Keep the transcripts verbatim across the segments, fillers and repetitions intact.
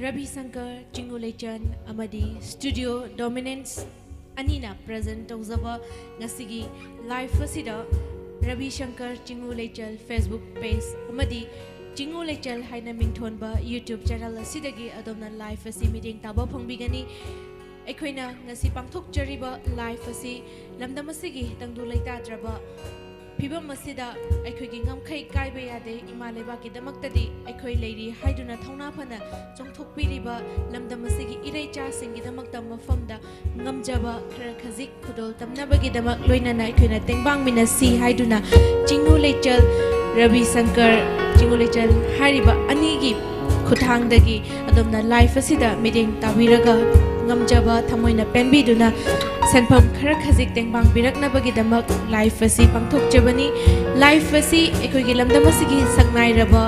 ꯔꯕꯤ ꯁꯪꯀꯔ ꯆꯤꯡꯉꯨ ꯂꯩꯆꯟ ꯑꯃꯗꯤ ꯁ꯭ꯇꯨꯗꯤꯑꯣ ꯗꯣꯃꯤꯅꯦꯟꯁ ꯑꯅꯤꯅ ꯄ꯭ꯔꯖꯦꯟ ꯇꯧꯖꯕ ꯉꯁꯤꯒꯤ ꯂꯥꯏꯐ ꯑꯁꯤꯗ ꯔꯕꯤ ꯁꯪꯀꯔ ꯆꯤꯡꯉꯨ ꯂꯩꯆꯟ ꯐꯦꯁꯕꯨꯛ ꯄꯦꯖ ꯑꯃꯗꯤ ꯆꯤꯡꯉꯨ ꯂꯩꯆꯟ ꯍꯥꯏꯅ ꯃꯤꯡꯊꯣꯟꯕ ꯌꯨꯇ꯭ꯌꯨꯕ ꯆꯦꯅꯦꯜ ꯑꯁꯤꯗꯒꯤ ꯑꯗꯣꯝꯅ ꯂꯥꯏꯐ ꯑꯁꯤ ꯃꯤꯠꯌꯦꯡ ꯇꯥꯕ ꯐꯪꯕꯤꯒꯅꯤ꯫ ꯑꯩꯈꯣꯏꯅ ꯉꯁꯤ ꯄꯥꯡꯊꯣꯛꯆꯔꯤꯕ ꯂꯥꯏꯐ ꯑꯁꯤ ꯂꯝꯗꯝ ꯑꯁꯤꯒꯤ ꯇꯪꯗꯨ ꯂꯩꯇꯥꯗ꯭ꯔꯕ ꯐꯤꯕꯝ ꯑꯁꯤꯗ ꯑꯩꯈꯣꯏꯒꯤ ꯉꯝꯈꯩ ꯀꯥꯏꯕ ꯌꯥꯗꯦ꯫ ꯏꯃꯥ ꯂꯩꯕꯥꯛꯀꯤꯗꯃꯛꯇꯗꯤ ꯑꯩꯈꯣꯏ ꯂꯩꯔꯤ ꯍꯥꯏꯗꯨꯅ ꯊꯧꯅꯥ ꯐꯅ ꯆꯣꯡꯊꯣꯛꯄꯤꯔꯤꯕ ꯂꯝꯗꯝ ꯑꯁꯤꯒꯤ ꯏꯔꯩꯆꯥꯁꯤꯡꯒꯤꯗꯃꯛꯇ ꯃꯐꯝꯗ ꯉꯝꯖꯕ ꯈꯔ ꯈꯖꯤꯛ ꯈꯨꯗꯣꯜ ꯇꯝꯅꯕꯒꯤꯗꯃꯛ ꯂꯣꯏꯅꯅ ꯑꯩꯈꯣꯏꯅ ꯇꯦꯡꯕꯥꯡꯃꯤꯟꯅꯁꯤ ꯍꯥꯏꯗꯨꯅ ꯆꯤꯡꯉꯨ ꯂꯩꯆꯜ, ꯔꯕꯤ ꯁꯪꯀꯔ, ꯆꯤꯡꯉꯨ ꯂꯩꯆꯜ ꯍꯥꯏꯔꯤꯕ ꯑꯅꯤꯒꯤ ꯈꯨꯠꯊꯥꯡꯗꯒꯤ ꯑꯗꯣꯝꯅ ꯂꯥꯏꯐ ꯑꯁꯤꯗ ꯃꯤꯠꯌꯦꯡ ꯇꯥꯕꯤꯔꯒ ꯉꯝꯖꯕ ꯊꯃꯣꯏꯅ ꯄꯦꯟꯕꯤꯗꯨꯅ ꯁꯦꯟꯐꯝ ꯈꯔ ꯈꯖꯤꯛ ꯇꯦꯡꯕꯥꯡꯕꯤꯔꯛꯅꯕꯒꯤꯗꯃꯛ ꯂꯥꯏꯐ ꯑꯁꯤ ꯄꯥꯡꯊꯣꯛꯆꯕꯅꯤ꯫ ꯂꯥꯏꯐ ꯑꯁꯤ ꯑꯩꯈꯣꯏꯒꯤ ꯂꯝꯗꯝ ꯑꯁꯤꯒꯤ ꯁꯛꯅꯥꯏꯔꯕ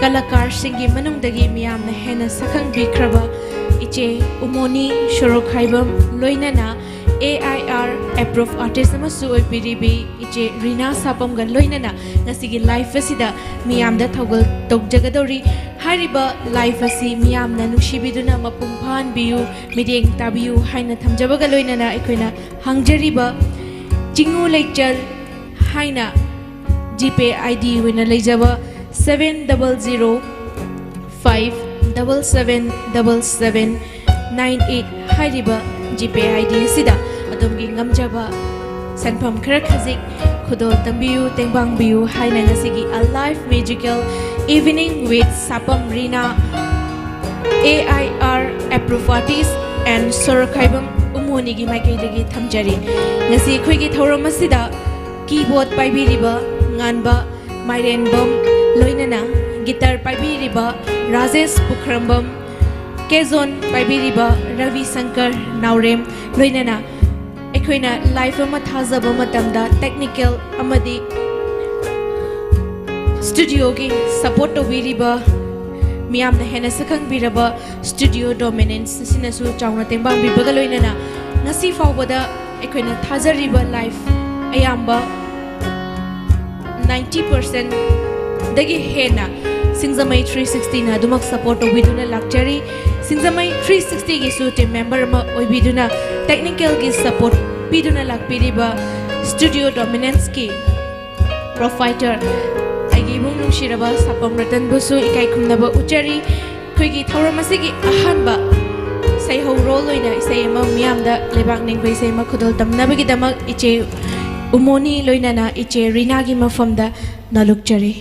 ꯀꯂꯥꯀꯥꯔꯁꯤꯡꯒꯤ ꯃꯅꯨꯡꯗꯒꯤ ꯃꯤꯌꯥꯝꯅ ꯍꯦꯟꯅ ꯁꯛꯈꯪꯕꯤꯈ꯭ꯔꯕ ꯏꯆꯦ ꯎꯃꯣꯅꯤ ꯁꯣꯔꯣꯛꯈꯥꯏꯕꯝ, ꯂꯣꯏꯅꯅ ꯑꯦ ꯑꯥꯏ ꯑꯥꯔ ꯑꯦꯄ꯭ꯔꯨꯞ ꯑꯥꯔꯇꯤꯁ ꯑꯃꯁꯨ ꯑꯣꯏꯕꯤꯔꯤꯕꯤ ꯏꯆꯦ ꯔꯤꯅꯥ ꯁꯥꯄꯝꯒ ꯂꯣꯏꯅꯅ ꯉꯁꯤꯒꯤ ꯂꯥꯏꯐ ꯑꯁꯤꯗ ꯃꯤꯌꯥꯝꯗ ꯊꯧꯒꯜ ꯇꯧꯖꯒꯗꯧꯔꯤ꯫ ꯍꯥꯏꯔꯤꯕ ꯂꯥꯏꯐ ꯑꯁꯤ ꯃꯤꯌꯥꯝꯅ ꯅꯨꯡꯁꯤꯕꯤꯗꯨꯅ ꯃꯄꯨꯡ ꯐꯥꯍꯟꯕꯤꯌꯨ, ꯃꯤꯠꯌꯦꯡ ꯇꯥꯕꯤꯌꯨ ꯍꯥꯏꯅ ꯊꯝꯖꯕꯒ ꯂꯣꯏꯅꯅ ꯑꯩꯈꯣꯏꯅ ꯍꯪꯖꯔꯤꯕ ꯆꯤꯡꯉꯨ ꯂꯩꯆꯜ ꯍꯥꯏꯅ ꯖꯤꯄꯦ ꯑꯥꯏ ꯗꯤ ꯑꯣꯏꯅ ꯂꯩꯖꯕ seven double zero five double seven double seven nine eight ꯍꯥꯏꯔꯤꯕ ꯖꯤꯄꯦ ꯑꯥꯏ ꯗꯤ ꯑꯁꯤꯗ ꯑꯗꯣꯝꯒꯤ ꯉꯝꯖꯕ ꯁꯦꯟꯐꯝ ꯈꯔ ꯈꯖꯤꯛ ꯈꯨꯗꯣꯜ ꯇꯝꯕꯤꯌꯨ, ꯇꯦꯡꯕꯥꯡꯕꯤꯌꯨ ꯍꯥꯏꯅ ꯉꯁꯤꯒꯤ A Live Musical Evening with Shapam Rina, A I R approved artist and Sorokhaibam ꯎꯃꯣꯅꯤꯒꯤ ꯃꯥꯏꯀꯩꯗꯒꯤ ꯊꯝꯖꯔꯤ꯫ ꯉꯁꯤ ꯑꯩꯈꯣꯏꯒꯤ ꯊꯧꯔꯝ ꯑꯁꯤꯗ ꯀꯤꯕꯣꯔꯗ ꯄꯥꯏꯕꯤꯔꯤꯕ ꯉꯥꯟꯕ ꯃꯥꯏꯔꯦꯟꯕꯝ, ꯂꯣꯏꯅꯅ ꯒꯤꯇꯔ ꯄꯥꯏꯕꯤꯔꯤꯕ ꯔꯥꯖꯦꯁ ꯄꯨꯈ꯭ꯔꯝꯕꯝ, ꯀꯦꯖꯣꯟ ꯄꯥꯏꯕꯤꯔꯤꯕ ꯔꯕꯤ ꯁꯪꯀꯔ ꯅꯥꯎꯔꯦꯝ, ꯂꯣꯏꯅꯅ ꯑꯩꯈꯣꯏꯅ ꯂꯥꯏꯐ ꯑꯃ ꯊꯥꯖꯕ ꯃꯇꯝꯗ ꯇꯦꯛꯅꯤꯀꯦꯜ ꯑꯃꯗꯤ ꯁ꯭ꯇꯨꯗꯤꯑꯣꯒꯤ ꯁꯄꯣꯔꯠ ꯇꯧꯕꯤꯔꯤꯕ ꯃꯤꯌꯥꯝꯅ ꯍꯦꯟꯅ ꯁꯛꯈꯪꯕꯤꯔꯕ ꯁ꯭ꯇꯨꯗꯤꯑꯣ ꯗꯣꯃꯤꯅꯦꯟꯁ ꯑꯁꯤꯅꯁꯨ ꯆꯥꯎꯅ ꯇꯦꯡꯕꯥꯡꯕꯤꯕꯒ ꯂꯣꯏꯅꯅ ꯉꯁꯤ ꯐꯥꯎꯕꯗ ꯑꯩꯈꯣꯏꯅ ꯊꯥꯖꯔꯤꯕ ꯂꯥꯏꯐ ꯑꯌꯥꯝꯕ ninety percent ꯗꯒꯤ ꯍꯦꯟꯅ ꯁꯤꯡꯖꯃꯩ three sixtyꯅ ꯑꯗꯨꯃꯛ support ꯇꯧꯕꯤꯗꯨꯅ ꯂꯥꯛꯆꯔꯤ꯫ ꯁꯤꯡꯖꯃꯩ three sixtyꯒꯤꯁꯨ team member ꯑꯃ ꯑꯣꯏꯕꯤꯗꯨꯅ technicalꯒꯤ support ꯄꯤꯗꯨꯅ ꯂꯥꯛꯄꯤꯔꯤꯕ Studio Dominanceꯀꯤ proprietor ꯑꯩꯒꯤ ꯏꯕꯨꯡ ꯅꯨꯡꯁꯤꯔꯕ ꯁꯥꯄꯝ ꯔꯇꯟꯕꯨꯁꯨ ꯏꯀꯥꯏ ꯈꯨꯝꯅꯕ ꯎꯠꯆꯔꯤ꯫ ꯑꯩꯈꯣꯏꯒꯤ ꯊꯧꯔꯝ ꯑꯁꯤꯒꯤ ꯑꯍꯥꯟꯕ ꯁꯩꯍꯧꯔꯣꯜ ꯑꯣꯏꯅ ꯏꯁꯩ ꯑꯃ ꯃꯤꯌꯥꯝꯗ ꯂꯩꯕꯥꯛ ꯅꯤꯡꯕ ꯏꯁꯩ ꯑꯃ ꯈꯨꯗꯣꯜ ꯇꯝꯅꯕꯒꯤꯗꯃꯛ ꯏꯆꯦ ꯎꯃꯣꯅꯤ ꯂꯣꯏꯅꯅ ꯏꯆꯦ ꯔꯤꯅꯥꯒꯤ ꯃꯐꯝꯗ ꯅꯣꯂꯨꯛꯆꯔꯤ꯫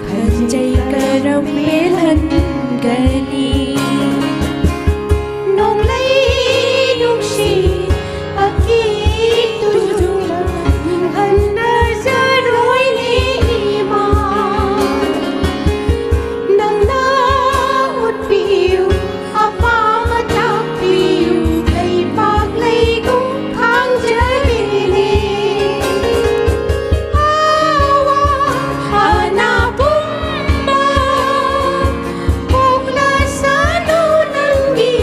ꯈꯟꯖꯩ ꯀꯔꯝ ꯄꯦꯜꯍꯟꯒꯅꯤ? ꯅꯣꯡꯂꯩ ꯅꯨꯡꯁꯤꯠ ꯑꯀꯤꯕꯗꯨ ꯍꯟꯅꯖꯔꯣꯏꯅꯦ ꯏꯃꯥ꯫ ꯅꯪꯅ ꯎꯠꯄꯤꯌꯨ ꯑꯄꯥꯝꯕ ꯇꯥꯛꯄꯤꯌꯨ, ꯂꯩꯄꯥꯛ ꯂꯩꯒꯨꯝ ꯈꯥꯡꯖꯒꯦꯅꯦ꯫ ꯑꯋꯥ ꯑꯅꯥ ꯄꯨꯝꯕ ꯀꯣꯛꯂꯁꯅꯨ ꯅꯪꯒꯤ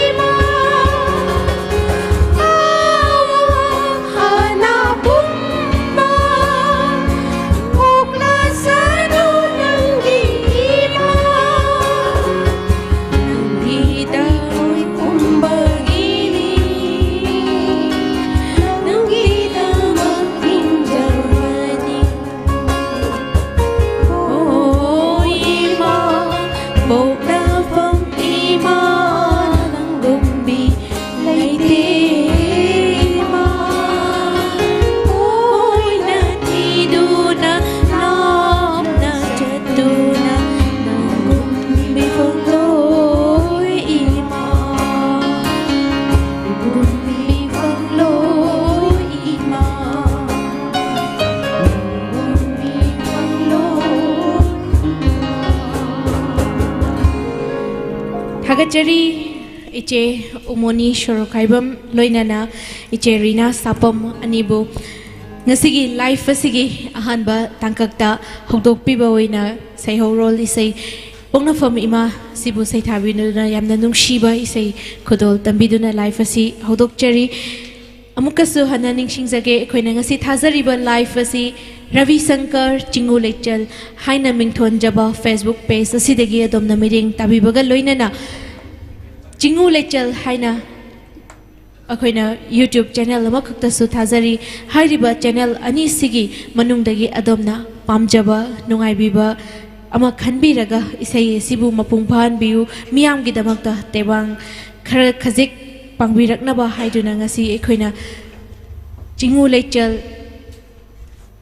ꯏꯃꯥ꯫ ꯑꯋꯥ ꯑꯅꯥ ꯄꯨꯝꯕ ꯀꯣꯛꯂꯁꯅꯨ ꯅꯪꯒꯤ ꯏꯃꯥ꯫ ꯅꯪꯒꯤꯗꯃꯛ ꯄꯨꯝꯕꯒꯤꯅꯤ, ꯅꯪꯒꯤꯗꯃꯛ ꯍꯤꯡꯖꯕꯅꯤ꯫ ꯑꯣ ꯏꯃꯥ, ꯄꯣꯛꯅꯐꯝ ꯏꯃꯥ, ꯅꯪꯒꯨꯝꯕꯤ ꯂꯩꯇꯦ ꯏꯃꯥ꯫ ꯑꯣꯏꯅ ꯊꯤꯗꯨꯅ ꯂꯥꯞꯅ ꯆꯠꯇꯨꯅ ꯅꯪꯒꯨꯝꯕꯤ ꯐꯪꯂꯣꯏ ꯏꯃꯥ꯫ ꯅꯪꯒꯨꯝꯕꯤ ꯐꯪꯂꯣꯏ ꯏꯃꯥ꯫ ꯅꯪꯒꯨꯝꯕꯤ ꯐꯪꯂꯣꯏ ꯏꯃꯥ꯫ ꯊꯥꯒꯠꯆꯔꯤ ꯏꯆꯦ ꯎꯃꯣꯅꯤ ꯁꯣꯔꯣꯛꯈꯥꯏꯕꯝ, ꯂꯣꯏꯅꯅ ꯏꯆꯦ ꯔꯤꯅꯥ ꯁꯥꯄꯝ ꯑꯅꯤꯕꯨ ꯉꯁꯤꯒꯤ ꯂꯥꯏꯐ ꯑꯁꯤꯒꯤ ꯑꯍꯥꯟꯕ ꯇꯥꯡꯀꯛꯇ ꯍꯧꯗꯣꯛꯄꯤꯕ ꯑꯣꯏꯅ ꯁꯩꯍꯧꯔꯣꯜ ꯏꯁꯩ ꯄꯣꯛꯅꯐꯝ ꯏꯃꯥ ꯁꯤꯕꯨ ꯁꯩꯊꯥꯕꯤꯗꯨꯅ ꯌꯥꯝꯅ ꯅꯨꯡꯁꯤꯕ ꯏꯁꯩ ꯈꯨꯗꯣꯜ ꯇꯝꯕꯤꯗꯨꯅ ꯂꯥꯏꯐ ꯑꯁꯤ ꯍꯧꯗꯣꯛꯆꯔꯤ꯫ ꯑꯃꯨꯛꯀꯁꯨ ꯍꯟꯅ ꯅꯤꯡꯁꯤꯡꯖꯒꯦ, ꯑꯩꯈꯣꯏꯅ ꯉꯁꯤ ꯊꯥꯖꯔꯤꯕ ꯂꯥꯏꯐ ꯑꯁꯤ ꯔꯕꯤ ꯁꯪꯀꯔ ꯆꯤꯡꯉꯨ ꯂꯩꯆꯜ ꯍꯥꯏꯅ ꯃꯤꯡꯊꯣꯟꯖꯕ ꯐꯦꯁꯕꯨꯛ ꯄꯦꯖ ꯑꯁꯤꯗꯒꯤ ꯑꯗꯣꯝꯅ ꯃꯤꯠꯌꯦꯡ ꯇꯥꯕꯤꯕꯒ ꯂꯣꯏꯅꯅ ꯆꯤꯡꯉꯨ ꯂꯩꯆꯜ ꯍꯥꯏꯅ ꯑꯩꯈꯣꯏꯅ ꯌꯨꯇ꯭ꯌꯨꯕ ꯆꯦꯅꯦꯜ ꯑꯃꯈꯛꯇꯁꯨ ꯊꯥꯖꯔꯤ꯫ ꯍꯥꯏꯔꯤꯕ ꯆꯦꯅꯦꯜ ꯑꯅꯤꯁꯤꯒꯤ ꯃꯅꯨꯡꯗꯒꯤ ꯑꯗꯣꯝꯅ ꯄꯥꯝꯖꯕ, ꯅꯨꯡꯉꯥꯏꯕꯤꯕ ꯑꯃ ꯈꯟꯕꯤꯔꯒ ꯏꯁꯩ ꯑꯁꯤꯕꯨ ꯃꯄꯨꯡ ꯐꯥꯍꯟꯕꯤꯌꯨ, ꯃꯤꯌꯥꯝꯒꯤꯗꯃꯛꯇ ꯇꯦꯡꯕꯥꯡ ꯈꯔ ꯈꯖꯤꯛ ꯄꯥꯡꯕꯤꯔꯛꯅꯕ ꯍꯥꯏꯗꯨꯅ ꯉꯁꯤ ꯑꯩꯈꯣꯏꯅ ꯆꯤꯡꯉꯨ ꯂꯩꯆꯜ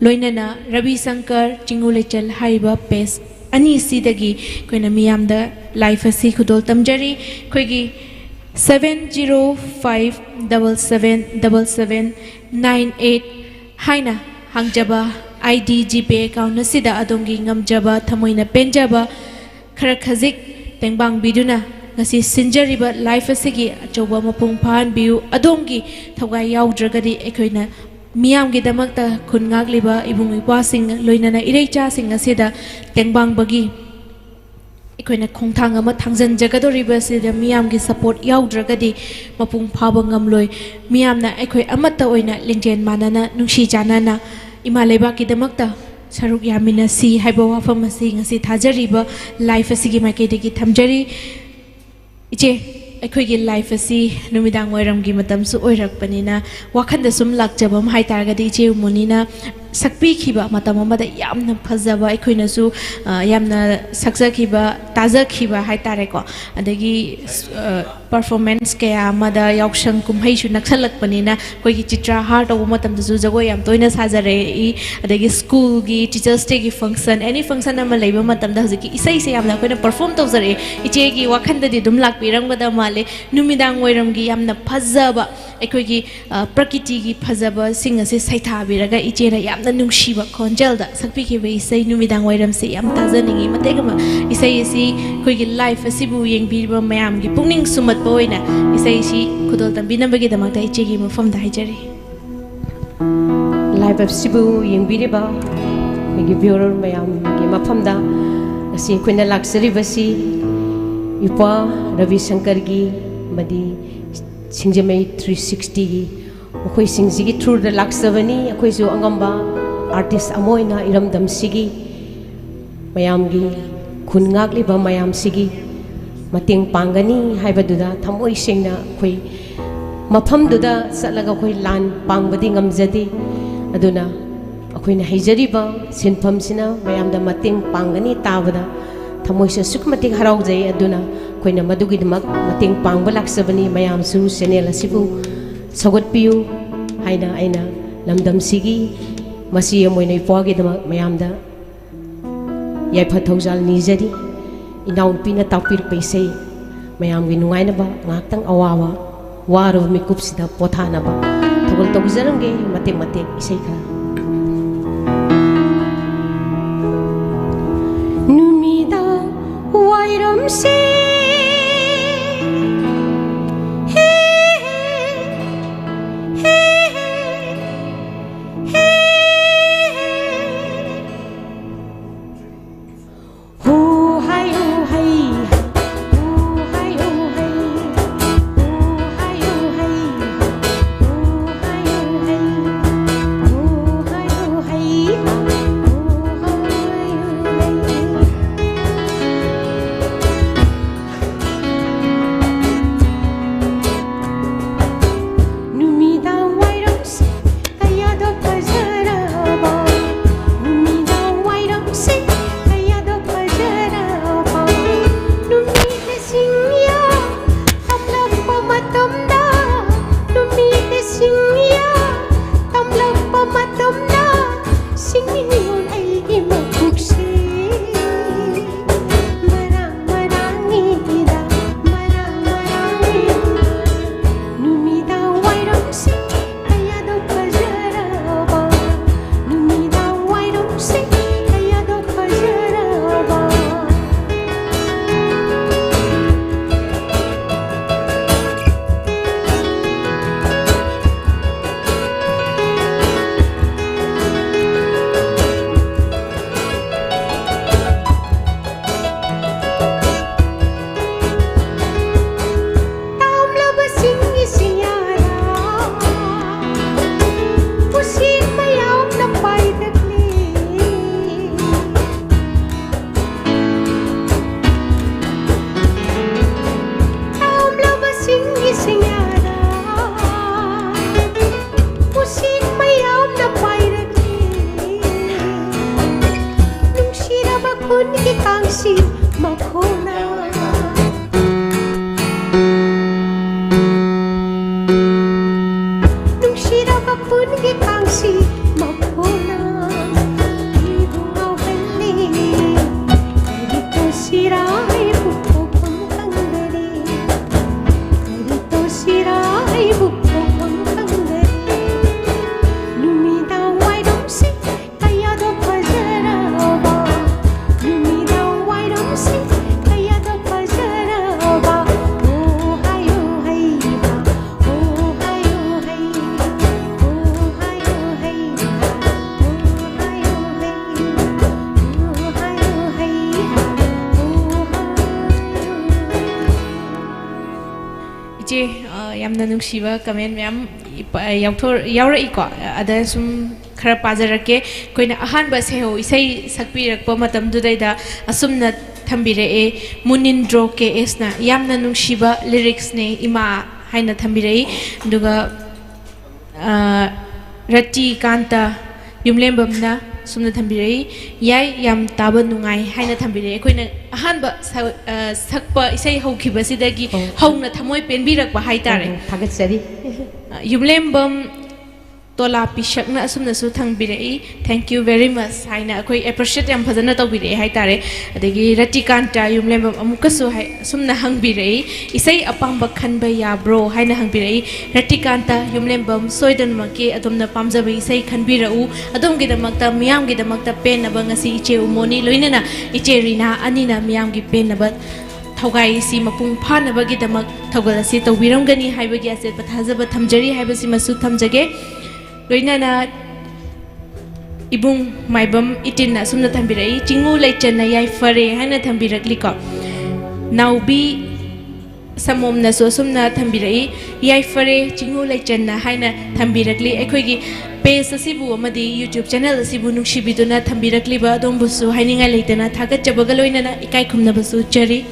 ꯂꯣꯏꯅꯅ ꯔꯕꯤ ꯁꯪꯀꯔ ꯆꯤꯡꯉꯨ ꯂꯩꯆꯜ ꯍꯥꯏꯔꯤꯕ ꯄꯦꯖ ꯑꯅꯤꯁꯤꯗꯒꯤ ꯑꯩꯈꯣꯏꯅ ꯃꯤꯌꯥꯝꯗ ꯂꯥꯏꯐ ꯑꯁꯤ ꯈꯨꯗꯣꯜ ꯇꯝꯖꯔꯤ꯫ ꯑꯩꯈꯣꯏꯒꯤ seven zero five double seven double seven nine eight ꯍꯥꯏꯅ ꯍꯥꯡꯖꯕ ꯑꯥꯏ ꯗꯤ ꯖꯤꯄꯦ ꯑꯦꯀꯥꯎꯟ ꯑꯁꯤꯗ ꯑꯗꯣꯝꯒꯤ ꯉꯝꯖꯕ ꯊꯃꯣꯏꯅ ꯄꯦꯟꯖꯕ ꯈꯔ ꯈꯖꯤꯛ ꯇꯦꯡꯕꯥꯡꯕꯤꯗꯨꯅ ꯉꯁꯤ ꯁꯤꯟꯖꯔꯤꯕ ꯂꯥꯏꯐ ꯑꯁꯤꯒꯤ ꯑꯆꯧꯕ ꯃꯄꯨꯡ ꯐꯥꯍꯟꯕꯤꯌꯨ꯫ ꯑꯗꯣꯝꯒꯤ ꯊꯧꯒꯥꯏ ꯌꯥꯎꯗ꯭ꯔꯒꯗꯤ ꯑꯩꯈꯣꯏꯅ ꯃꯤꯌꯥꯝꯒꯤꯗꯃꯛꯇ ꯈꯨꯟ ꯉꯥꯛꯂꯤꯕ ꯏꯕꯨꯡ ꯏꯄ꯭ꯋꯥꯁꯤꯡ ꯂꯣꯏꯅꯅ ꯏꯔꯩꯆꯥꯁꯤꯡ ꯑꯁꯤꯗ ꯇꯦꯡꯕꯥꯡꯕꯒꯤ ꯑꯩꯈꯣꯏꯅ ꯈꯣꯡꯊꯥꯡ ꯑꯃ ꯊꯥꯡꯖꯟꯖꯒꯗꯧꯔꯤꯕ ꯑꯁꯤꯗ ꯃꯤꯌꯥꯝꯒꯤ ꯁꯄꯣꯔꯠ ꯌꯥꯎꯗ꯭ꯔꯒꯗꯤ ꯃꯄꯨꯡ ꯐꯥꯕ ꯉꯝꯂꯣꯏ꯫ ꯃꯤꯌꯥꯝꯅ ꯑꯩꯈꯣꯏ ꯑꯃꯠꯇ ꯑꯣꯏꯅ ꯂꯤꯡꯖꯦꯜ ꯃꯥꯟꯅꯅ ꯅꯨꯡꯁꯤ ꯆꯥꯟꯅꯅ ꯏꯃꯥ ꯂꯩꯕꯥꯛꯀꯤꯗꯃꯛꯇ ꯁꯔꯨꯛ ꯌꯥꯃꯤꯟꯅꯁꯤ ꯍꯥꯏꯕ ꯋꯥꯐꯝ ꯑꯁꯤ ꯉꯁꯤ ꯊꯥꯖꯔꯤꯕ ꯂꯥꯏꯐ ꯑꯁꯤꯒꯤ ꯃꯥꯏꯀꯩꯗꯒꯤ ꯊꯝꯖꯔꯤ꯫ ꯏꯆꯦ, ꯑꯩꯈꯣꯏꯒꯤ ꯂꯥꯏꯐ ꯑꯁꯤ ꯅꯨꯃꯤꯗꯥꯡ ꯋꯥꯏꯔꯝꯒꯤ ꯃꯇꯝꯁꯨ ꯑꯣꯏꯔꯛꯄꯅꯤꯅ ꯋꯥꯈꯟꯗ ꯁꯨꯝ ꯂꯥꯛꯆꯕ ꯑꯃ ꯍꯥꯏꯇꯥꯔꯒꯗꯤ ꯏꯆꯦ ꯎꯃꯣꯅꯤꯅ ꯁꯛꯄꯤꯈꯤꯕ ꯃꯇꯝ ꯑꯃꯗ ꯌꯥꯝꯅ ꯐꯖꯕ, ꯑꯩꯈꯣꯏꯅꯁꯨ, ꯑ, ꯌꯥꯝꯅ ꯁꯛꯆꯈꯤꯕ, ꯇꯥꯖꯈꯤꯕ ꯍꯥꯏꯇꯥꯔꯦꯀꯣ꯫ ꯑꯗꯒꯤ, ꯑ, ꯄꯔꯐꯣꯔꯃꯦꯟꯁ ꯀꯌꯥ ꯑꯃꯗ ꯌꯥꯎꯁꯪ ꯀꯨꯝꯍꯩꯁꯨ ꯅꯛꯁꯜꯂꯛꯄꯅꯤꯅ ꯑꯩꯈꯣꯏꯒꯤ ꯆꯤꯇ꯭ꯔꯥꯍꯥꯔ ꯇꯧꯕ ꯃꯇꯝꯗꯁꯨ ꯖꯒꯣꯏ ꯌꯥꯝ ꯇꯣꯏꯅ ꯁꯥꯖꯔꯛꯏ꯫ ꯑꯗꯒꯤ ꯁ꯭ꯀꯨꯜꯒꯤ ꯇꯤꯆꯔꯁ ꯗꯦꯒꯤ ꯐꯪꯁꯟ, ꯑꯦꯅꯤ ꯐꯪꯁꯟ ꯑꯃ ꯂꯩꯕ ꯃꯇꯝꯗ ꯍꯧꯖꯤꯛꯀꯤ ꯏꯁꯩꯁꯦ ꯌꯥꯝꯅ ꯑꯩꯈꯣꯏꯅ ꯄꯔꯐꯣꯔꯝ ꯇꯧꯖꯔꯛꯏ꯫ ꯏꯆꯦꯒꯤ ꯋꯥꯈꯟꯗꯗꯤ ꯑꯗꯨꯝ ꯂꯥꯛꯄꯤꯔꯝꯒꯗꯕ ꯃꯥꯜꯂꯦ꯫ ꯅꯨꯃꯤꯗꯥꯡ ꯋꯥꯏꯔꯝꯒꯤ ꯌꯥꯝꯅ ꯐꯖꯕ ꯑꯩꯈꯣꯏꯒꯤ, ꯑ, ꯄ꯭ꯔꯀꯤꯇꯤꯒꯤ ꯐꯖꯕꯁꯤꯡ ꯑꯁꯦ ꯁꯩꯊꯥꯕꯤꯔꯒ ꯏꯆꯦꯅ ꯌꯥꯝꯅ ꯅꯨꯡꯁꯤꯕ ꯈꯣꯟꯖꯦꯜꯗ ꯁꯛꯄꯤꯈꯤꯕ ꯏꯁꯩ ꯅꯨꯃꯤꯗꯥꯡ ꯋꯥꯏꯔꯝꯁꯦ ꯌꯥꯝ ꯇꯥꯖꯅꯤꯡꯉꯤ꯫ ꯃꯇꯦꯛ ꯑꯃ ꯏꯁꯩ ꯑꯁꯤ ꯑꯩꯈꯣꯏꯒꯤ ꯂꯥꯏꯐ ꯑꯁꯤꯕꯨ ꯌꯦꯡꯕꯤꯔꯤꯕ ꯃꯌꯥꯝꯒꯤ ꯄꯨꯛꯅꯤꯡ ꯁꯨꯝꯍꯠꯄ ꯑꯣꯏꯅ ꯏꯁꯩ ꯑꯁꯤ ꯈꯨꯗꯣꯜ ꯇꯝꯕꯤꯅꯕꯒꯤꯗꯃꯛꯇ ꯏꯆꯦꯒꯤ ꯃꯐꯝꯗ ꯍꯥꯏꯖꯔꯤ꯫ ꯂꯥꯏꯐ ꯑꯁꯤꯕꯨ ꯌꯦꯡꯕꯤꯔꯤꯕ ꯑꯩꯈꯣꯏꯒꯤ ꯚ꯭ꯌꯨꯋꯔ ꯃꯌꯥꯝꯒꯤ ꯃꯐꯝꯗ ꯉꯁꯤ ꯑꯩꯈꯣꯏꯅ ꯂꯥꯛꯆꯔꯤꯕꯁꯤ ꯏꯄ꯭ꯋꯥ ꯔꯕꯤ ꯁꯪꯀꯔꯒꯤ ꯑꯃꯗꯤ ꯁꯤꯡꯖꯃꯩ ꯊ꯭ꯔꯤ ꯁꯤꯛꯁꯇꯤꯒꯤ ꯃꯈꯣꯏꯁꯤꯡꯁꯤꯒꯤ ꯊ꯭ꯔꯨꯗ ꯂꯥꯛꯆꯕꯅꯤ꯫ ꯑꯩꯈꯣꯏꯁꯨ ꯑꯉꯝꯕ ꯑꯥꯔꯇꯤꯁ ꯑꯃ ꯑꯣꯏꯅ ꯏꯔꯝꯗꯝꯁꯤꯒꯤ ꯃꯌꯥꯝꯒꯤ ꯈꯨꯟ ꯉꯥꯛꯂꯤꯕ ꯃꯌꯥꯝꯁꯤꯒꯤ ꯃꯇꯦꯡ ꯄꯥꯡꯒꯅꯤ ꯍꯥꯏꯕꯗꯨꯗ ꯊꯃꯣꯏ ꯁꯦꯡꯅ ꯑꯩꯈꯣꯏ ꯃꯐꯝꯗꯨꯗ ꯆꯠꯂꯒ ꯑꯩꯈꯣꯏ ꯂꯥꯟ ꯄꯥꯡꯕꯗꯤ ꯉꯝꯖꯗꯦ꯫ ꯑꯗꯨꯅ ꯑꯩꯈꯣꯏꯅ ꯍꯩꯖꯔꯤꯕ ꯁꯤꯟꯐꯝꯁꯤꯅ ꯃꯌꯥꯝꯗ ꯃꯇꯦꯡ ꯄꯥꯡꯒꯅꯤ ꯇꯥꯕꯗ ꯊꯃꯣꯏꯁꯦ ꯑꯁꯨꯛꯀꯤ ꯃꯇꯤꯛ ꯍꯔꯥꯎꯖꯩ꯫ ꯑꯗꯨꯅ ꯑꯩꯈꯣꯏꯅ ꯃꯗꯨꯒꯤꯗꯃꯛ ꯃꯇꯦꯡ ꯄꯥꯡꯕ ꯂꯥꯛꯆꯕꯅꯤ꯫ ꯃꯌꯥꯝꯁꯨ ꯆꯦꯅꯦꯜ ꯑꯁꯤꯕꯨ ꯁꯧꯒꯠꯄꯤꯌꯨ ꯍꯥꯏꯅ ꯑꯩꯅ ꯂꯝꯗꯝꯁꯤꯒꯤ ꯃꯁꯤ ꯑꯃ ꯑꯣꯏꯅ ꯏꯄ꯭ꯋꯥꯒꯤꯗꯃꯛ ꯃꯌꯥꯝꯗ ꯌꯥꯏꯐ ꯊꯧꯖꯥꯜ ꯅꯤꯖꯔꯤ꯫ ꯏꯅꯥꯎꯅꯨꯄꯤꯅ ꯇꯥꯛꯄꯤꯔꯛꯄ ꯏꯁꯩ ꯃꯌꯥꯝꯒꯤ ꯅꯨꯡꯉꯥꯏꯅꯕ ꯉꯥꯏꯍꯥꯛꯇꯪ ꯑꯋꯥꯕ ꯋꯥꯔꯕ ꯃꯤꯀꯨꯞꯁꯤꯗ ꯄꯣꯊꯥꯅꯕ ꯊꯧꯒꯜ ꯇꯧꯖꯔꯝꯒꯦ꯫ ꯃꯇꯦꯛ ꯃꯇꯦꯛ ꯏꯁꯩ ꯈꯔ꯫ ꯅꯨꯃꯤꯗꯥꯡ ꯋꯥꯏꯔꯝꯁꯦ, ꯍꯦ, ꯍꯦ, ꯍꯦ, ꯍꯦ, ꯍꯦ, ꯍꯦ꯫ ꯍꯨ ꯍꯥꯏ ꯍꯨ ꯍꯩ, ꯍꯨ ꯍꯥꯏ ꯍꯨ ꯍꯩ, ꯍꯨ ꯍꯥꯏ ꯍꯨ ꯍꯩ, ꯍꯨ ꯍꯥꯏ ꯍꯨ ꯍꯩ, ꯍꯨ ꯍꯥꯏ ꯍꯨ ꯍꯩ, ꯍꯨ ꯍꯥꯏ ꯍꯨ ꯍꯩ꯫ ꯅꯨꯃꯤꯗꯥꯡ ꯋꯥꯏꯔꯝꯁꯦ ꯀꯌꯥꯗ ꯐꯖꯔꯕ, ꯅꯨꯃꯤꯗꯥꯡ ꯋꯥꯏꯔꯝꯁꯦ ꯀꯌꯥꯗ ꯐꯖꯔꯕ, ꯅꯨꯃꯤꯠ ꯂꯩꯆꯤꯟ ꯌꯥꯝꯂꯛꯄ ꯃꯇꯝꯗ, ꯅꯨꯃꯤꯠ ꯂꯩꯆꯤꯟ ꯌꯥꯝꯂꯛꯄ ꯃꯇꯝꯗ, ꯁꯤꯡꯅꯤꯡꯉꯤꯉꯣ ꯑꯩꯒꯤ ꯃꯕꯨꯛꯁꯦ꯫ ꯃꯔꯥꯡ ꯃꯔꯥꯡꯉꯤꯗ, ꯃꯔꯥꯡ ꯃꯔꯥꯡꯉꯤꯗ꯫ ꯅꯨꯃꯤꯗꯥꯡ ꯋꯥꯏꯔꯝꯁꯦ ꯀꯌꯥꯗ ꯐꯖꯔꯕ, ꯅꯨꯃꯤꯗꯥꯡ ꯋꯥꯏꯔꯝꯁꯦ ꯀꯌꯥꯗ ꯐꯖꯔꯕ꯫ ꯇꯥꯝꯂꯕꯁꯤꯡꯒꯤ ꯁꯤꯌꯥꯔꯥ, ꯎꯁꯤꯠ ꯃꯌꯥꯝꯅ ꯄꯥꯏꯔꯛꯂꯤ꯫ ꯇꯥꯝꯂꯕꯁꯤꯡꯒꯤ ꯁꯤꯌꯥꯔꯥ, ꯎꯁꯤꯠ ꯃꯌꯥꯝꯅ ꯄꯥꯏꯔꯛꯂꯤ꯫ ꯅꯨꯡꯁꯤꯔꯕ ꯈꯨꯟꯒꯤ ꯀꯥꯡꯁꯤ ꯃꯈꯣꯟꯅ, ꯅꯨꯡꯁꯤꯔꯕ ꯈꯨꯟꯒꯤ ꯀꯥꯡꯁꯤ ꯃꯈꯣꯟꯅ꯫ ꯑ, ꯌꯥꯝꯅ ꯅꯨꯡꯁꯤꯕ ꯀꯃꯦꯟ ꯃꯌꯥꯝ ꯏꯄ-, ꯌꯥꯎꯊꯣꯔ-, ꯌꯥꯎꯔꯛꯏꯀꯣ꯫ ꯑꯗ ꯁꯨꯝ ꯈꯔ ꯄꯥꯖꯔꯛꯀꯦ꯫ ꯑꯩꯈꯣꯏꯅ ꯑꯍꯥꯟꯕ ꯁꯩꯍꯧ ꯏꯁꯩ ꯁꯛꯄꯤꯔꯛꯄ ꯃꯇꯝꯗꯨꯗꯩꯗ ꯑꯁꯨꯝꯅ ꯊꯝꯕꯤꯔꯛꯑꯦ, ꯃꯨꯅꯤꯟꯗ꯭ꯔꯣ ꯀꯦ ꯑꯦꯁꯅ, "ꯌꯥꯝꯅ ꯅꯨꯡꯁꯤꯕ ꯂꯤꯔꯤꯛꯁꯅꯦ ꯏꯃꯥ" ꯍꯥꯏꯅ ꯊꯝꯕꯤꯔꯛꯏ꯫ ꯑꯗꯨꯒ, ꯑ, ꯔꯇꯤꯀꯥꯟꯇ ꯌꯨꯝꯂꯦꯝꯕꯝꯅ ꯑꯁꯨꯝꯅ ꯊꯝꯕꯤꯔꯛꯏ, "ꯌꯥꯏ, ꯌꯥꯝ ꯇꯥꯕ ꯅꯨꯡꯉꯥꯏ" ꯍꯥꯏꯅ ꯊꯝꯕꯤꯔꯛꯏ꯫ ꯑꯩꯈꯣꯏꯅ ꯑꯍꯥꯟꯕ ꯁ-, ꯑ, ꯁꯛꯄ ꯏꯁꯩ ꯍꯧꯈꯤꯕꯁꯤꯗꯒꯤ ꯑꯣ꯫ ꯍꯧꯅ ꯊꯃꯣꯏ ꯄꯦꯟꯕꯤꯔꯛꯄ ꯍꯥꯏꯇꯥꯔꯦ꯫ ꯑꯣ, ꯊꯥꯒꯠꯆꯔꯤ꯫ ꯑ, ꯌꯨꯝꯂꯦꯝꯕꯝ ꯇꯣꯂꯥ ꯄꯤꯁꯛꯅ ꯑꯁꯨꯝꯅꯁꯨ ꯊꯝꯕꯤꯔꯛꯏ, "Thank you very much" ꯍꯥꯏꯅ ꯑꯩꯈꯣꯏ appreciate ꯌꯥꯝ ꯐꯖꯅ ꯇꯧꯕꯤꯔꯛꯑꯦ ꯍꯥꯏꯇꯥꯔꯦ꯫ ꯑꯗꯒꯤ ꯔꯇꯤꯀꯥꯟꯇ ꯌꯨꯝꯂꯦꯝꯕꯝ ꯑꯃꯨꯛꯀꯁꯨ ꯍꯥꯏ-, ꯑꯁꯨꯝꯅ ꯍꯪꯕꯤꯔꯛꯏ, "ꯏꯁꯩ ꯑꯄꯥꯝꯕ ꯈꯟꯕ ꯌꯥꯕ꯭ꯔꯣ?" ꯍꯥꯏꯅ ꯍꯪꯕꯤꯔꯛꯏ꯫ ꯔꯇꯤꯀꯥꯟꯇ ꯌꯨꯝꯂꯦꯝꯕꯝ, ꯁꯣꯏꯗꯅꯃꯛꯀꯤ ꯑꯗꯣꯝꯅ ꯄꯥꯝꯖꯕ ꯏꯁꯩ ꯈꯟꯕꯤꯔꯛꯎ꯫ ꯑꯗꯣꯝꯒꯤꯗꯃꯛꯇ, ꯃꯤꯌꯥꯝꯒꯤꯗꯃꯛꯇ ꯄꯦꯟꯅꯕ ꯉꯁꯤ ꯏꯆꯦ ꯎꯃꯣꯅꯤ ꯂꯣꯏꯅꯅ ꯏꯆꯦ ꯔꯤꯅꯥ ꯑꯅꯤꯅ ꯃꯤꯌꯥꯝꯒꯤ ꯄꯦꯟꯅꯕ ꯊꯧꯒꯥꯏ ꯑꯁꯤ ꯃꯄꯨꯡ ꯐꯥꯅꯕꯒꯤꯗꯃꯛ ꯊꯧꯒꯜ ꯑꯁꯤ ꯇꯧꯕꯤꯔꯝꯒꯅꯤ ꯍꯥꯏꯕꯒꯤ ꯑꯆꯦꯠꯄ ꯊꯥꯖꯕ ꯊꯝꯖꯔꯤ ꯍꯥꯏꯕꯁꯤꯃꯁꯨ ꯊꯝꯖꯒꯦ꯫ ꯂꯣꯏꯅꯅ ꯏꯕꯨꯡ ꯃꯥꯏꯕꯝ ꯏꯇꯤꯟꯅ ꯑꯁꯨꯝꯅ ꯊꯝꯕꯤꯔꯛꯏ, "ꯆꯤꯡꯉꯨ ꯂꯩꯆꯟꯅ ꯌꯥꯏꯐꯔꯦ" ꯍꯥꯏꯅ ꯊꯝꯕꯤꯔꯛꯂꯤꯀꯣ꯫ ꯅꯥꯎꯕꯤ ꯁꯃꯣꯝꯅꯁꯨ ꯑꯁꯨꯝꯅ ꯊꯝꯕꯤꯔꯛꯏ, "ꯌꯥꯏꯐꯔꯦ ꯆꯤꯡꯉꯨ ꯂꯩꯆꯟꯅ" ꯍꯥꯏꯅ ꯊꯝꯕꯤꯔꯛꯂꯤ꯫ ꯑꯩꯈꯣꯏꯒꯤ page ꯑꯁꯤꯕꯨ ꯑꯃꯗꯤ YouTube channel ꯑꯁꯤꯕꯨ ꯅꯨꯡꯁꯤꯕꯤꯗꯨꯅ ꯊꯝꯕꯤꯔꯛꯂꯤꯕ ꯑꯗꯣꯝꯕꯨꯁꯨ ꯍꯥꯏꯅꯤꯡꯉꯥꯏ ꯂꯩꯇꯅ ꯊꯥꯒꯠꯆꯕꯒ ꯂꯣꯏꯅꯅ ꯏꯀꯥꯏ ꯈꯨꯝꯅꯕꯁꯨ ꯎꯠꯆꯔꯤ꯫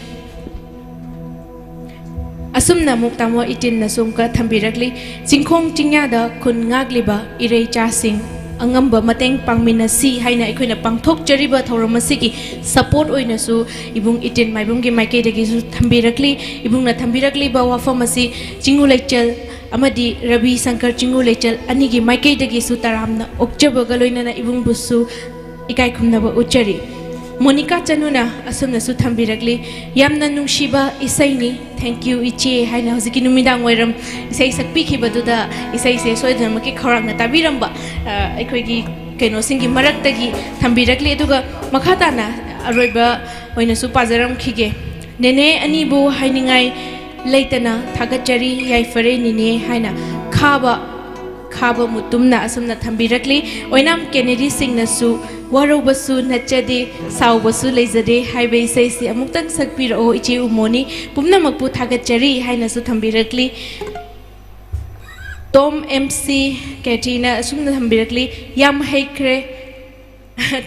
ꯑꯁꯨꯝꯅ ꯑꯃꯨꯛ ꯇꯥꯃꯣ ꯏꯇꯤꯟꯅꯁꯨ ꯑꯃꯨꯛꯀ ꯊꯝꯕꯤꯔꯛꯂꯤ, "ꯆꯤꯡꯈꯣꯡ ꯆꯤꯡꯌꯥꯗ ꯈꯨꯟ ꯉꯥꯛꯂꯤꯕ ꯏꯔꯩꯆꯥꯁꯤꯡ, ꯑꯉꯝꯕ ꯃꯇꯦꯡ ꯄꯥꯡꯃꯤꯟꯅꯁꯤ" ꯍꯥꯏꯅ ꯑꯩꯈꯣꯏꯅ ꯄꯥꯡꯊꯣꯛꯆꯔꯤꯕ ꯊꯧꯔꯝ ꯑꯁꯤꯒꯤ support ꯑꯣꯏꯅꯁꯨ ꯏꯕꯨꯡ ꯏꯇꯤꯟ ꯃꯥꯏꯕꯝꯒꯤ ꯃꯥꯏꯀꯩꯗꯒꯤꯁꯨ ꯊꯝꯕꯤꯔꯛꯂꯤ꯫ ꯏꯕꯨꯡꯅ ꯊꯝꯕꯤꯔꯛꯂꯤꯕ ꯋꯥꯐꯝ ꯑꯁꯤ ꯆꯤꯡꯉꯨ ꯂꯩꯆꯜ ꯑꯃꯗꯤ ꯔꯕꯤ ꯁꯪꯀꯔ ꯆꯤꯡꯉꯨ ꯂꯩꯆꯜ ꯑꯅꯤꯒꯤ ꯃꯥꯏꯀꯩꯗꯒꯤꯁꯨ ꯇꯔꯥꯝꯅ ꯑꯣꯛꯆꯕꯒ ꯂꯣꯏꯅꯅ ꯏꯕꯨꯡꯕꯨꯁꯨ ꯏꯀꯥꯏ ꯈꯨꯝꯅꯕ ꯎꯠꯆꯔꯤ꯫ ꯃꯣꯅꯤꯀꯥ ꯆꯅꯨꯅ ꯑꯁꯨꯝꯅꯁꯨ ꯊꯝꯕꯤꯔꯛꯂꯤ, "ꯌꯥꯝꯅ ꯅꯨꯡꯁꯤꯕ ꯏꯁꯩꯅꯤ, thank you ꯏꯆꯦ" ꯍꯥꯏꯅ ꯍꯧꯖꯤꯛꯀꯤ ꯅꯨꯃꯤꯗꯥꯡ ꯋꯥꯏꯔꯝ ꯏꯁꯩ ꯁꯛꯄꯤꯈꯤꯕꯗꯨꯗ ꯏꯁꯩꯁꯦ ꯁꯣꯏꯗꯅꯃꯛꯀꯤ ꯈꯧꯔꯥꯡꯅ ꯇꯥꯕꯤꯔꯝꯕ, ꯑ, ꯑꯩꯈꯣꯏꯒꯤ ꯀꯩꯅꯣꯁꯤꯡꯒꯤ ꯃꯔꯛꯇꯒꯤ ꯊꯝꯕꯤꯔꯛꯂꯤ꯫ ꯑꯗꯨꯒ ꯃꯈꯥ ꯇꯥꯅ ꯑꯔꯣꯏꯕ ꯑꯣꯏꯅꯁꯨ ꯄꯥꯖꯔꯝꯈꯤꯒꯦ꯫ "ꯅꯦꯅꯦ ꯑꯅꯤꯕꯨ ꯍꯥꯏꯅꯤꯡꯉꯥꯏ ꯂꯩꯇꯅ ꯊꯥꯒꯠꯆꯔꯤ, ꯌꯥꯏꯐꯔꯦ ꯅꯦꯅꯦ" ꯍꯥꯏꯅ ꯈꯥꯕ, ꯈꯥꯕ ꯃꯨꯇꯨꯝꯅ ꯑꯁꯨꯝꯅ ꯊꯝꯕꯤꯔꯛꯂꯤ꯫ ꯑꯣꯏꯅꯥꯝ ꯀꯦꯅꯦꯗꯤ ꯁꯤꯡꯅꯁꯨ ꯋꯥꯔꯧꯕꯁꯨ ꯅꯠꯆꯗꯦ, ꯁꯥꯎꯕꯁꯨ ꯂꯩꯖꯗꯦ ꯍꯥꯏꯕ ꯏꯁꯩꯁꯤ ꯑꯃꯨꯛꯇꯪ ꯁꯛꯄꯤꯔꯛꯑꯣ ꯏꯆꯦ ꯎꯃꯣꯅꯤ꯫ ꯄꯨꯝꯅꯃꯛꯄꯨ ꯊꯥꯒꯠꯆꯔꯤ ꯍꯥꯏꯅꯁꯨ ꯊꯝꯕꯤꯔꯛꯂꯤ꯫ ꯇꯣꯝ ꯑꯦꯝ ꯁꯤ ꯀꯦꯇꯤꯅ ꯑꯁꯨꯝꯅ ꯊꯝꯕꯤꯔꯛꯂꯤ, "ꯌꯥꯝ ꯍꯩꯈ꯭ꯔꯦ"꯫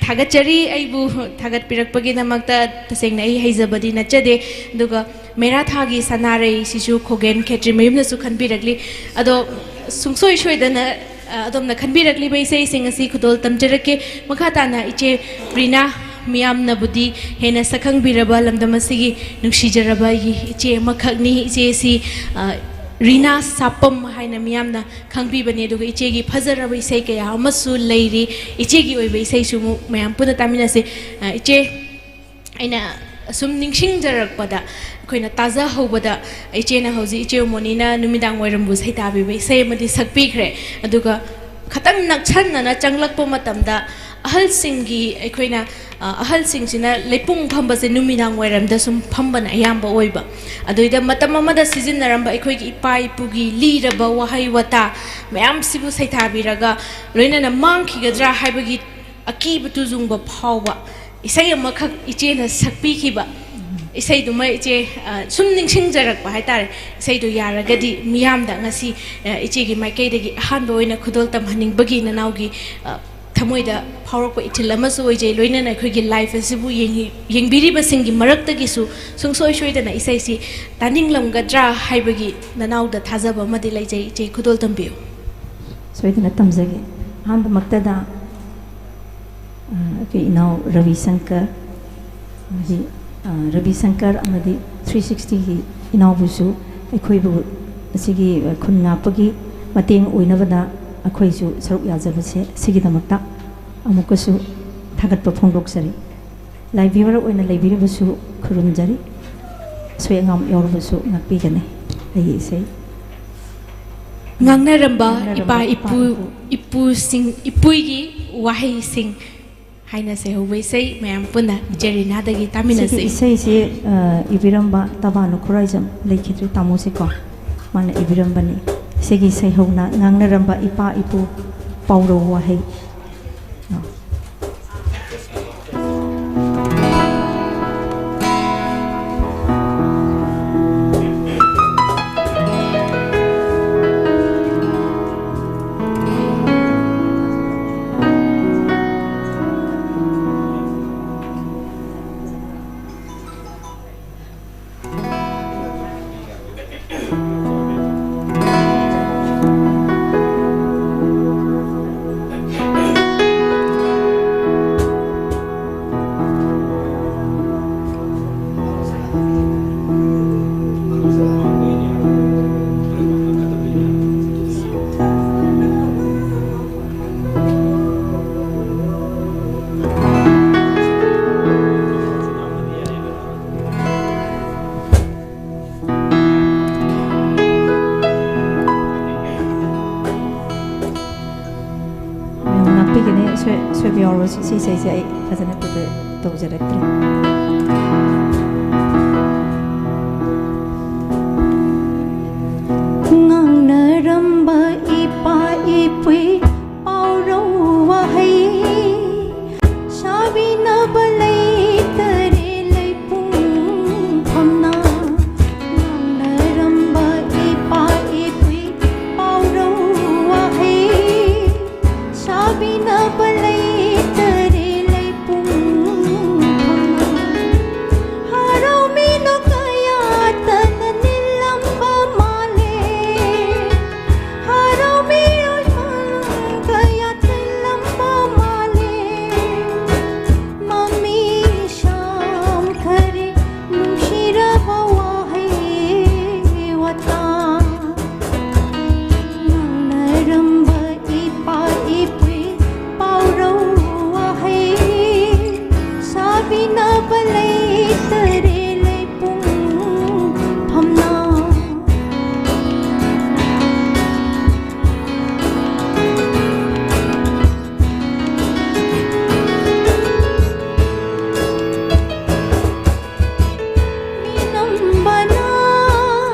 ꯊꯥꯒꯠꯆꯔꯤ, ꯑꯩꯕꯨ ꯊꯥꯒꯠꯄꯤꯔꯛꯄꯒꯤꯗꯃꯛꯇ꯫ ꯇꯁꯦꯡꯅ ꯑꯩ ꯍꯩꯖꯕꯗꯤ ꯅꯠꯆꯗꯦ꯫ ꯑꯗꯨꯒ ꯃꯦꯔꯥ ꯊꯥꯒꯤ ꯁꯅꯥꯔꯩꯁꯤꯁꯨ ꯈꯣꯒꯦꯟ ꯈꯦꯇ꯭ꯔꯤꯃꯌꯨꯝꯅꯁꯨ ꯈꯟꯕꯤꯔꯛꯂꯤ꯫ ꯑꯗꯣ ꯁꯨꯡꯁꯣꯏ ꯁꯣꯏꯗꯅ, ꯑ, ꯑꯗꯣꯝꯅ ꯈꯟꯕꯤꯔꯛꯂꯤꯕ ꯏꯁꯩꯁꯤꯡ ꯑꯁꯤ ꯈꯨꯗꯣꯜ ꯇꯝꯖꯔꯛꯀꯦ꯫ ꯃꯈꯥ ꯇꯥꯅ ꯏꯆꯦ ꯔꯤꯅꯥ, ꯃꯤꯌꯥꯝꯅꯕꯨꯗꯤ ꯍꯦꯟꯅ ꯁꯛꯈꯪꯕꯤꯔꯕ ꯂꯝꯗꯝ ꯑꯁꯤꯒꯤ ꯅꯨꯡꯁꯤꯖꯔꯕ ꯏꯆꯦ ꯑꯃꯈꯛꯅꯤ꯫ ꯏꯆꯦꯁꯤ, ꯑ, ꯔꯤꯅꯥ ꯁꯥꯄꯝ ꯍꯥꯏꯅ ꯃꯤꯌꯥꯝꯅ ꯈꯪꯕꯤꯕꯅꯤ꯫ ꯑꯗꯨꯒ ꯏꯆꯦꯒꯤ ꯐꯖꯔꯕ ꯏꯁꯩ ꯀꯌꯥ ꯑꯃꯁꯨ ꯂꯩꯔꯤ꯫ ꯏꯆꯦꯒꯤ ꯑꯣꯏꯕ ꯏꯁꯩꯁꯨ ꯑꯃꯨꯛ ꯃꯌꯥꯝ ꯄꯨꯟꯅ ꯇꯥꯃꯤꯟꯅꯁꯤ꯫ ꯑ, ꯏꯆꯦ, ꯑꯩꯅ ꯑꯁꯨꯝ ꯅꯤꯡꯁꯤꯡꯖꯔꯛꯄꯗ, ꯑꯩꯈꯣꯏꯅ ꯇꯥꯖꯍꯧꯕꯗ, ꯏꯆꯦꯅ ꯍꯧꯖꯤꯛ ꯏꯆꯦ ꯎꯃꯣꯅꯤꯅ ꯅꯨꯃꯤꯗꯥꯡ ꯋꯥꯏꯔꯝꯕꯨ ꯁꯩꯇꯥꯕꯤꯕ ꯏꯁꯩ ꯑꯃꯗꯤ ꯁꯛꯄꯤꯈ꯭ꯔꯦ꯫ ꯑꯗꯨꯒ ꯈꯇꯪ ꯅꯛꯁꯟꯅꯅ ꯆꯪꯂꯛꯄ ꯃꯇꯝꯗ, ꯑꯍꯜꯁꯤꯡꯒꯤ, ꯑꯩꯈꯣꯏꯅ, ꯑ, ꯑꯍꯜꯁꯤꯡꯁꯤꯅ ꯂꯩꯄꯨꯡ ꯐꯝꯕꯁꯦ ꯅꯨꯃꯤꯗꯥꯡ ꯋꯥꯏꯔꯝꯗ ꯁꯨꯝ ꯐꯝꯕꯅ ꯑꯌꯥꯝꯕ ꯑꯣꯏꯕ꯫ ꯑꯗꯨꯏꯗ ꯃꯇꯝ ꯑꯃꯗ ꯁꯤꯖꯤꯟꯅꯔꯝꯕ ꯑꯩꯈꯣꯏꯒꯤ ꯏꯄꯥ ꯏꯄꯨꯒꯤ ꯂꯤꯔꯕ ꯋꯥꯍꯩ ꯋꯥꯇꯥ ꯃꯌꯥꯝꯁꯤꯕꯨ ꯁꯩꯊꯥꯕꯤꯔꯒ, ꯂꯣꯏꯅꯅ ꯃꯥꯡꯈꯤꯒꯗ꯭ꯔꯥ ꯍꯥꯏꯕꯒꯤ ꯑꯀꯤꯕ ꯇꯨꯖꯨꯡꯕ ꯐꯥꯎꯕ ꯏꯁꯩ ꯑꯃꯈꯛ ꯏꯆꯦꯅ ꯁꯛꯄꯤꯈꯤꯕ꯫ ꯏꯁꯩꯗꯨꯃ ꯏꯆꯦ, ꯑ, ꯁꯨꯝ ꯅꯤꯡꯁꯤꯡꯖꯔꯛꯄ ꯍꯥꯏꯇꯥꯔꯦ꯫ ꯏꯁꯩꯗꯨ ꯌꯥꯔꯒꯗꯤ ꯃꯤꯌꯥꯝꯗ ꯉꯁꯤ, ꯑ, ꯏꯆꯦꯒꯤ ꯃꯥꯏꯀꯩꯗꯒꯤ ꯑꯍꯥꯟꯕ ꯑꯣꯏꯅ ꯈꯨꯗꯣꯜ ꯇꯝꯍꯟꯅꯤꯡꯕꯒꯤ ꯅꯅꯥꯎꯒꯤ, ꯑ, ꯊꯃꯣꯏꯗ ꯐꯥꯎꯔꯛꯄ ꯏꯊꯤꯜ ꯑꯃꯁꯨ ꯑꯣꯏꯖꯩ꯫ ꯂꯣꯏꯅꯅ ꯑꯩꯈꯣꯏꯒꯤ live ꯑꯁꯤꯕꯨ ꯌꯦꯡꯉꯤ-, ꯌꯦꯡꯕꯤꯔꯤꯕꯁꯤꯡꯒꯤ ꯃꯔꯛꯇꯒꯤꯁꯨ ꯁꯨꯡꯁꯣꯏ ꯁꯣꯏꯗꯅ ꯏꯁꯩꯁꯤ ꯇꯥꯅꯤꯡꯂꯝꯒꯗ꯭ꯔꯥ ꯍꯥꯏꯕꯒꯤ ꯅꯅꯥꯎꯗ ꯊꯥꯖꯕ ꯑꯃꯗꯤ ꯂꯩꯖꯩ꯫ ꯏꯆꯦ, ꯈꯨꯗꯣꯜ ꯇꯝꯕꯤꯌꯨ꯫ ꯁꯣꯏꯗꯅ ꯇꯝꯖꯒꯦ꯫ ꯑꯍꯥꯟꯕꯃꯛꯇꯗ, ꯑ, ꯑꯩꯈꯣꯏ ꯏꯅꯥꯎ ꯔꯕꯤ ꯁꯪꯀꯔ ꯑꯃꯗꯤ, ꯑ, ꯔꯕꯤ ꯁꯪꯀꯔ ꯑꯃꯗꯤ three sixtyꯒꯤ ꯏꯅꯥꯎꯕꯨꯁꯨ ꯑꯩꯈꯣꯏꯕꯨ ꯑꯁꯤꯒꯤ, ꯑ, ꯈꯨꯟ ꯉꯥꯛꯄꯒꯤ ꯃꯇꯦꯡ ꯑꯣꯏꯅꯕꯗ ꯑꯩꯈꯣꯏꯁꯨ ꯁꯔꯨꯛ ꯌꯥꯖꯕꯁꯦ, ꯑꯁꯤꯒꯤꯗꯃꯛꯇ ꯑꯃꯨꯛꯀꯁꯨ ꯊꯥꯒꯠꯄ ꯐꯣꯡꯗꯣꯛꯆꯔꯤ꯫ ꯂꯥꯏ ꯕꯦꯔꯥ ꯑꯣꯏꯅ ꯂꯩꯕꯤꯔꯕꯁꯨ ꯈꯨꯔꯨꯝꯖꯔꯤ꯫ ꯑꯁꯣꯏ ꯑꯉꯥꯝ ꯌꯥꯎꯔꯕꯁꯨ ꯉꯥꯛꯄꯤꯒꯅꯤ꯫ ꯑꯩꯒꯤ ꯏꯁꯩ꯫ ꯉꯥꯡꯅꯔꯝꯕ ꯉꯥꯡꯅꯔꯝꯕ ꯏꯄꯥ ꯏꯄꯨ, ꯏꯄꯥ ꯏꯄꯨ꯫ ꯏꯄꯨꯁꯤꯡ, ꯏꯄꯨꯒꯤ ꯋꯥꯍꯩꯁꯤꯡ ꯍꯥꯏꯅ ꯁꯩꯍꯧꯕ ꯏꯁꯩ ꯃꯌꯥꯝ ꯄꯨꯟꯅ ꯏꯆꯦ ꯔꯤꯅꯥꯗꯒꯤ ꯇꯥꯃꯤꯟꯅꯁꯤ꯫ ꯁꯤꯒꯤ ꯏꯁꯩꯁꯤ, ꯑ, ꯏꯕꯤꯔꯝꯕ ꯇꯕꯥꯅꯨ ꯈꯨꯔꯥꯏꯖꯝ, ꯂꯩꯈꯤꯗ꯭ꯔꯦ ꯇꯥꯃꯣꯁꯦꯀꯣ, ꯃꯥꯅ ꯏꯕꯤꯔꯝꯕꯅꯤ꯫ ꯁꯤꯒꯤ ꯁꯩꯍꯧꯅ "ꯉꯥꯡꯅꯔꯝꯕ ꯏꯄꯥ ꯏꯄꯨ ꯄꯥꯎꯔꯧ ꯋꯥꯍꯩ"꯫ ꯑ꯫ ꯁꯤ ꯏꯁꯩꯁꯦ ꯑꯩ ꯐꯖꯅ ꯄ꯭ꯔꯤꯄꯦꯌꯔ ꯇꯧꯖꯔꯛꯇ꯭ꯔꯦ꯫ ꯉꯥꯡꯅꯔꯝꯕ ꯏꯄꯥ ꯏꯄꯨꯒꯤ ꯄꯥꯎꯔꯧ ꯋꯥꯍꯩ ꯁꯥꯕꯤꯅꯕ ꯂꯩꯇꯔꯦ ꯂꯩꯄꯨꯡ ꯐꯝꯅ꯫ ꯉꯥꯡꯅꯔꯝꯕ ꯏꯄꯥ ꯏꯄꯨꯒꯤ ꯄꯥꯎꯔꯧ ꯋꯥꯍꯩ ꯁꯥꯕꯤꯅꯕ ꯂꯩꯇꯔꯦ ꯂꯩꯄꯨꯡ ꯐꯝꯅ꯫ ꯍꯔꯥꯎꯃꯤꯅꯣ ꯀꯌꯥꯇꯅ ꯅꯤꯜꯂꯝꯕ ꯃꯥꯜꯂꯦ꯫ ꯍꯔꯥꯎꯃꯤꯔꯣꯏ ꯀꯌꯥ ꯊꯤꯜꯂꯝꯕ ꯃꯥꯜꯂꯦ꯫ ꯃꯃꯤ ꯁꯥꯝꯈꯔꯦ ꯅꯨꯡꯁꯤꯔꯕ ꯋꯥꯍꯩ ꯋꯥꯇꯥ꯫ ꯉꯥꯡꯅꯔꯝꯕ ꯏꯄꯥ ꯏꯄꯨꯒꯤ ꯄꯥꯎꯔꯧ ꯋꯥꯍꯩ ꯁꯥꯕꯤꯅꯕ ꯂꯩꯇꯔꯦ ꯂꯩꯄꯨꯡ ꯐꯝꯅ꯫ ꯃꯤꯅꯝꯕꯅ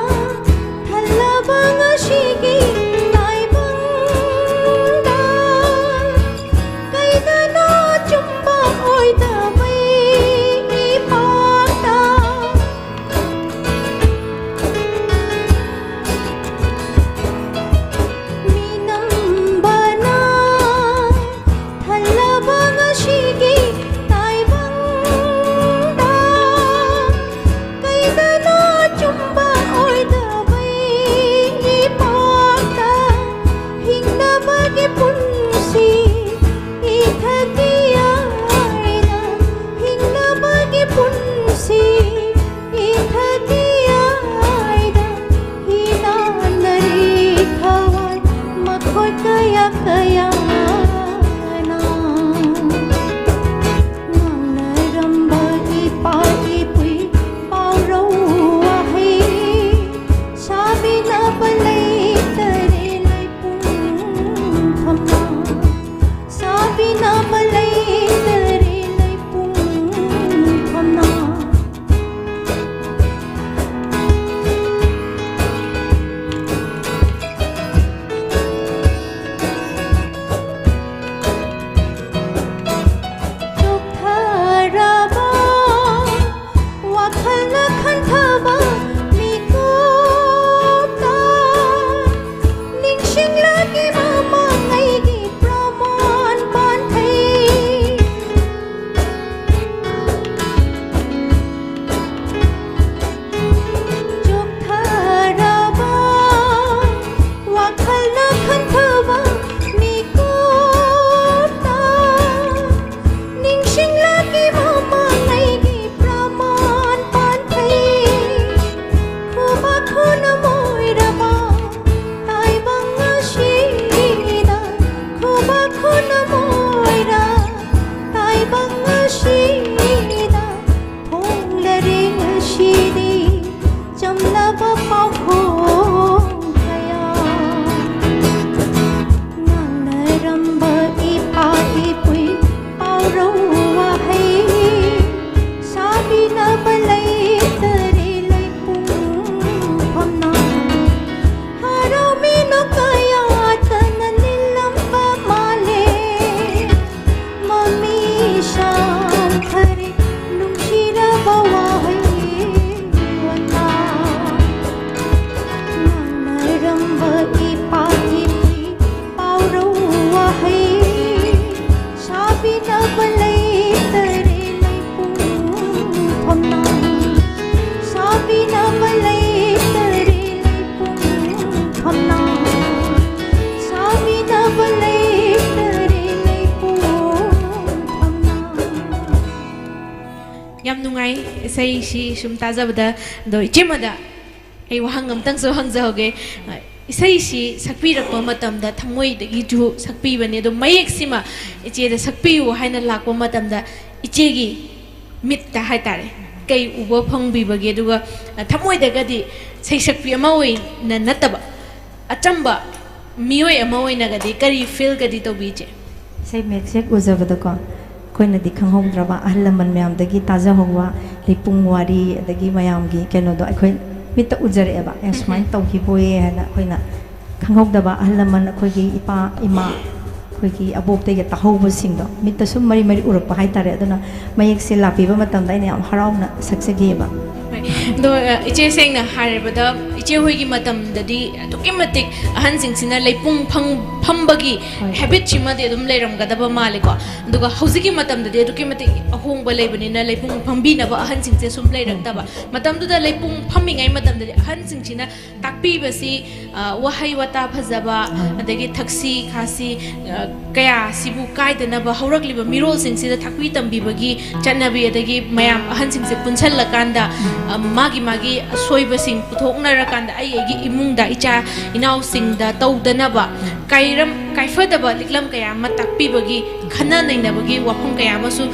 ꯊꯜꯂꯕ ꯉꯁꯤꯒꯤ ꯇꯥꯏꯕꯪꯗ ꯀꯩꯗꯅꯣ ꯆꯨꯝꯕ ꯑꯣꯏꯗꯕꯩ ꯏꯄꯥꯛꯇ ꯃꯤꯅꯝꯕꯅ ꯊꯜꯂꯕ ꯉꯁꯤꯒꯤ ꯇꯥꯏꯕꯪꯗ ꯀꯩꯗꯅꯣ ꯆꯨꯝꯕ ꯑꯣꯏꯗꯕꯩ ꯏꯄꯥꯛꯇ ꯍꯤꯡꯅꯕꯒꯤ ꯄꯨꯟꯁꯤ ꯏꯊꯛꯀꯤ ꯑꯥꯏꯅ ꯍꯤꯡꯅꯕꯒꯤ ꯄꯨꯟꯁꯤ ꯏꯊꯛꯀꯤ ꯑꯥꯏꯗ ꯍꯤꯅꯥꯟꯅꯔꯤ ꯊꯋꯥꯏ ꯃꯈꯣꯏ ꯀꯌꯥ ꯀꯌꯥꯅ꯫ ꯉꯥꯡꯅꯔꯝꯕ ꯏꯄꯥ ꯏꯄꯨꯒꯤ ꯄꯥꯎꯔꯧ ꯋꯥꯍꯩ ꯁꯥꯕꯤꯅꯕ ꯂꯩꯇꯔꯦ ꯂꯩꯄꯨꯡ ꯐꯝꯅ꯫ ꯁꯥꯕꯤꯅꯕ ꯂꯩ ꯌꯥꯝ ꯅꯨꯡꯉꯥꯏ ꯏꯁꯩꯁꯤ ꯁꯨꯝ ꯇꯥꯖꯕꯗ꯫ ꯑꯗꯣ ꯏꯆꯦꯃꯗ ꯑꯩ ꯋꯥꯍꯪ ꯑꯝꯇꯪꯁꯨ ꯍꯪꯖꯍꯧꯒꯦ꯫ ꯏꯁꯩꯁꯤ ꯁꯛꯄꯤꯔꯛꯄ ꯃꯇꯝꯗ ꯊꯃꯣꯏꯗꯒꯤꯁꯨ ꯁꯛꯄꯤꯕꯅꯤ, ꯑꯗꯣ ꯃꯌꯦꯛꯁꯤꯃ ꯏꯆꯦꯗ ꯁꯛꯄꯤꯌꯨ ꯍꯥꯏꯅ ꯂꯥꯛꯄ ꯃꯇꯝꯗ ꯏꯆꯦꯒꯤ ꯃꯤꯠꯇ ꯍꯥꯏꯇꯥꯔꯦ ꯀꯩ ꯎꯕ ꯐꯪꯕꯤꯕꯒꯦ? ꯑꯗꯨꯒ ꯊꯃꯣꯏꯗꯒꯗꯤ ꯁꯩꯁꯛꯄꯤ ꯑꯃ ꯑꯣꯏꯅ ꯅꯠꯇꯕ ꯑꯆꯝꯕ ꯃꯤꯑꯣꯏ ꯑꯃ ꯑꯣꯏꯅꯒꯗꯤ ꯀꯔꯤ ꯐꯤꯜꯒꯗꯤ ꯇꯧꯕꯤ ꯏꯆꯦ? ꯏꯁꯩ ꯃꯌꯦꯛꯁꯦ ꯎꯖꯕꯗꯀꯣ ꯑꯩꯈꯣꯏꯅꯗꯤ ꯈꯪꯍꯧꯗ꯭ꯔꯕ ꯑꯍꯜ ꯂꯃꯟ ꯃꯌꯥꯝꯗꯒꯤ ꯇꯥꯖꯍꯧꯕ ꯂꯩꯄꯨꯡ ꯋꯥꯔꯤ ꯑꯗꯒꯤ ꯃꯌꯥꯝꯒꯤ ꯀꯩꯅꯣꯗꯣ ꯑꯩꯈꯣꯏ ꯃꯤꯠꯇ ꯎꯖꯔꯛꯑꯦꯕ꯫ ꯑꯦ, ꯁꯨꯃꯥꯏꯅ ꯇꯧꯈꯤꯕꯣꯏꯌꯦ ꯍꯥꯏꯅ ꯑꯩꯈꯣꯏꯅ ꯈꯪꯍꯧꯗꯕ ꯑꯍꯜ ꯂꯃꯟ ꯑꯩꯈꯣꯏꯒꯤ ꯏꯄꯥ ꯏꯃꯥ ꯑꯩꯈꯣꯏꯒꯤ ꯑꯕꯣꯛꯇꯒꯤ ꯇꯥꯍꯧꯕꯁꯤꯡꯗꯣ ꯃꯤꯠꯇ ꯁꯨꯝ ꯃꯔꯤ ꯃꯔꯤ ꯎꯔꯛꯄ ꯍꯥꯏꯇꯥꯔꯦ꯫ ꯑꯗꯨꯅ ꯃꯌꯦꯛꯁꯦ ꯂꯥꯛꯄꯤꯕ ꯃꯇꯝꯗ ꯑꯩꯅ ꯌꯥꯝ ꯍꯔꯥꯎꯅ ꯁꯛꯆꯈꯤꯑꯕ꯫ ꯑꯗꯣ ꯏꯆꯦ, ꯁꯦꯡꯅ ꯍꯥꯏꯔꯕꯗ ꯏꯆꯦ ꯍꯣꯏꯒꯤ ꯃꯇꯝꯗꯗꯤ ꯑꯗꯨꯛꯀꯤ ꯃꯇꯤꯛ ꯑꯍꯟꯁꯤꯡꯁꯤꯅ ꯂꯩꯄꯨꯡ ꯐꯝꯕꯒꯤ ꯍꯦꯕꯤꯠꯁꯤꯃꯗꯤ ꯑꯗꯨꯝ ꯂꯩꯔꯝꯒꯗꯕ ꯃꯥꯜꯂꯦꯀꯣ꯫ ꯑꯗꯨꯒ ꯍꯧꯖꯤꯛꯀꯤ ꯃꯇꯝꯗꯗꯤ ꯑꯗꯨꯛꯀꯤ ꯃꯇꯤꯛ ꯑꯍꯣꯡꯕ ꯂꯩꯕꯅꯤꯅ ꯂꯩꯄꯨꯡ ꯐꯝꯕꯤꯅꯕ ꯑꯍꯟꯁꯤꯡꯁꯦ ꯁꯨꯝ ꯂꯩꯔꯛꯇꯕ꯫ ꯃꯇꯝꯗꯨꯗ ꯂꯩꯄꯨꯡ ꯐꯝꯃꯤꯉꯩ ꯃꯇꯝꯗꯗꯤ ꯑꯍꯟꯁꯤꯡꯁꯤꯅ ꯇꯥꯛꯄꯤꯕꯁꯤ ꯋꯥꯍꯩ ꯋꯥꯇꯥ ꯐꯖꯕ, ꯑꯗꯒꯤ ꯊꯛꯁꯤ ꯈꯥꯁꯤ ꯀꯌꯥꯁꯤꯕꯨ ꯀꯥꯏꯗꯅꯕ ꯍꯧꯔꯛꯂꯤꯕ ꯃꯤꯔꯣꯜꯁꯤꯡꯁꯤꯗ ꯇꯥꯛꯄꯤ ꯇꯝꯕꯤꯕꯒꯤ ꯆꯠꯅꯕꯤ, ꯑꯗꯒꯤ ꯃꯌꯥꯝ ꯑꯍꯟꯁꯤꯡꯁꯦ ꯄꯨꯟꯁꯤꯜꯂꯀꯥꯟꯗ ꯃꯥꯒꯤ ꯃꯥꯒꯤ ꯑꯁꯣꯏꯕꯁꯤꯡ ꯄꯨꯊꯣꯛꯅꯔꯀꯥꯟꯗ ꯑꯩ ꯑꯩꯒꯤ ꯏꯃꯨꯡꯗ ꯏꯆꯥ ꯏꯅꯥꯎꯁꯤꯡꯗ ꯇꯧꯗꯅꯕ ꯀꯥꯏꯔꯝ ꯀꯥꯏꯐꯗꯕ ꯂꯤꯛꯂꯝ ꯀꯌꯥ ꯑꯃ ꯇꯥꯛꯄꯤꯕꯒꯤ ꯈꯟꯅ ꯅꯩꯅꯕꯒꯤ ꯋꯥꯐꯝ ꯀꯌꯥ ꯑꯃꯁꯨ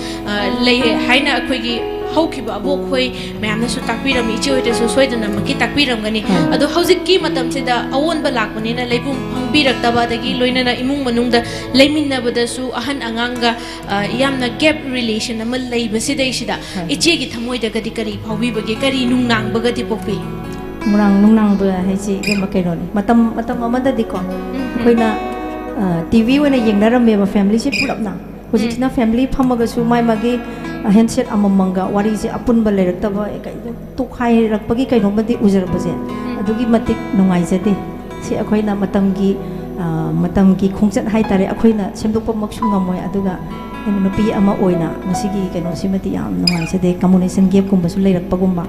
ꯂꯩ ꯍꯥꯏꯅ ꯑꯩꯈꯣꯏꯒꯤ ꯍꯧꯈꯤꯕ ꯑꯕꯣꯛꯈꯣꯏ ꯃꯌꯥꯝꯅꯁꯨ ꯇꯥꯛꯄꯤꯔꯝꯃꯤ, ꯏꯆꯦ ꯍꯣꯏꯗꯁꯨ ꯁꯣꯏꯗꯅꯃꯛꯀꯤ ꯇꯥꯛꯄꯤꯔꯝꯒꯅꯤ꯫ ꯑꯗꯣ ꯍꯧꯖꯤꯛꯀꯤ ꯃꯇꯝꯁꯤꯗ ꯑꯑꯣꯟꯕ ꯂꯥꯛꯄꯅꯤꯅ ꯂꯩꯄꯨꯡ ꯐꯝꯕꯤꯔꯛꯇꯕ, ꯑꯗꯒꯤ ꯂꯣꯏꯅꯅ ꯏꯃꯨꯡ ꯃꯅꯨꯡꯗ ꯂꯩꯃꯤꯟꯅꯕꯗꯁꯨ ꯑꯍꯟ ꯑꯉꯥꯡꯒ ꯌꯥꯝꯅ ꯒꯦꯞ ꯔꯤꯂꯦꯁꯟ ꯑꯃ ꯂꯩꯕꯁꯤꯗꯩꯁꯤꯗ ꯏꯆꯦꯒꯤ ꯊꯃꯣꯏꯗꯒꯗꯤ ꯀꯔꯤ ꯐꯥꯎꯕꯤꯕꯒꯦ, ꯀꯔꯤ ꯅꯨꯡꯅꯥꯡꯕꯒꯗꯤ ꯄꯣꯛꯄꯤ? ꯅꯨꯡꯅꯥꯡ ꯅꯨꯡꯅꯥꯡꯕ ꯍꯥꯏꯁꯤ ꯏꯕꯦꯝꯃ ꯀꯩꯅꯣꯅꯤ꯫ ꯃꯇꯝ ꯃꯇꯝ ꯑꯃꯗꯗꯤꯀꯣ ꯑꯩꯈꯣꯏꯅ ꯇꯤ ꯚꯤ ꯑꯣꯏꯅ ꯌꯦꯡꯅꯔꯝꯃꯦꯕ ꯐꯦꯃꯤꯂꯤꯁꯤ ꯄꯨꯂꯞꯅ꯫ ꯍꯧꯖꯤꯛꯁꯤꯅ ꯐꯦꯃꯤꯂꯤ ꯐꯝꯃꯒꯁꯨ ꯃꯥꯏ ꯃꯥꯒꯤ ꯍꯦꯟꯁꯦꯠ ꯑꯃꯃꯝꯒ ꯋꯥꯔꯤꯁꯦ ꯑꯄꯨꯟꯕ ꯂꯩꯔꯛꯇꯕ, ꯀꯩꯅꯣ, ꯇꯣꯈꯥꯏꯔꯛꯄꯒꯤ ꯀꯩꯅꯣꯝꯃꯗꯤ ꯎꯖꯔꯛꯄꯁꯦ ꯑꯗꯨꯛꯀꯤ ꯃꯇꯤꯛ ꯅꯨꯡꯉꯥꯏꯖꯗꯦ꯫ ꯁꯤ ꯑꯩꯈꯣꯏꯅ ꯃꯇꯝꯒꯤ ꯃꯇꯝꯒꯤ ꯈꯣꯡꯆꯠ ꯍꯥꯏꯇꯥꯔꯦ, ꯑꯩꯈꯣꯏꯅ ꯁꯦꯝꯗꯣꯛꯄꯃꯛꯁꯨ ꯉꯝꯃꯣꯏ꯫ ꯑꯗꯨꯒ ꯑꯩꯅ ꯅꯨꯄꯤ ꯑꯃ ꯑꯣꯏꯅ ꯃꯁꯤꯒꯤ ꯀꯩꯅꯣꯁꯤꯃꯗꯤ ꯌꯥꯝ ꯅꯨꯡꯉꯥꯏꯖꯗꯦ, ꯀꯝꯃꯨꯅꯤꯀꯦꯁꯟ ꯒꯦꯞꯀꯨꯝꯕꯁꯨ ꯂꯩꯔꯛꯄꯒꯨꯝꯕ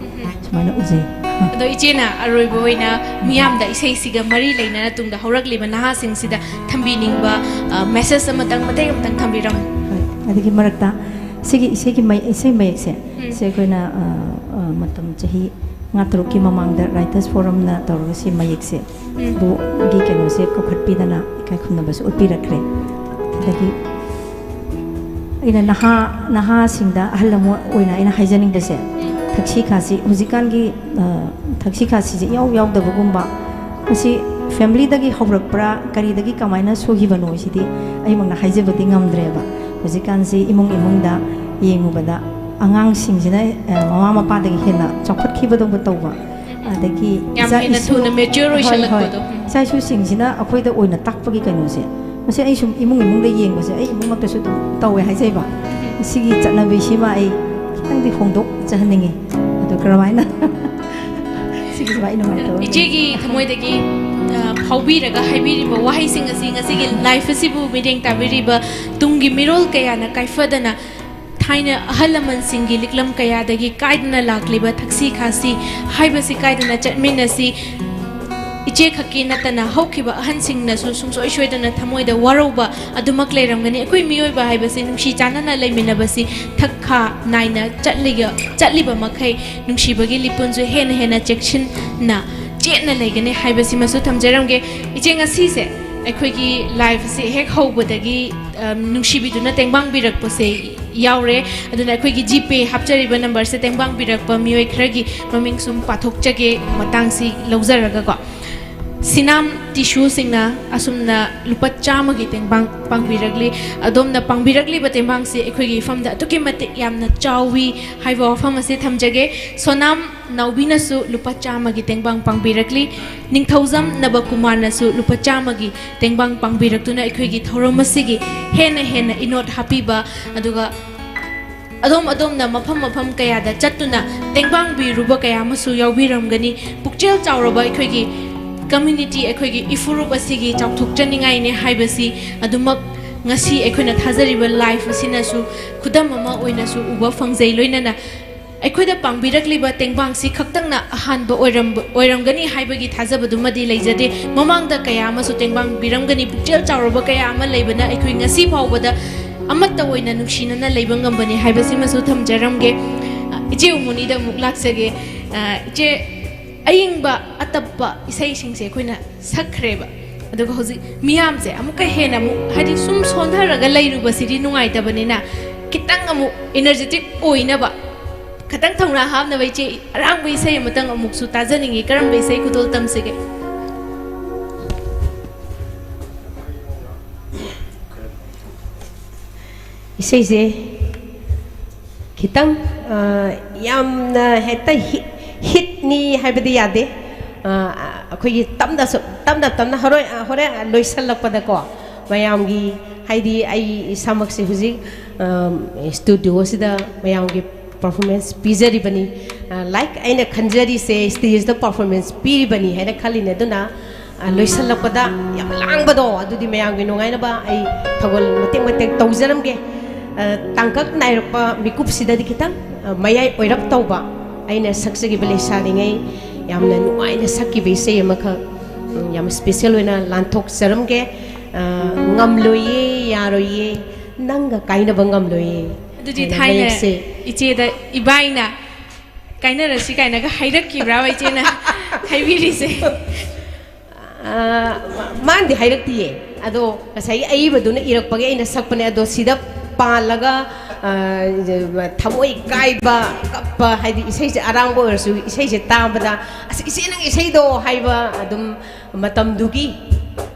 ꯁꯨꯃꯥꯏꯅ ꯎꯖꯩ꯫ ꯑꯗꯣ ꯏꯆꯦꯅ ꯑꯔꯣꯏꯕ ꯑꯣꯏꯅ ꯃꯤꯌꯥꯝꯗ ꯏꯁꯩꯁꯤꯒ ꯃꯔꯤ ꯂꯩꯅꯅ ꯇꯨꯡꯗ ꯍꯧꯔꯛꯂꯤꯕ ꯅꯍꯥꯁꯤꯡꯁꯤꯗ ꯊꯝꯕꯤꯅꯤꯡꯕ ꯃꯦꯁꯦꯖ ꯑꯃꯇꯪ, ꯃꯇꯦꯛ ꯑꯃꯇꯪ ꯊꯝꯕꯤꯔꯝꯃꯨ꯫ ꯍꯣꯏ, ꯑꯗꯨꯒꯤ ꯃꯔꯛꯇ ꯁꯤꯒꯤ ꯏꯁꯩꯒꯤ ꯃꯌꯦꯛ, ꯏꯁꯩ ꯃꯌꯦꯛꯁꯦ, ꯁꯤ ꯑꯩꯈꯣꯏꯅ, ꯑ, ꯑ, ꯃꯇꯝ ꯆꯍꯤ ꯃꯉꯥ ꯇꯔꯨꯛꯀꯤ ꯃꯃꯥꯡꯗ Writers Forumꯅ ꯇꯧꯔꯒ ꯁꯤ ꯃꯌꯦꯛꯁꯦ, ꯕꯨꯒꯤ ꯀꯩꯅꯣꯁꯦ ꯀꯧꯈꯠꯄꯤꯗꯅ ꯏꯀꯥꯏ ꯈꯨꯝꯅꯕꯁꯨ ꯎꯠꯄꯤꯔꯛꯈ꯭ꯔꯦ꯫ ꯑꯗꯒꯤ ꯑꯩꯅ ꯅꯍꯥ, ꯅꯍꯥꯁꯤꯡꯗ ꯑꯍꯜ ꯑꯃ ꯑꯣꯏꯅ ꯑꯩꯅ ꯍꯥꯏꯖꯅꯤꯡꯕꯁꯦ, ꯊꯛꯁꯤ ꯈꯥꯁꯤ ꯍꯧꯖꯤꯛꯀꯥꯟꯒꯤ, ꯑ, ꯊꯛꯁꯤ ꯈꯥꯁꯤꯁꯦ ꯏꯌꯥꯎ ꯌꯥꯎꯗꯕꯒꯨꯝꯕ, ꯃꯁꯤ familyꯗꯒꯤ ꯍꯧꯔꯛꯄ꯭ꯔꯥ, ꯀꯔꯤꯗꯒꯤ ꯀꯃꯥꯏꯅ ꯁꯣꯏꯈꯤꯕꯅꯣ ꯁꯤꯗꯤ ꯑꯩꯃꯛꯅ ꯍꯥꯏꯖꯕꯗꯤ ꯉꯝꯗ꯭ꯔꯦꯕ꯫ ꯍꯧꯖꯤꯛꯀꯥꯟꯁꯤ ꯏꯃꯨꯡ ꯏꯃꯨꯡꯗ ꯌꯦꯡꯉꯨꯕꯗ ꯑꯉꯥꯡꯁꯤꯡꯁꯤꯅ, ꯑ, ꯃꯃꯥ ꯃꯄꯥꯗꯒꯤ ꯍꯦꯟꯅ ꯆꯥꯎꯈꯠꯈꯤꯕꯗꯧꯅ ꯇꯧꯕ, ꯑꯗꯒꯤ ꯌꯥꯝ ꯏꯆꯥ ꯍꯦꯟꯅ ꯏꯁꯨ, ꯊꯨꯅ mature ꯍꯣꯏ, ꯍꯣꯏ, ꯑꯣꯏꯁꯜꯂꯛꯄꯗꯣ꯫ ꯎꯝ꯫ ꯏꯆꯥ ꯏꯁꯨꯁꯤꯡꯁꯤꯅ ꯑꯩꯈꯣꯏꯗ ꯑꯣꯏꯅ ꯇꯥꯛꯄꯒꯤ ꯀꯩꯅꯣꯁꯦ, ꯃꯁꯤ ꯑꯩ ꯁꯨꯝ ꯏꯃꯨꯡ ꯏꯃꯨꯡꯗ ꯌꯦꯡꯕꯁꯦ, ꯑꯩ ꯏꯃꯨꯡꯃꯛꯇꯁꯨ ꯑꯗꯨꯝ ꯇꯧꯋꯦ ꯍꯥꯏꯖꯩꯕ꯫ ꯁꯤꯒꯤ ꯆꯠꯅꯕꯤꯁꯤꯃ ꯑꯩ ꯈꯤꯇꯪꯗꯤ ꯍꯣꯡꯗꯣꯛꯆꯍꯟꯅꯤꯡꯉꯤ꯫ ꯑꯗꯨ ꯀꯔꯝꯍꯥꯏꯅ? ꯁꯤꯒꯤꯁꯤꯃ ꯑꯩ ꯅꯨꯡꯉꯥꯏꯇꯕ ꯑꯃ ꯂꯩ꯫ ꯏꯆꯦꯒꯤ ꯊꯃꯣꯏꯗꯒꯤ, ꯑ, ꯐꯥꯎꯕꯤꯔꯒ ꯍꯥꯏꯕꯤꯔꯤꯕ ꯋꯥꯍꯩꯁꯤꯡ ꯑꯁꯤ ꯉꯁꯤꯒꯤ live ꯑꯁꯤꯕꯨ ꯃꯤꯠꯌꯦꯡ ꯇꯥꯕꯤꯔꯤꯕ ꯇꯨꯡꯒꯤ ꯃꯤꯔꯣꯜ ꯀꯌꯥꯅ ꯀꯥꯏꯐꯗꯅ ꯊꯥꯏꯅ ꯑꯍꯜ ꯂꯃꯟꯁꯤꯡꯒꯤ ꯂꯤꯛꯂꯝ ꯀꯌꯥꯗꯒꯤ ꯀꯥꯏꯗꯅ ꯂꯥꯛꯂꯤꯕ ꯊꯛꯁꯤ ꯈꯥꯁꯤ ꯍꯥꯏꯕꯁꯤ ꯀꯥꯏꯗꯅ ꯆꯠꯃꯤꯟꯅꯁꯤ꯫ ꯏꯆꯦ ꯈꯛꯀꯤ ꯅꯠꯇꯅ ꯍꯧꯈꯤꯕ ꯑꯍꯟꯁꯤꯡꯅꯁꯨ ꯁꯨꯡꯁꯣꯏ ꯁꯣꯏꯗꯅ ꯊꯃꯣꯏꯗ ꯋꯥꯔꯧꯕ ꯑꯗꯨꯃꯛ ꯂꯩꯔꯝꯒꯅꯤ꯫ ꯑꯩꯈꯣꯏ ꯃꯤꯑꯣꯏꯕ ꯍꯥꯏꯕꯁꯤ ꯅꯨꯡꯁꯤ ꯆꯥꯟꯅꯅ ꯂꯩꯃꯤꯟꯅꯕꯁꯤ ꯊꯛ ꯈꯥ ꯅꯥꯏꯅ ꯆꯠꯂꯤꯒ-, ꯆꯠꯂꯤꯕ ꯃꯈꯩ ꯅꯨꯡꯁꯤꯕꯒꯤ ꯂꯤꯄꯨꯟꯁꯨ ꯍꯦꯟꯅ ꯍꯦꯟꯅ ꯆꯦꯛꯁꯤꯟꯅ ꯆꯦꯠꯅ ꯂꯩꯒꯅꯤ ꯍꯥꯏꯕꯁꯤꯃꯁꯨ ꯊꯝꯖꯔꯝꯒꯦ꯫ ꯏꯆꯦ, ꯉꯁꯤꯁꯦ ꯑꯩꯈꯣꯏꯒꯤ live ꯑꯁꯤ ꯍꯦꯛ ꯍꯧꯕꯗꯒꯤ, ꯑ, ꯅꯨꯡꯁꯤꯕꯤꯗꯨꯅ ꯇꯦꯡꯕꯥꯡꯕꯤꯔꯛꯄꯁꯦ ꯌꯥꯎꯔꯦ꯫ ꯑꯗꯨꯅ ꯑꯩꯈꯣꯏꯒꯤ GPay ꯍꯥꯞꯆꯔꯤꯕ numberꯁꯦ ꯇꯦꯡꯕꯥꯡꯕꯤꯔꯛꯄ ꯃꯤꯑꯣꯏ ꯈꯔꯒꯤ ꯃꯃꯤꯡ ꯁꯨꯝ ꯄꯥꯊꯣꯛꯆꯒꯦ, ꯃꯇꯥꯡꯁꯤ ꯂꯧꯖꯔꯒꯀꯣ꯫ ꯁꯤꯅꯥꯝ ꯇꯤꯁꯨꯁꯤꯡꯅ ꯑꯁꯨꯝꯅ ꯂꯨꯄꯥ ꯆꯥꯝꯃꯒꯤ ꯇꯦꯡꯕꯥꯡ ꯄꯥꯡꯕꯤꯔꯛꯂꯤ꯫ ꯑꯗꯣꯝꯅ ꯄꯥꯡꯕꯤꯔꯛꯂꯤꯕ ꯇꯦꯡꯕꯥꯡꯁꯤ ꯑꯩꯈꯣꯏꯒꯤ ꯏꯐꯝꯗ ꯑꯗꯨꯛꯀꯤ ꯃꯇꯤꯛ ꯌꯥꯝꯅ ꯆꯥꯎꯏ ꯍꯥꯏꯕ ꯋꯥꯐꯝ ꯑꯁꯤ ꯊꯝꯖꯒꯦ꯫ ꯁꯣꯅꯥꯝ ꯅꯥꯎꯕꯤꯅꯁꯨ ꯂꯨꯄꯥ ꯆꯥꯝꯃꯒꯤ ꯇꯦꯡꯕꯥꯡ ꯄꯥꯡꯕꯤꯔꯛꯂꯤ꯫ ꯅꯤꯡꯊꯧꯖꯝ ꯅꯕꯀꯨꯃꯥꯔꯅꯁꯨ ꯂꯨꯄꯥ ꯆꯥꯝꯃꯒꯤ ꯇꯦꯡꯕꯥꯡ ꯄꯥꯡꯕꯤꯔꯛꯇꯨꯅ ꯑꯩꯈꯣꯏꯒꯤ ꯊꯧꯔꯝ ꯑꯁꯤꯒꯤ ꯍꯦꯟꯅ ꯍꯦꯟꯅ ꯏꯅꯣꯠ ꯍꯥꯞꯄꯤꯕ, ꯑꯗꯨꯒ ꯑꯗꯣꯝ ꯑꯗꯣꯝꯅ ꯃꯐꯝ ꯃꯐꯝ ꯀꯌꯥꯗ ꯆꯠꯇꯨꯅ ꯇꯦꯡꯕꯥꯡꯕꯤꯔꯨꯕ ꯀꯌꯥ ꯑꯃꯁꯨ ꯌꯥꯎꯕꯤꯔꯝꯒꯅꯤ꯫ ꯄꯨꯛꯆꯦꯜ ꯆꯥꯎꯔꯕ ꯑꯩꯈꯣꯏꯒꯤ community, ꯑꯩꯈꯣꯏꯒꯤ ꯏꯐꯨꯔꯨꯞ ꯑꯁꯤꯒꯤ ꯆꯥꯎꯊꯣꯛꯆꯅꯤꯡꯉꯥꯏꯅꯦ ꯍꯥꯏꯕꯁꯤ ꯑꯗꯨꯃꯛ ꯉꯁꯤ ꯑꯩꯈꯣꯏꯅ ꯊꯥꯖꯔꯤꯕ live ꯑꯁꯤꯅꯁꯨ ꯈꯨꯗꯝ ꯑꯃ ꯑꯣꯏꯅꯁꯨ ꯎꯕ ꯐꯪꯖꯩ꯫ ꯂꯣꯏꯅꯅ ꯑꯩꯈꯣꯏꯗ ꯄꯥꯡꯕꯤꯔꯛꯂꯤꯕ ꯇꯦꯡꯕꯥꯡꯁꯤ ꯈꯛꯇꯪꯅ ꯑꯍꯥꯟꯕ ꯑꯣꯏꯔꯝꯕ-, ꯑꯣꯏꯔꯝꯒꯅꯤ ꯍꯥꯏꯕꯒꯤ ꯊꯥꯖꯕꯗꯨꯃꯗꯤ ꯂꯩꯖꯗꯦ꯫ ꯃꯃꯥꯡꯗ ꯀꯌꯥ ꯑꯃꯁꯨ ꯇꯦꯡꯕꯥꯡꯕꯤꯔꯝꯒꯅꯤ꯫ ꯄꯨꯛꯆꯦꯜ ꯆꯥꯎꯔꯕ ꯀꯌꯥ ꯑꯃ ꯂꯩꯕꯅ ꯑꯩꯈꯣꯏ ꯉꯁꯤ ꯐꯥꯎꯕꯗ ꯑꯃꯠꯇ ꯑꯣꯏꯅ ꯅꯨꯡꯁꯤꯅꯅ ꯂꯩꯕ ꯉꯝꯕꯅꯤ ꯍꯥꯏꯕꯁꯤꯃꯁꯨ ꯊꯝꯖꯔꯝꯒꯦ꯫ ꯑ, ꯏꯆꯦ ꯎꯃꯨꯅꯤꯗ ꯑꯃꯨꯛ ꯂꯥꯛꯆꯒꯦ꯫ ꯑ, ꯏꯆꯦ, ꯑꯏꯪꯕ ꯑꯇꯞꯄ ꯏꯁꯩꯁꯤꯡꯁꯦ ꯑꯩꯈꯣꯏꯅ ꯁꯛꯈ꯭ꯔꯦꯕ, ꯑꯗꯨꯒ ꯍꯧꯖꯤꯛ ꯃꯤꯌꯥꯝꯁꯦ ꯑꯃꯨꯛꯀ ꯍꯦꯟꯅ ꯑꯃꯨꯛ, ꯍꯥꯏꯗꯤ, ꯁꯨꯝ ꯁꯣꯟꯊꯔꯒ ꯂꯩꯔꯨꯕꯁꯤꯗꯤ ꯅꯨꯡꯉꯥꯏꯇꯕꯅꯤꯅ, ꯈꯤꯇꯪ ꯑꯃꯨꯛ energetic ꯑꯣꯏꯅꯕ, ꯈꯤꯇꯪ ꯊꯧꯅꯥ ꯍꯥꯞꯅꯕ ꯏꯆꯦ ꯑꯔꯥꯡꯕ ꯏꯁꯩ ꯑꯃꯇꯪ ꯑꯃꯨꯛꯁꯨ ꯇꯥꯖꯅꯤꯡꯉꯤ꯫ ꯀꯔꯝꯕ ꯏꯁꯩ ꯈꯨꯗꯣꯜ ꯇꯝꯁꯤꯒꯦ? ꯏꯁꯩꯁꯦ ꯈꯤꯇꯪ, ꯑ, ꯌꯥꯝꯅ ꯍꯦꯛꯇ ꯍꯤꯠ, ꯍꯤꯠꯅꯤ ꯍꯥꯏꯕꯗꯤ ꯌꯥꯗꯦ꯫ ꯑ, ꯑꯩꯈꯣꯏꯒꯤ ꯇꯞꯅ ꯁꯨꯝ, ꯇꯞꯅ ꯇꯞꯅ ꯍꯣꯔꯦꯟ, ꯍꯣꯔꯦꯟ ꯂꯣꯏꯁꯤꯜꯂꯛꯄꯗꯀꯣ, ꯃꯌꯥꯝꯒꯤ, ꯍꯥꯏꯗꯤ, ꯑꯩ ꯏꯁꯥꯃꯛꯁꯦ ꯍꯧꯖꯤꯛ, ꯑ, ꯁ꯭ꯇꯨꯗꯤꯑꯣꯁꯤꯗ ꯃꯌꯥꯝꯒꯤ ꯄꯔꯐꯣꯔꯃꯦꯟꯁ ꯄꯤꯖꯔꯤꯕꯅꯤ꯫ ꯑ, ꯂꯥꯏꯛ ꯑꯩꯅ ꯈꯟꯖꯔꯤꯁꯦ, ꯁ꯭ꯇꯦꯖꯇ ꯄꯔꯐꯣꯔꯃꯦꯟꯁ ꯄꯤꯔꯤꯕꯅꯤ ꯍꯥꯏꯅ ꯈꯜꯂꯤꯅꯦ꯫ ꯑꯗꯨꯅ, ꯑ, ꯂꯣꯏꯁꯤꯜꯂꯛꯄꯗ ꯌꯥꯝ ꯂꯥꯡꯕꯗꯣ, ꯑꯗꯨꯗꯤ ꯃꯌꯥꯝꯒꯤ ꯅꯨꯡꯉꯥꯏꯅꯕ ꯑꯩ ꯊꯧꯒꯜ ꯃꯇꯦꯛ ꯃꯇꯦꯛ ꯇꯧꯖꯔꯝꯒꯦ꯫ ꯑ, ꯇꯥꯡꯀꯛ ꯅꯥꯏꯔꯛꯄ ꯃꯤꯀꯨꯞꯁꯤꯗꯗꯤ ꯈꯤꯇꯪ, ꯑ, ꯃꯌꯥꯏ ꯑꯣꯏꯔꯞ ꯇꯧꯕ, ꯑꯩꯅ ꯁꯛꯆꯈꯤꯕ ꯂꯩꯁꯥꯔꯤꯉꯩ ꯌꯥꯝꯅ ꯅꯨꯡꯉꯥꯏꯅ ꯁꯛꯈꯤꯕ ꯏꯁꯩ ꯑꯃꯈꯛ, ꯎꯝ, ꯌꯥꯝ ꯁ꯭ꯄꯦꯁꯦꯜ ꯑꯣꯏꯅ ꯂꯥꯟꯊꯣꯛꯆꯔꯝꯒꯦ꯫ ꯑ, ꯉꯝꯂꯣꯏꯌꯦ, ꯌꯥꯔꯣꯏꯌꯦ, ꯅꯪꯒ ꯀꯥꯏꯅꯕ ꯉꯝꯂꯣꯏꯌꯦ꯫ ꯑꯗꯨꯗꯤ ꯍꯥꯏꯅ ꯊꯥꯏꯅ ꯃꯌꯦꯛꯁꯦ ꯏꯆꯦꯗ ꯏꯕꯥꯏꯅ ꯀꯥꯏꯅꯔꯁꯤ ꯀꯥꯏꯅꯒ ꯍꯥꯏꯔꯛꯈꯤꯕ꯭ꯔꯥꯕ ꯏꯆꯦꯅ ꯍꯥꯏꯕꯤꯔꯤꯁꯦ? ꯑ, ꯃꯥꯅꯗꯤ ꯍꯥꯏꯔꯛꯇꯤꯌꯦ꯫ ꯑꯗꯣ ꯉꯁꯥꯏꯒꯤ ꯑꯏꯕꯗꯨꯅ ꯏꯔꯛꯄꯒꯤ ꯑꯩꯅ ꯁꯛꯄꯅꯦ꯫ ꯑꯗꯣ ꯁꯤꯗ ꯄꯥꯜꯂꯒ, ꯑ, ꯊꯃꯣꯏ ꯀꯥꯏꯕ, ꯀꯞꯄ, ꯍꯥꯏꯗꯤ ꯏꯁꯩꯁꯦ ꯑꯔꯥꯡꯕ ꯑꯣꯏꯔꯁꯨ ꯏꯁꯩꯁꯦ ꯇꯥꯕꯗ, "ꯑꯁ, ꯏꯆꯦ, ꯅꯪ ꯏꯁꯩꯗꯣ" ꯍꯥꯏꯕ ꯑꯗꯨꯝ ꯃꯇꯝꯗꯨꯒꯤ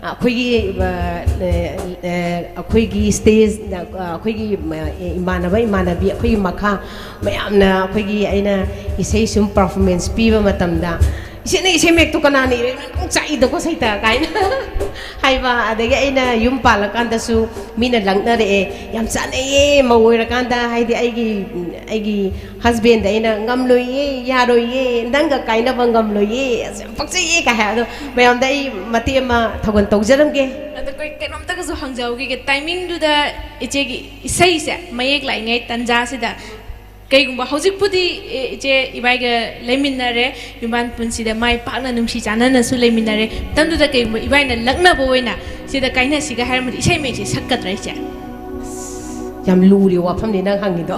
ꯑꯩꯈꯣꯏꯒꯤ, ꯑ, ꯑ, ꯑ, ꯑꯩꯈꯣꯏꯒꯤ ꯁ꯭ꯇꯦꯖ, ꯑ, ꯑꯩꯈꯣꯏꯒꯤ, ꯑ, ꯏꯃꯥꯟꯅꯕ ꯏꯃꯥꯟꯅꯕꯤ, ꯑꯩꯈꯣꯏꯒꯤ ꯃꯈꯥ ꯃꯌꯥꯝꯅ ꯑꯩꯈꯣꯏꯒꯤ, ꯑꯩꯅ ꯏꯁꯩ ꯁꯨꯝ ꯄꯔꯐꯣꯔꯃꯦꯟꯁ ꯄꯤꯕ ꯃꯇꯝꯗ, "ꯏꯆꯦ, ꯅꯪ ꯏꯁꯩ ꯃꯌꯦꯛꯇꯣ ꯀꯅꯥꯅ ꯏꯔꯛꯏꯅꯣ? ꯅꯪ ꯆꯥꯛꯏꯗꯀꯣ ꯁꯩꯇ" ꯀꯥꯏꯅ ꯍꯥꯏꯕ꯫ ꯑꯗꯒꯤ ꯑꯩꯅ ꯌꯨꯝ ꯄꯥꯜꯂꯀꯥꯟꯗꯁꯨ ꯃꯤꯅ ꯂꯛꯅꯔꯛꯑꯦ, "ꯌꯥꯝ ꯆꯥꯟꯅꯩꯌꯦ ꯃꯧ ꯑꯣꯏꯔꯀꯥꯟꯗ", ꯍꯥꯏꯗꯤ ꯑꯩꯒꯤ, ꯑꯩꯒꯤ ꯍꯁꯕꯦꯟꯗ ꯑꯩꯅ, "ꯉꯝꯂꯣꯏꯌꯦ, ꯌꯥꯔꯣꯏꯌꯦ, ꯅꯪꯒ ꯀꯥꯏꯅꯕ ꯉꯝꯂꯣꯏꯌꯦ, ꯑꯁ, ꯌꯥꯝ ꯄꯛꯆꯩꯌꯦ" ꯀꯥꯏ ꯍꯥꯏ꯫ ꯑꯗꯣ ꯃꯌꯥꯝꯗ ꯑꯩ ꯃꯇꯦꯛ ꯑꯃ ꯊꯧꯒꯜ ꯇꯧꯖꯔꯝꯒꯦ꯫ ꯑꯗꯣ ꯑꯩꯈꯣꯏ ꯀꯩꯅꯣꯝꯇꯒꯁꯨ ꯍꯪꯖꯍꯧꯈꯤꯒꯦ, ꯇꯥꯏꯃꯤꯡꯗꯨꯗ ꯏꯆꯦꯒꯤ ꯏꯁꯩꯁꯦ ꯃꯌꯦꯛ ꯂꯥꯛꯏꯉꯩ ꯇꯟꯖꯥꯁꯤꯗ, ꯀꯩꯒꯨꯝꯕ ꯍꯧꯖꯤꯛꯄꯨꯗꯤ, ꯑꯦ, ꯏꯆꯦ ꯏꯕꯥꯏꯒ ꯂꯩꯃꯤꯟꯅꯔꯦ, ꯌꯨꯝꯕꯥꯟ ꯄꯨꯟꯁꯤꯗ ꯃꯥꯏ ꯄꯥꯛꯅ ꯅꯨꯡꯁꯤ ꯆꯥꯟꯅꯅꯁꯨ ꯂꯩꯃꯤꯟꯅꯔꯦ, ꯃꯇꯝꯗꯨꯗ ꯀꯩꯒꯨꯝꯕ ꯏꯕꯥꯏꯅ ꯂꯛꯅꯕ ꯑꯣꯏꯅ ꯁꯤꯗ ꯀꯥꯏꯅꯁꯤꯒ ꯍꯥꯏꯔꯝꯃꯗꯤ ꯏꯁꯩ ꯃꯌꯦꯛꯁꯦ ꯁꯛꯀꯗ꯭ꯔꯥ ꯏꯆꯦ? ꯌꯥꯝ ꯂꯨꯔꯤ ꯋꯥꯐꯝꯅꯤ ꯅꯪ ꯍꯪꯉꯤꯗꯣ꯫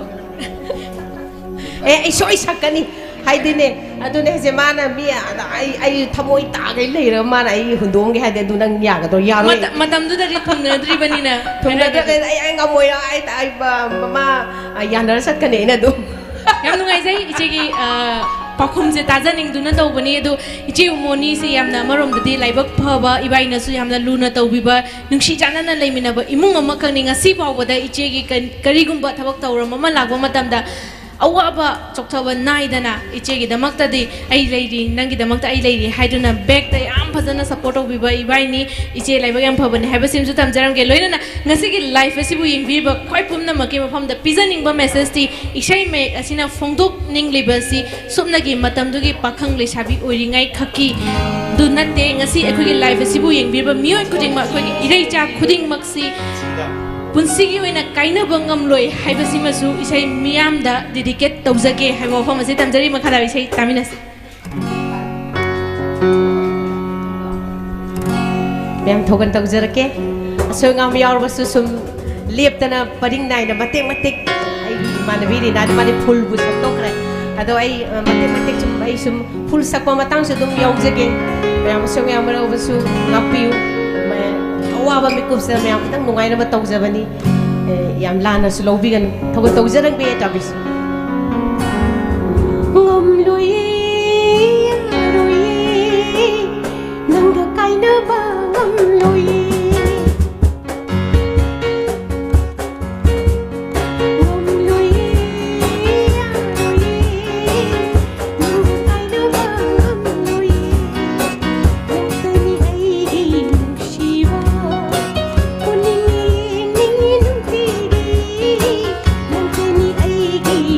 ꯑꯦ, ꯑꯩ ꯁꯣꯏ ꯁꯛꯀꯅꯤ꯫ ꯍꯥꯏꯗꯤꯅꯦ, ꯑꯗꯨꯅꯦ ꯍꯥꯏꯁꯦ, ꯃꯥꯅ ꯃꯤ ꯑꯗ ꯑꯩ, ꯑꯩ ꯊꯃꯣꯏ ꯇꯥꯈꯩ ꯂꯩꯔꯒ ꯃꯥꯅ ꯑꯩ ꯍꯨꯟꯗꯣꯛꯑꯝꯒꯦ ꯍꯥꯏꯗꯤ, ꯑꯗꯨ ꯅꯪ ꯌꯥꯒꯗ꯭ꯔꯣ? ꯌꯥꯔꯣꯏ꯫ ꯃꯇꯝ-, ꯃꯇꯝꯗꯨꯗꯗꯤ ꯊꯨꯡꯅꯗ꯭ꯔꯤꯕꯅꯤꯅ꯫ ꯊꯨꯡꯅꯗ꯭ꯔꯒꯗꯤ ꯑꯩ, ꯑꯩ ꯉꯝꯃꯣꯏ, ꯑꯩ, ꯑꯩ, ꯃ-, ꯃꯃꯥ, ꯑ, ꯌꯥꯅꯔ ꯆꯠꯀꯅꯤ ꯑꯩꯅ ꯑꯗꯨꯝ꯫ ꯌꯥꯝ ꯅꯨꯡꯉꯥꯏꯖꯩ ꯏꯆꯦꯒꯤ, ꯑ, ꯄꯥꯎꯈꯨꯝꯁꯦ ꯇꯥꯖꯅꯤꯡꯗꯨꯅ ꯇꯧꯕꯅꯤ꯫ ꯑꯗꯨ ꯏꯆꯦ ꯎꯃꯣꯅꯤꯁꯦ ꯌꯥꯝꯅ ꯑꯃꯔꯣꯝꯗꯗꯤ ꯂꯥꯏꯕꯛ ꯐꯕ, ꯏꯕꯥꯏꯅꯁꯨ ꯌꯥꯝꯅ ꯂꯨꯅ ꯇꯧꯕꯤꯕ, ꯅꯨꯡꯁꯤ ꯆꯥꯟꯅꯅ ꯂꯩꯃꯤꯟꯅꯕ ꯏꯃꯨꯡ ꯑꯃꯈꯛꯅꯤ꯫ ꯉꯁꯤ ꯐꯥꯎꯕꯗ ꯏꯆꯦꯒꯤ ꯀ-, ꯀꯔꯤꯒꯨꯝꯕ ꯊꯕꯛ ꯊꯧꯔꯝ ꯑꯃ ꯂꯥꯛꯄ ꯃꯇꯝꯗ ꯑꯋꯥꯕ ꯆꯣꯛꯊꯕ ꯅꯥꯏꯗꯅ ꯏꯆꯦꯒꯤꯗꯃꯛꯇꯗꯤ ꯑꯩ ꯂꯩꯔꯤ, ꯅꯪꯒꯤꯗꯃꯛꯇ ꯑꯩ ꯂꯩꯔꯤ ꯍꯥꯏꯗꯨꯅ backꯇ ꯌꯥꯝ ꯐꯖꯅ support ꯇꯧꯕꯤꯕ ꯏꯕꯥꯏꯅꯤ꯫ ꯏꯆꯦ ꯂꯥꯏꯕꯛ ꯌꯥꯝ ꯐꯕꯅꯤ ꯍꯥꯏꯕꯁꯤꯃꯁꯨ ꯊꯝꯖꯔꯝꯒꯦ꯫ ꯂꯣꯏꯅꯅ ꯉꯁꯤꯒꯤ live ꯑꯁꯤꯕꯨ ꯌꯦꯡꯕꯤꯔꯤꯕ ꯈ꯭ꯋꯥꯏ ꯄꯨꯝꯅꯃꯛꯀꯤ ꯃꯐꯝꯗ ꯄꯤꯖꯅꯤꯡꯕ messageꯇꯤ, ꯏꯁꯩ ꯃꯌꯦꯛ ꯑꯁꯤꯅ ꯐꯣꯡꯗꯣꯛꯅꯤꯡꯂꯤꯕꯁꯤ ꯁꯨꯞꯅꯒꯤ ꯃꯇꯝꯗꯨꯒꯤ ꯄꯥꯈꯪ ꯂꯩꯁꯥꯕꯤ ꯑꯣꯏꯔꯤꯉꯩ ꯈꯛꯀꯤ ꯗꯨ ꯅꯠꯇꯦ꯫ ꯉꯁꯤ ꯑꯩꯈꯣꯏꯒꯤ live ꯑꯁꯤꯕꯨ ꯌꯦꯡꯕꯤꯔꯤꯕ ꯃꯤꯑꯣꯏ ꯈꯨꯗꯤꯡꯃꯛ, ꯑꯩꯈꯣꯏꯒꯤ ꯏꯔꯩꯆꯥ ꯈꯨꯗꯤꯡꯃꯛꯁꯤ ꯄꯨꯟꯁꯤꯒꯤ ꯑꯣꯏꯅ ꯀꯥꯏꯅꯕ ꯉꯝꯂꯣꯏ ꯍꯥꯏꯕꯁꯤꯃꯁꯨ ꯏꯁꯩ ꯃꯤꯌꯥꯝꯗ dedicate ꯇꯧꯖꯒꯦ ꯍꯥꯏꯕ ꯋꯥꯐꯝ ꯑꯁꯤ ꯊꯝꯖꯔꯤ꯫ ꯃꯈꯥ ꯇꯥꯕ ꯏꯁꯩ ꯇꯥꯃꯤꯟꯅꯁꯤ꯫ ꯃꯌꯥꯝ ꯊꯧꯒꯜ ꯇꯧꯖꯔꯛꯀꯦ꯫ ꯑꯁꯣꯏ ꯑꯉꯥꯝ ꯌꯥꯎꯔꯕꯁꯨ ꯁꯨꯝ ꯂꯦꯞꯇꯅ ꯄꯔꯤꯡ ꯅꯥꯏꯅ ꯃꯇꯦꯛ ꯃꯇꯦꯛ, ꯑꯩꯒꯤ ꯏꯃꯥꯟꯅꯕꯤ ꯔꯤꯅꯥꯗꯤ ꯃꯥꯗꯤ fullꯕꯨ ꯁꯛꯇꯣꯛꯈ꯭ꯔꯦ꯫ ꯑꯗꯣ ꯑꯩ, ꯑ, ꯃꯇꯦꯛ ꯃꯇꯦꯛ ꯁꯨꯝ ꯑꯩ ꯁꯨꯝ full ꯁꯛꯄ ꯃꯇꯥꯡꯁꯨ ꯑꯗꯨꯝ ꯌꯥꯎꯖꯒꯦ꯫ ꯃꯌꯥꯝ ꯑꯁꯣꯏ ꯑꯉꯥꯝ ꯌꯥꯎꯔꯕꯁꯨ ꯉꯥꯛꯄꯤꯌꯨ꯫ ꯃ-, ꯑꯋꯥꯕ ꯃꯤꯀꯨꯞꯁꯤꯗ ꯃꯌꯥꯝ ꯈꯤꯇꯪ ꯅꯨꯡꯉꯥꯏꯅꯕ ꯇꯧꯖꯕꯅꯤ꯫ ꯑꯦ, ꯌꯥꯝ ꯂꯥꯟꯅꯁꯨ ꯂꯧꯕꯤꯒꯅꯨ꯫ ꯊꯧꯒꯜ ꯇꯧꯖꯔꯛꯄ ꯇꯥꯕꯤꯁꯤ꯫ ꯉꯝꯂꯣꯏꯌꯦ, ꯌꯥꯔꯣꯏꯌꯦ, ꯅꯪꯒ ꯀꯥꯏꯅꯕ ꯉꯝꯂꯣꯏꯌꯦ꯫ ꯉꯝꯂꯣꯏꯌꯦ, ꯌꯥꯔꯣꯏꯌꯦ, ꯅꯪꯒ ꯀꯥꯏꯅꯕ ꯉꯝꯂꯣꯏꯌꯦ꯫ ꯅꯪꯇꯅꯤ ꯑꯩꯒꯤ ꯅꯨꯡꯁꯤꯕ, ꯎꯅꯤꯡꯉꯤ, ꯌꯦꯡꯅꯤꯡꯉꯤ ꯅꯨꯡꯇꯤꯒꯤ꯫ ꯅꯪꯇꯅꯤ ꯑꯩꯒꯤ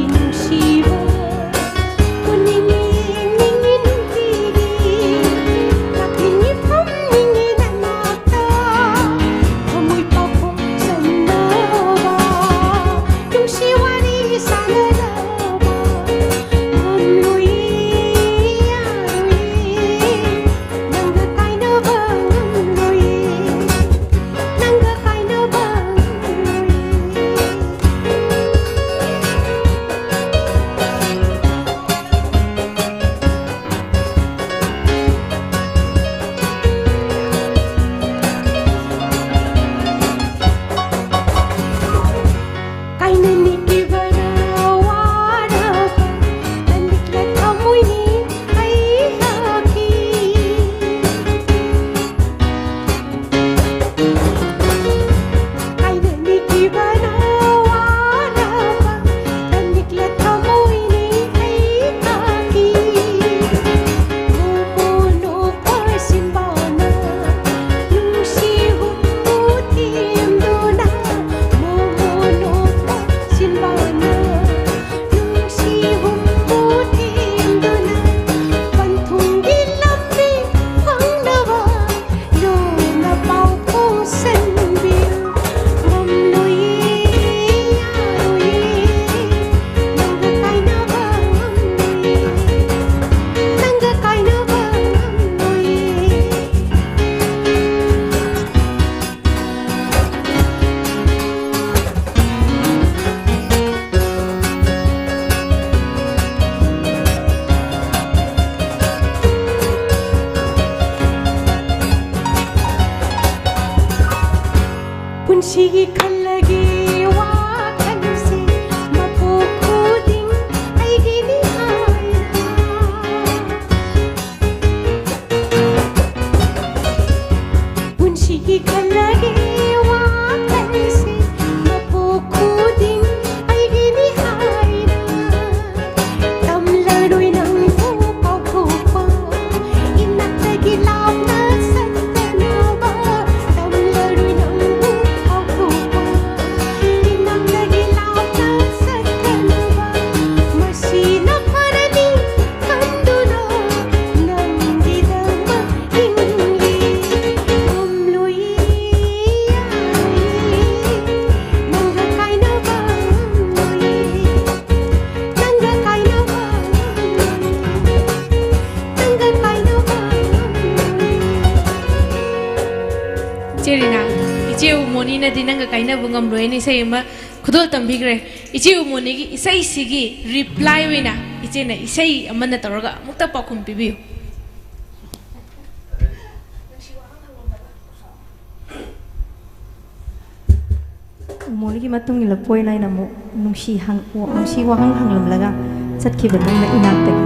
ꯅꯗꯤ ꯅꯪꯒ ꯀꯥꯏꯅꯕ ꯉꯝꯂꯣꯏ ꯍꯥꯏꯅ ꯏꯁꯩ ꯑꯃ ꯈꯨꯗꯣꯜ ꯇꯝꯕꯤꯈ꯭ꯔꯦ꯫ ꯏꯆꯦ ꯎꯃꯣꯅꯤꯒꯤ ꯏꯁꯩꯁꯤꯒꯤ reply ꯑꯣꯏꯅ ꯏꯆꯦꯅ ꯏꯁꯩ ꯑꯃ ꯅꯠꯇ꯭ꯔꯒ ꯑꯃꯨꯛꯇ ꯄꯥꯎꯈꯨꯝ ꯄꯤꯕꯤꯌꯨ꯫ ꯎꯃꯣꯅꯤꯒꯤ ꯃꯇꯨꯡ ꯏꯜꯂꯛꯄ ꯑꯣꯏꯅ ꯑꯩꯅ ꯑꯃꯨꯛ ꯅꯨꯡꯁꯤ ꯍꯪ-, ꯅꯨꯡꯁꯤ ꯋꯥꯍꯪ ꯍꯪꯂꯝꯂꯒ ꯆꯠꯈꯤꯕ ꯅꯪꯅ ꯏꯅꯥꯛꯇꯒꯤ꯫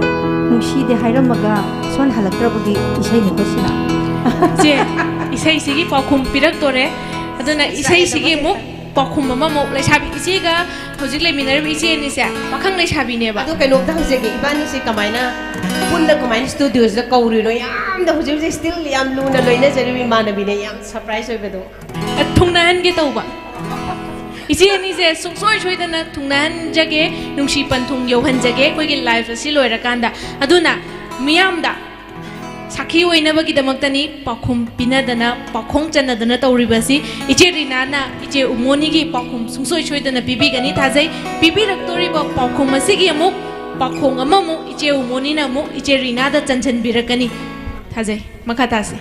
ꯅꯨꯡꯁꯤꯗꯦ ꯍꯥꯏꯔꯝꯃꯒ ꯁꯣꯟ ꯍꯜꯂꯛꯇ꯭ꯔꯕꯒꯤ ꯏꯁꯩꯅꯤꯀꯣ ꯁꯤꯅ꯫ ꯏꯆꯦ, ꯏꯁꯩꯁꯤꯒꯤ ꯄꯥꯎꯈꯨꯝ ꯄꯤꯔꯛꯇꯣꯔꯦ꯫ ꯑꯗꯨꯅ ꯏꯁꯩꯁꯤꯒꯤ ꯑꯃꯨꯛ ꯄꯥꯎꯈꯨꯝ ꯑꯃꯃꯨꯛ ꯂꯩꯁꯥꯕꯤ ꯏꯆꯦꯒ ꯍꯧꯖꯤꯛ ꯂꯩꯃꯤꯟꯅꯔꯤꯕ ꯏꯆꯦ ꯑꯅꯤꯁꯦ ꯄꯥꯈꯪ ꯂꯩꯁꯥꯕꯤꯅꯦꯕ꯫ ꯑꯗꯣ ꯀꯩꯅꯣꯝꯇ ꯍꯪꯖꯒꯦ, ꯏꯕꯥꯅꯤꯁꯦ ꯀꯃꯥꯏꯅ ꯄꯨꯟꯅ ꯀꯃꯥꯏꯅ ꯁ꯭ꯇꯨꯗꯤꯑꯣꯁꯤꯗ ꯀꯧꯔꯨꯏꯅꯣ? ꯌꯥꯝꯅ ꯍꯧꯖꯤꯛ ꯍꯧꯖꯤꯛ still ꯌꯥꯝ ꯂꯨꯅ ꯂꯣꯏꯅꯖꯔꯤꯕ ꯏꯃꯥꯟꯅꯕꯤꯅꯦ, ꯌꯥꯝ surprise ꯑꯣꯏꯕꯗꯣ꯫ ꯑ, ꯊꯨꯡꯅꯍꯟꯒꯦ ꯇꯧꯕ꯫ ꯏꯆꯦ ꯑꯅꯤꯁꯦ ꯁꯨꯡꯁꯣꯏ ꯁꯣꯏꯗꯅ ꯊꯨꯡꯅꯍꯟꯖꯒꯦ, ꯅꯨꯡꯁꯤ ꯄꯟꯊꯨꯡ ꯌꯧꯍꯟꯖꯒꯦ ꯑꯩꯈꯣꯏꯒꯤ live ꯑꯁꯤ ꯂꯣꯏꯔꯀꯥꯟꯗ꯫ ꯑꯗꯨꯅ ꯃꯤꯌꯥꯝꯗ ꯁꯥꯈꯤ ꯑꯣꯏꯅꯕꯒꯤꯗꯃꯛꯇꯅꯤ ꯄꯥꯎꯈꯨꯝ ꯄꯤꯅꯗꯅ, ꯄꯥꯎꯈꯣꯡ ꯆꯟꯅꯗꯅ ꯇꯧꯔꯤꯕꯁꯤ꯫ ꯏꯆꯦ ꯔꯤꯅꯥꯅ ꯏꯆꯦ ꯎꯃꯣꯅꯤꯒꯤ ꯄꯥꯎꯈꯨꯝ ꯁꯨꯡꯁꯣꯏ ꯁꯣꯏꯗꯅ ꯄꯤꯕꯤꯒꯅꯤ ꯊꯥꯖꯩ꯫ ꯄꯤꯕꯤꯔꯛꯇꯣꯔꯤꯕ ꯄꯥꯎꯈꯨꯝ ꯑꯁꯤꯒꯤ ꯑꯃꯨꯛ ꯄꯥꯎꯈꯣꯡ ꯑꯃꯃꯨꯛ ꯏꯆꯦ ꯎꯃꯣꯅꯤꯅ ꯑꯃꯨꯛ ꯏꯆꯦ ꯔꯤꯅꯥꯗ ꯆꯟꯁꯤꯟꯕꯤꯔꯛꯀꯅꯤ ꯊꯥꯖꯩ꯫ ꯃꯈꯥ ꯇꯥꯁꯤ꯫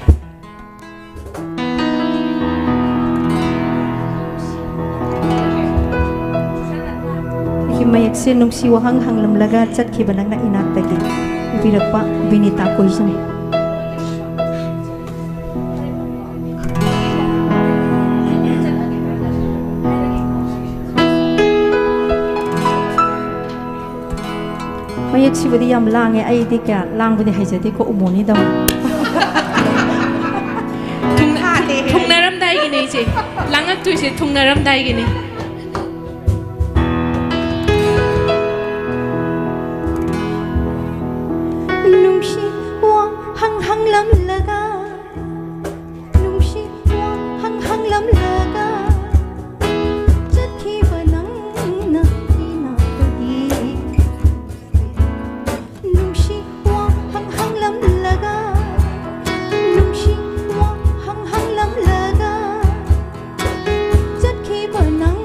ꯑꯩꯒꯤ ꯃꯌꯦꯛꯁꯦ ꯅꯨꯡꯁꯤ ꯋꯥꯍꯪ ꯍꯪꯂꯝꯂꯒ ꯆꯠꯈꯤꯕ ꯅꯪꯅ ꯏꯅꯥꯛꯇꯒꯤ꯫ ꯏꯕꯤꯔꯛꯄ ꯕꯤꯅꯤꯇꯥ ꯀꯣꯏꯖꯝ꯫ ꯃꯌꯦꯛꯁꯤꯕꯨꯗꯤ ꯌꯥꯝ ꯂꯥꯡꯉꯦ, ꯑꯩꯗꯤ ꯀꯌꯥ ꯂꯥꯡꯕꯗꯤ ꯍꯩꯖꯗꯦꯀꯣ, ꯎꯃꯣꯅꯤꯗꯧꯅ꯫ ꯊꯨꯡꯅꯔꯝꯗꯥꯏꯒꯤꯅꯦ ꯏꯆꯦ꯫ ꯂꯥꯡꯉꯛꯇꯣꯏꯁꯦ ꯊꯨꯡꯅꯔꯝꯗꯥꯏꯒꯤꯅꯦ꯫ ꯅꯨꯡꯁꯤ ꯋꯥꯍꯪ ꯍꯪꯂꯝꯂꯒ, ꯅꯨꯡꯁꯤ ꯋꯥꯍꯪ ꯍꯪꯂꯝꯂꯒ ꯆꯠꯈꯤꯕ ꯅꯪꯅ ꯏꯅꯥꯛꯇꯒꯤ꯫ ꯅꯨꯡꯁꯤ ꯋꯥꯍꯪ ꯍꯪꯂꯝꯂꯒ, ꯅꯨꯡꯁꯤ ꯋꯥꯍꯪ ꯍꯪꯂꯝꯂꯒ ꯆꯠꯈꯤꯕ ꯅꯪ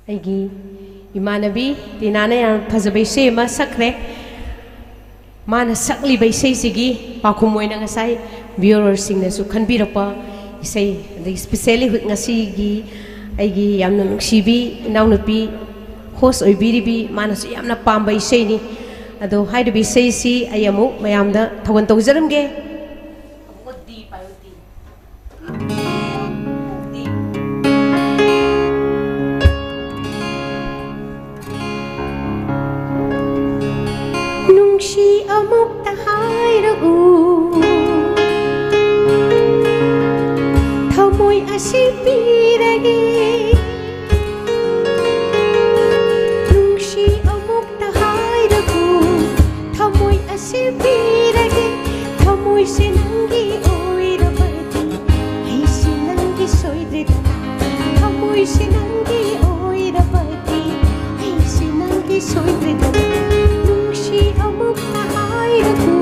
ꯑꯩꯒꯤ ꯏꯃꯥꯟꯅꯕꯤ ꯇꯤꯅꯥꯅ ꯌꯥꯝ ꯐꯖꯕ ꯏꯁꯩ ꯑꯃ ꯁꯛꯈ꯭ꯔꯦ꯫ ꯃꯥꯅ ꯁꯛꯂꯤꯕ ꯏꯁꯩꯁꯤꯒꯤ ꯄꯥꯎꯈꯨꯝ ꯑꯣꯏꯅ ꯉꯁꯥꯏ viewerꯁꯤꯡꯅꯁꯨ ꯈꯟꯕꯤꯔꯛꯄ ꯏꯁꯩ, ꯑꯗꯒꯤ specially ꯉꯁꯤꯒꯤ ꯑꯩꯒꯤ ꯌꯥꯝꯅ ꯅꯨꯡꯁꯤꯕꯤ ꯏꯅꯥꯎꯅꯨꯄꯤ host ꯑꯣꯏꯕꯤꯔꯤꯕꯤ, ꯃꯥꯅꯁꯨ ꯌꯥꯝꯅ ꯄꯥꯝꯕ ꯏꯁꯩꯅꯤ꯫ ꯑꯗꯣ ꯍꯥꯏꯔꯤꯕ ꯏꯁꯩꯁꯤ ꯑꯩ ꯑꯃꯨꯛ ꯃꯌꯥꯝꯗ ꯊꯧꯒꯜ ꯇꯧꯖꯔꯝꯒꯦ꯫ ꯅꯨꯡꯁꯤ ꯑꯃꯨꯛꯇ ꯍꯥꯏꯔꯛꯎ, ꯊꯃꯣꯏ ꯑꯁꯤ ꯄꯤꯔꯒꯦ꯫ ꯅꯨꯡꯁꯤ ꯑꯃꯨꯛꯇ ꯍꯥꯏꯔꯛꯎ, ꯊꯃꯣꯏ ꯑꯁꯤ ꯄꯤꯔꯒꯦ꯫ ꯊꯃꯣꯏꯁꯦ ꯅꯪꯒꯤ ꯑꯣꯏꯔꯕꯗꯤ ꯑꯩꯁꯦ ꯅꯪꯒꯤ ꯁꯣꯏꯗ꯭ꯔꯦꯗꯅ꯫ ꯊꯃꯣꯏꯁꯦ ꯅꯪꯒꯤ ꯑꯣꯏꯔꯕꯗꯤ ꯑꯩꯁꯦ ꯅꯪꯒꯤ ꯁꯣꯏꯗ꯭ꯔꯦꯗꯅ꯫ ꯅꯨꯡꯁꯤ ꯑꯃꯨꯛꯇ ꯍꯥꯏꯔꯛꯎ,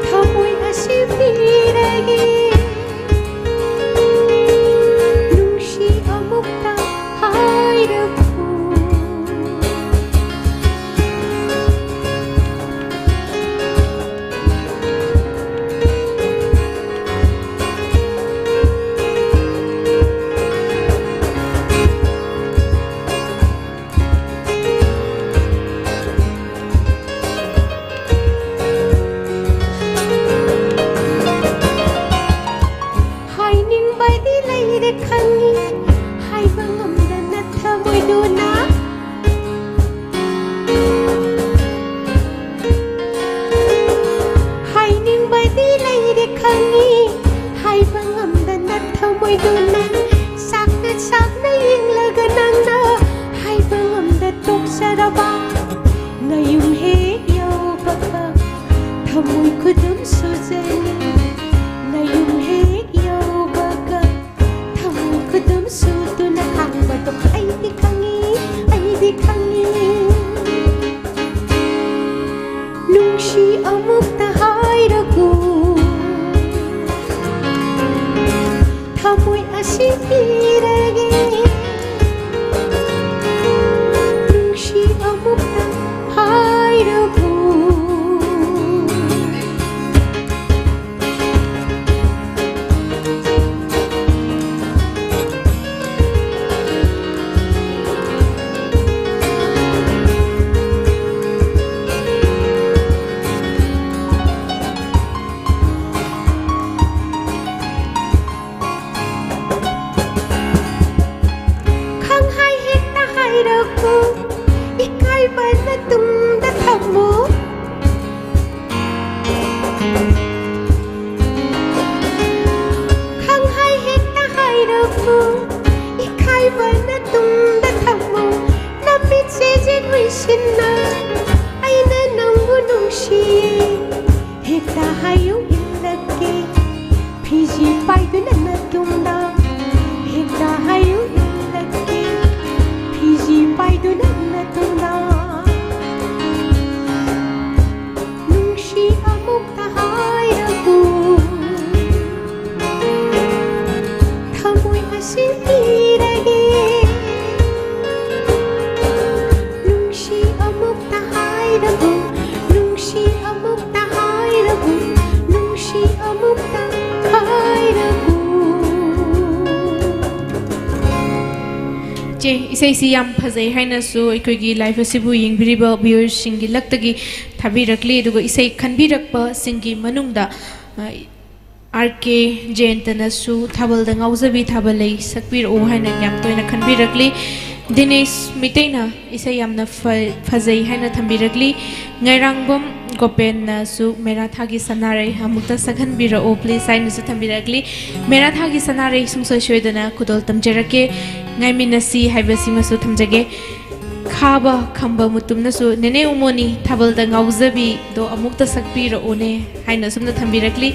ꯊꯃꯣꯏ ꯑꯁꯤ ꯄꯤꯔꯒꯦ꯫ ꯅꯨꯡꯁꯤ ꯑꯃꯨꯛꯇ ꯍꯥꯏꯔꯛꯎ꯫ ꯍꯥꯏꯅꯤꯡꯕꯗꯤ ꯂꯩꯔꯦ ꯈꯪꯉꯤ, ꯍꯥꯏꯕ ꯉꯝꯗꯅ ꯊꯃꯣꯏꯗꯨꯅ꯫ ꯍꯥꯏꯅꯤꯡꯕꯗꯤ ꯂꯩꯔꯦ ꯈꯪꯉꯤ, ꯍꯥꯏꯕ ꯉꯝꯗꯅ ꯊꯃꯣꯏꯗꯨꯅ꯫ ꯁꯥꯛꯅ ꯁꯥꯛꯅ ꯌꯦꯡꯂꯒ ꯅꯪꯅ ꯍꯥꯏꯕ ꯉꯝꯗ ꯇꯣꯛꯆꯔꯕ꯫ ꯅꯌꯨꯝ ꯍꯦꯛ ꯌꯧꯕꯒ ꯊꯃꯣꯏ ꯈꯨꯗꯨꯝ ꯁꯨꯖꯅꯤ꯫ ꯅꯌꯨꯝ ꯍꯦꯛ ꯌꯧꯕꯒ ꯊꯃꯣꯏ ꯈꯨꯗꯨꯝ ꯁꯨꯗꯨꯅ ꯍꯥꯡꯕꯗꯣ ꯑꯩꯗꯤ ꯈꯪꯉꯤ, ꯑꯩꯗꯤ ꯈꯪꯉꯤ꯫ ꯅꯨꯡꯁꯤ ꯑꯃꯨꯛꯇ ꯍꯥꯏꯔꯛꯎ, ꯊꯃꯣꯏ ꯑꯁꯤ ꯄꯤ ꯐꯤꯖꯤ ꯄꯥꯏꯗꯨꯅ ꯅꯇꯨꯡꯗ ꯍꯦꯛꯇ ꯍꯥꯏꯌꯨ ꯏꯜꯂꯛꯀꯦ꯫ ꯐꯤꯖꯤ ꯄꯥꯏꯗꯨꯅ ꯅꯇꯨꯡꯗ ꯅꯨꯡꯁꯤ ꯑꯃꯨꯛꯇ ꯍꯥꯏꯔꯕꯨ ꯊꯃꯣꯏ ꯑꯁꯤ ꯄꯤꯔꯒꯦ꯫ ꯅꯨꯡꯁꯤ ꯑꯃꯨꯛꯇ ꯍꯥꯏꯔꯕꯨ ꯅꯨꯡꯁꯤ ꯑꯃꯨꯛꯇ ꯍꯥꯏꯔꯕꯨ ꯅꯨꯡꯁꯤ ꯑꯃꯨꯛꯇ ꯍꯥꯏꯔꯕꯨ꯫ ꯏꯆꯦ, ꯏꯁꯩꯁꯤ ꯌꯥꯝ ꯐꯖꯩ ꯍꯥꯏꯅꯁꯨ ꯑꯩꯈꯣꯏꯒꯤ ꯂꯥꯏꯐ ꯑꯁꯤꯕꯨ ꯌꯦꯡꯕꯤꯔꯤꯕ ꯚ꯭ꯌꯨꯋꯔꯁꯤꯡꯒꯤ ꯂꯛꯇꯒꯤ ꯊꯥꯕꯤꯔꯛꯂꯤ꯫ ꯑꯗꯨꯒ ꯏꯁꯩ ꯈꯟꯕꯤꯔꯛꯄꯁꯤꯡꯒꯤ ꯃꯅꯨꯡꯗ, ꯑ, ꯑꯥꯔ ꯀꯦ ꯖꯌꯟꯇꯅꯁꯨ ꯊꯥꯕꯜꯗ ꯉꯥꯎꯖꯕꯤ ꯊꯥꯕꯜ ꯂꯩ ꯁꯛꯄꯤꯔꯛꯎ ꯍꯥꯏꯅ ꯌꯥꯝ ꯇꯣꯏꯅ ꯈꯟꯕꯤꯔꯛꯂꯤ꯫ ꯗꯤꯅꯦꯁ ꯃꯤꯇꯩꯅ ꯏꯁꯩ ꯌꯥꯝꯅ ꯐ-, ꯐꯖꯩ ꯍꯥꯏꯅ ꯊꯝꯕꯤꯔꯛꯂꯤ꯫ ꯉꯥꯏꯔꯥꯡꯕꯝ ꯒꯣꯄꯦꯟꯅꯁꯨ ꯃꯦꯔꯥ ꯊꯥꯒꯤ ꯁꯅꯥꯔꯩ ꯑꯃꯨꯛꯇ ꯁꯛꯍꯟꯕꯤꯔꯛꯎ please ꯍꯥꯏꯅꯁꯨ ꯊꯝꯕꯤꯔꯛꯂꯤ꯫ ꯃꯦꯔꯥ ꯊꯥꯒꯤ ꯁꯅꯥꯔꯩ ꯁꯨꯡꯁꯣꯏ ꯁꯣꯏꯗꯅ ꯈꯨꯗꯣꯜ ꯇꯝꯖꯔꯛꯀꯦ꯫ ꯉꯥꯏꯃꯤꯟꯅꯁꯤ ꯍꯥꯏꯕꯁꯤꯃꯁꯨ ꯊꯝꯖꯒꯦ꯫ ꯈꯥꯕ ꯈꯝꯕ ꯃꯨꯇꯨꯝꯅꯁꯨ "ꯅꯦꯅꯦ ꯎꯃꯣꯅꯤ ꯊꯥꯕꯜꯗ ꯉꯥꯎꯖꯕꯤꯗꯣ ꯑꯃꯨꯛꯇ ꯁꯛꯄꯤꯔꯛꯎꯅꯦ" ꯍꯥꯏꯅ ꯑꯁꯨꯝꯅ ꯊꯝꯕꯤꯔꯛꯂꯤ꯫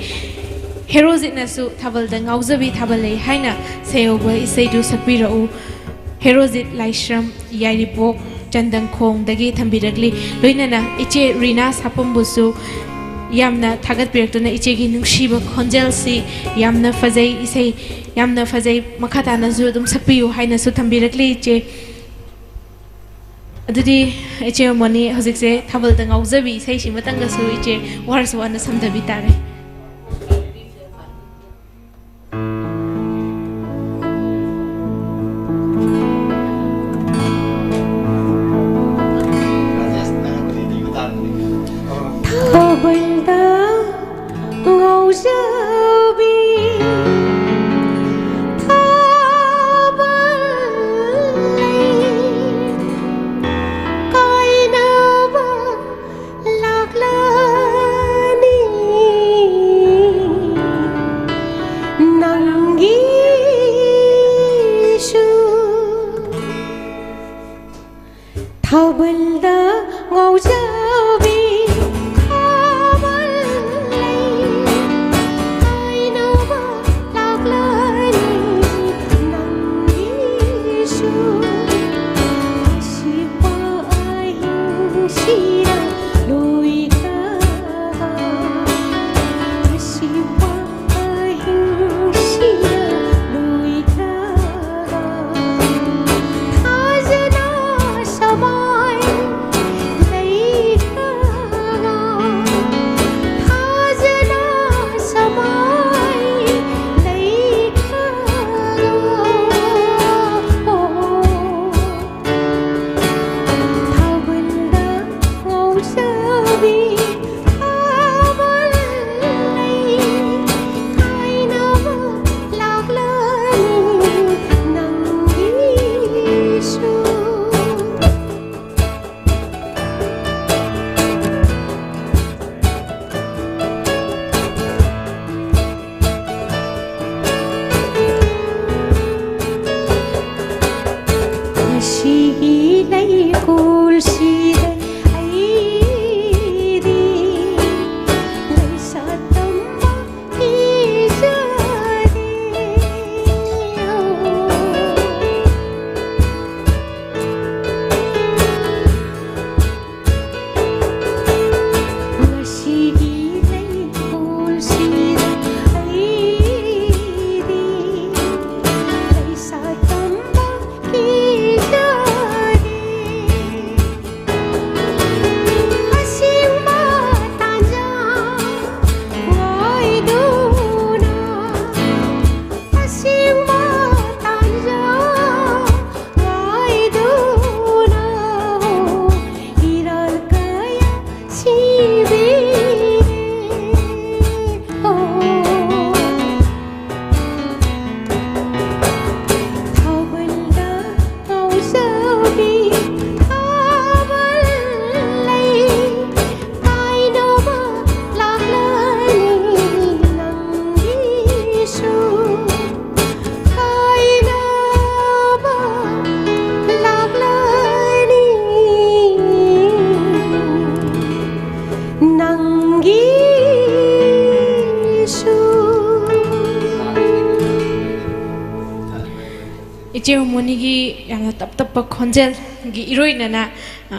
ꯍꯦꯔꯣꯖꯤꯠꯅꯁꯨ "ꯊꯥꯕꯜꯗ ꯉꯥꯎꯖꯕꯤ ꯊꯥꯕꯜ ꯂꯩ" ꯍꯥꯏꯅ ꯁꯩꯍꯧꯕ ꯏꯁꯩꯗꯨ ꯁꯛꯄꯤꯔꯛꯎ꯫ ꯍꯦꯔꯣꯖꯤꯠ ꯂꯥꯏꯁ꯭ꯔꯝ ꯌꯥꯏꯔꯤꯄꯣꯛ ꯆꯟꯗꯪꯈꯣꯡꯗꯒꯤ ꯊꯝꯕꯤꯔꯛꯂꯤ꯫ ꯂꯣꯏꯅꯅ ꯏꯆꯦ ꯔꯤꯅꯥ ꯁꯥꯄꯝꯕꯨꯁꯨ ꯌꯥꯝꯅ ꯊꯥꯒꯠꯄꯤꯔꯛꯇꯨꯅ ꯏꯆꯦꯒꯤ ꯅꯨꯡꯁꯤꯕ ꯈꯣꯟꯖꯦꯜꯁꯤ ꯌꯥꯝꯅ ꯐꯖꯩ, ꯏꯁꯩ ꯌꯥꯝꯅ ꯐꯖꯩ, ꯃꯈꯥ ꯇꯥꯅꯁꯨ ꯑꯗꯨꯝ ꯁꯛꯄꯤꯌꯨ ꯍꯥꯏꯅꯁꯨ ꯊꯝꯕꯤꯔꯛꯂꯤ ꯏꯆꯦ꯫ ꯑꯗꯨꯗꯤ ꯏꯆꯦ ꯃꯣꯅꯤ ꯍꯧꯖꯤꯛꯁꯦ ꯊꯥꯕꯜꯗ ꯉꯥꯎꯖꯕꯤ ꯏꯁꯩꯁꯤꯃꯇꯪꯒꯁꯨ ꯏꯆꯦ ꯋꯥꯔꯁꯨ ꯋꯥꯅ ꯁꯝꯊꯕꯤ ꯇꯥꯔꯦ꯫ ꯊꯥꯕꯜꯗ ꯉꯥꯎꯖꯕꯤ ꯊꯥꯕꯜ ꯂꯩ ꯀꯥꯏꯅꯕ ꯂꯥꯛꯂꯅꯤ꯫ ꯅꯨꯡꯁꯤꯔ ꯑꯩꯗꯤ ꯂꯩꯁꯥ ꯇꯝꯕ ꯀꯤꯖꯔꯦ꯫ ꯑꯁꯦꯡꯕ ꯇꯥꯟꯖꯥ ꯉꯥꯏꯗꯨꯅ, ꯑꯁꯦꯡꯕ ꯇꯥꯟꯖꯥ ꯉꯥꯏꯗꯨꯅ ꯏꯔꯥꯜ ꯀꯌꯥ ꯁꯤꯕꯤꯔꯦ꯫ ꯑꯣ, ꯊꯥꯕꯜꯗ ꯉꯥꯎꯖꯕꯤ ꯊꯥꯕꯜ ꯂꯩ, ꯀꯥꯏꯅꯕ ꯂꯥꯛꯂꯅꯤ ꯅꯪꯒꯤꯁꯨ꯫ ꯀꯥꯏꯅꯕ ꯂꯥꯛꯂꯅꯤ ꯅꯪꯒꯤꯁꯨ꯫ ꯏꯆꯦ ꯃꯣꯅꯤꯒꯤ ꯌꯥꯝꯅ ꯇꯞ ꯇꯞꯄ ꯈꯣꯟꯖꯦꯜꯒꯤ ꯏꯔꯣꯏꯅꯅ, ꯑ,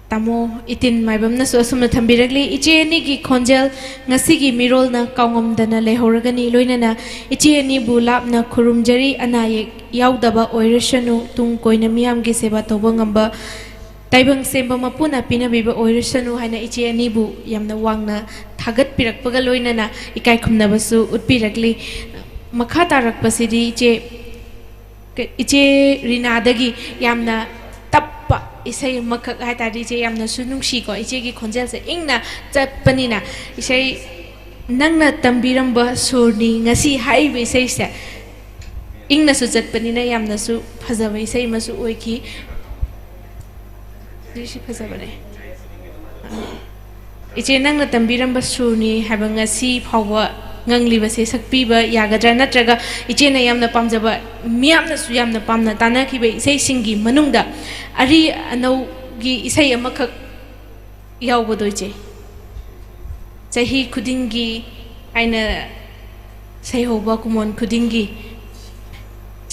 ꯇꯥꯃꯣ ꯏꯇꯤꯟ ꯃꯥꯏꯕꯝꯅꯁꯨ ꯑꯁꯨꯝꯅ ꯊꯝꯕꯤꯔꯛꯂꯤ, "ꯏꯆꯦ ꯑꯅꯤꯒꯤ ꯈꯣꯟꯖꯦꯜ ꯉꯁꯤꯒꯤ ꯃꯤꯔꯣꯜꯅ ꯀꯥꯎꯉꯝꯗꯅ ꯂꯩꯍꯧꯔꯒꯅꯤ꯫ ꯂꯣꯏꯅꯅ ꯏꯆꯦ ꯑꯅꯤꯕꯨ ꯂꯥꯞꯅ ꯈꯨꯔꯨꯝꯖꯔꯤ, ꯑꯅꯥ ꯑꯌꯦꯛ ꯌꯥꯎꯗꯕ ꯑꯣꯏꯔꯁꯅꯨ, ꯇꯨꯡ ꯀꯣꯏꯅ ꯃꯤꯌꯥꯝꯒꯤ ꯁꯦꯕꯥ ꯇꯧꯕ ꯉꯝꯕ ꯇꯥꯏꯕꯪ ꯁꯦꯝꯕ ꯃꯄꯨꯅ ꯄꯤꯅꯕꯤꯕ ꯑꯣꯏꯔꯁꯅꯨ" ꯍꯥꯏꯅ ꯏꯆꯦ ꯑꯅꯤꯕꯨ ꯌꯥꯝꯅ ꯋꯥꯡꯅ ꯊꯥꯒꯠꯄꯤꯔꯛꯄꯒ ꯂꯣꯏꯅꯅ ꯏꯀꯥꯏ ꯈꯨꯝꯅꯕꯁꯨ ꯎꯠꯄꯤꯔꯛꯂꯤ꯫ ꯃꯈꯥ ꯇꯥꯔꯛꯄꯁꯤꯗꯤ ꯏꯆꯦ ꯀ-, ꯏꯆꯦ ꯔꯤꯅꯥꯗꯒꯤ ꯌꯥꯝꯅ ꯇꯞꯄ ꯏꯁꯩ ꯑꯃꯈꯛ ꯍꯥꯏ ꯇꯥꯔꯗꯤ, ꯏꯆꯦ ꯌꯥꯝꯅꯁꯨ ꯅꯨꯡꯁꯤꯀꯣ, ꯏꯆꯦꯒꯤ ꯈꯣꯟꯖꯦꯜꯁꯦ ꯏꯪꯅ ꯆꯠꯄꯅꯤꯅ, ꯏꯁꯩ "ꯅꯪꯅ ꯇꯝꯕꯤꯔꯝꯕ ꯁꯨꯔꯅꯤ ꯉꯁꯤ" ꯍꯥꯏꯔꯤꯕ ꯏꯁꯩꯁꯦ ꯏꯪꯅꯁꯨ ꯆꯠꯄꯅꯤꯅ ꯌꯥꯝꯅꯁꯨ ꯐꯖꯕ ꯏꯁꯩ ꯑꯃꯁꯨ ꯑꯣꯏꯈꯤ꯫ ꯁꯤ ꯐꯖꯕꯅꯦ꯫ "ꯏꯆꯦ, ꯅꯪꯅ ꯇꯝꯕꯤꯔꯝꯕ ꯁꯨꯔꯅꯤ ꯍꯥꯏꯕ ꯉꯁꯤ ꯐꯥꯎꯕ ꯉꯪꯂꯤꯕꯁꯦ ꯁꯛꯄꯤꯕ ꯌꯥꯒꯗ꯭ꯔꯥ? ꯅꯠꯇ꯭ꯔꯒ ꯏꯆꯦꯅ ꯌꯥꯝꯅ ꯄꯥꯝꯖꯕ, ꯃꯤꯌꯥꯝꯅꯁꯨ ꯌꯥꯝꯅ ꯄꯥꯝꯅ ꯇꯥꯅꯈꯤꯕ ꯏꯁꯩꯁꯤꯡꯒꯤ ꯃꯅꯨꯡꯗ ꯑꯔꯤ ꯑꯅꯧꯒꯤ ꯏꯁꯩ ꯑꯃꯈꯛ ꯌꯥꯎꯕꯗꯣ, ꯏꯆꯦ? ꯆꯍꯤ ꯈꯨꯗꯤꯡꯒꯤ ꯍꯥꯏꯅ ꯁꯩꯍꯧꯕ ꯀꯨꯝꯑꯣꯟ ꯈꯨꯗꯤꯡꯒꯤ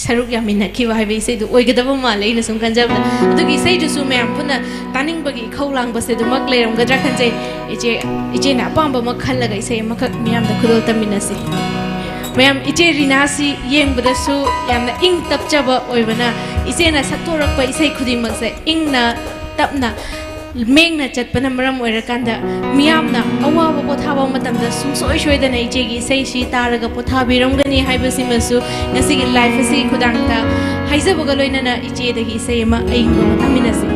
ꯁꯔꯨꯛ ꯌꯥꯃꯤꯟꯅꯈꯤꯕ ꯍꯥꯏꯕ ꯏꯁꯩꯗꯨ ꯑꯣꯏꯒꯗꯕ ꯃꯥꯜꯂꯦ꯫ ꯑꯩꯅ ꯁꯨꯝ ꯈꯟꯖꯕꯗ, ꯑꯗꯨꯒꯤ ꯏꯁꯩꯗꯨꯁꯨ ꯃꯌꯥꯝ ꯄꯨꯟꯅ ꯇꯥꯅꯤꯡꯕꯒꯤ ꯏꯈꯧ ꯂꯥꯡꯕꯁꯦ ꯑꯗꯨꯃꯛ ꯂꯩꯔꯝꯒꯗ꯭ꯔꯥ ꯈꯟꯖꯩ꯫ ꯏꯆꯦ, ꯏꯆꯦꯅ ꯑꯄꯥꯝꯕ ꯑꯃ ꯈꯜꯂꯒ ꯏꯁꯩ ꯑꯃꯈꯛ ꯃꯤꯌꯥꯝꯗ ꯈꯨꯗꯣꯜ ꯇꯝꯃꯤꯟꯅꯁꯤ꯫ ꯃꯌꯥꯝ, ꯏꯆꯦ ꯔꯤꯅꯥꯁꯤ ꯌꯦꯡꯕꯗꯁꯨ ꯌꯥꯝꯅ ꯏꯪ ꯇꯞꯆꯕ ꯑꯣꯏꯕꯅ, ꯏꯆꯦꯅ ꯁꯛꯇꯣꯔꯛꯄ ꯏꯁꯩ ꯈꯨꯗꯤꯡꯃꯛꯁꯦ ꯏꯪꯅ ꯇꯞꯅ ꯃꯦꯡꯅ ꯆꯠꯄꯅ ꯃꯔꯝ ꯑꯣꯏꯔꯀꯥꯟꯗ, ꯃꯤꯌꯥꯝꯅ ꯑꯋꯥꯕ ꯄꯣꯊꯥꯕ ꯃꯇꯝꯗ ꯁꯨꯡꯁꯣꯏ ꯁꯣꯏꯗꯅ ꯏꯆꯦꯒꯤ ꯏꯁꯩꯁꯤ ꯇꯥꯔꯒ ꯄꯣꯊꯥꯕꯤꯔꯝꯒꯅꯤ ꯍꯥꯏꯕꯁꯤꯃꯁꯨ ꯉꯁꯤꯒꯤ live ꯑꯁꯤꯒꯤ ꯈꯨꯗꯥꯡꯗ ꯍꯥꯏꯖꯕꯒ ꯂꯣꯏꯅꯅ ꯏꯆꯦꯗꯒꯤ ꯏꯁꯩ ꯑꯃ ꯑꯏꯪꯕ ꯑꯃ ꯇꯝꯃꯤꯟꯅꯁꯤ꯫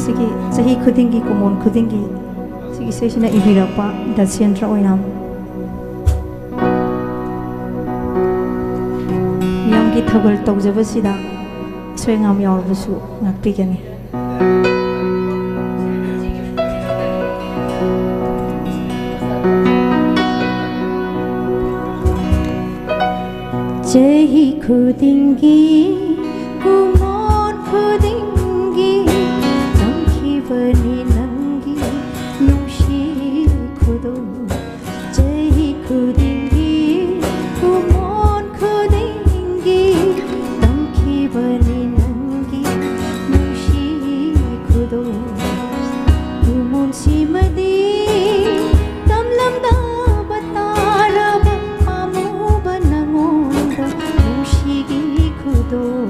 ꯁꯤꯒꯤ ꯆꯍꯤ ꯈꯨꯗꯤꯡꯒꯤ, ꯀꯨꯝꯑꯣꯟ ꯈꯨꯗꯤꯡꯒꯤ ꯁꯤꯒꯤ ꯏꯁꯩꯁꯤꯅ ꯏꯕꯤꯔꯛꯄ ꯗꯁꯦꯟꯗ꯭ꯔ ꯑꯣꯏꯅꯥꯝ꯫ ꯃꯤꯌꯥꯝꯒꯤ ꯊꯧꯒꯜ ꯇꯧꯖꯕꯁꯤꯗ ꯑꯁꯣꯏ ꯑꯉꯥꯝ ꯌꯥꯎꯔꯕꯁꯨ ꯉꯥꯛꯄꯤꯒꯅꯤ꯫ ꯆꯍꯤ ꯈꯨꯗꯤꯡꯒꯤ, ꯀꯨꯝꯑꯣꯟ ꯈꯨꯗꯤꯡꯒꯤ ꯇꯝꯈꯤꯕꯅꯤ ꯅꯪꯒꯤ ꯅꯨꯡꯁꯤ ꯈꯨꯗꯣꯜ꯫ ꯆꯍꯤ ꯈꯨꯗꯤꯡꯒꯤ, ꯀꯨꯝꯑꯣꯟ ꯈꯨꯗꯤꯡꯒꯤ ꯇꯝꯈꯤꯕꯅꯤ ꯅꯪꯒꯤ ꯅꯨꯡꯁꯤ ꯈꯨꯗꯣꯜ꯫ ꯀꯨꯝꯑꯣꯟꯁꯤꯃꯗꯤ ꯇꯝꯂꯝꯗꯕ ꯇꯥꯔꯕ ꯄꯥꯝꯃꯨꯕ ꯅꯉꯣꯟꯗ ꯅꯨꯡꯁꯤꯒꯤ ꯈꯨꯗꯣꯜ꯫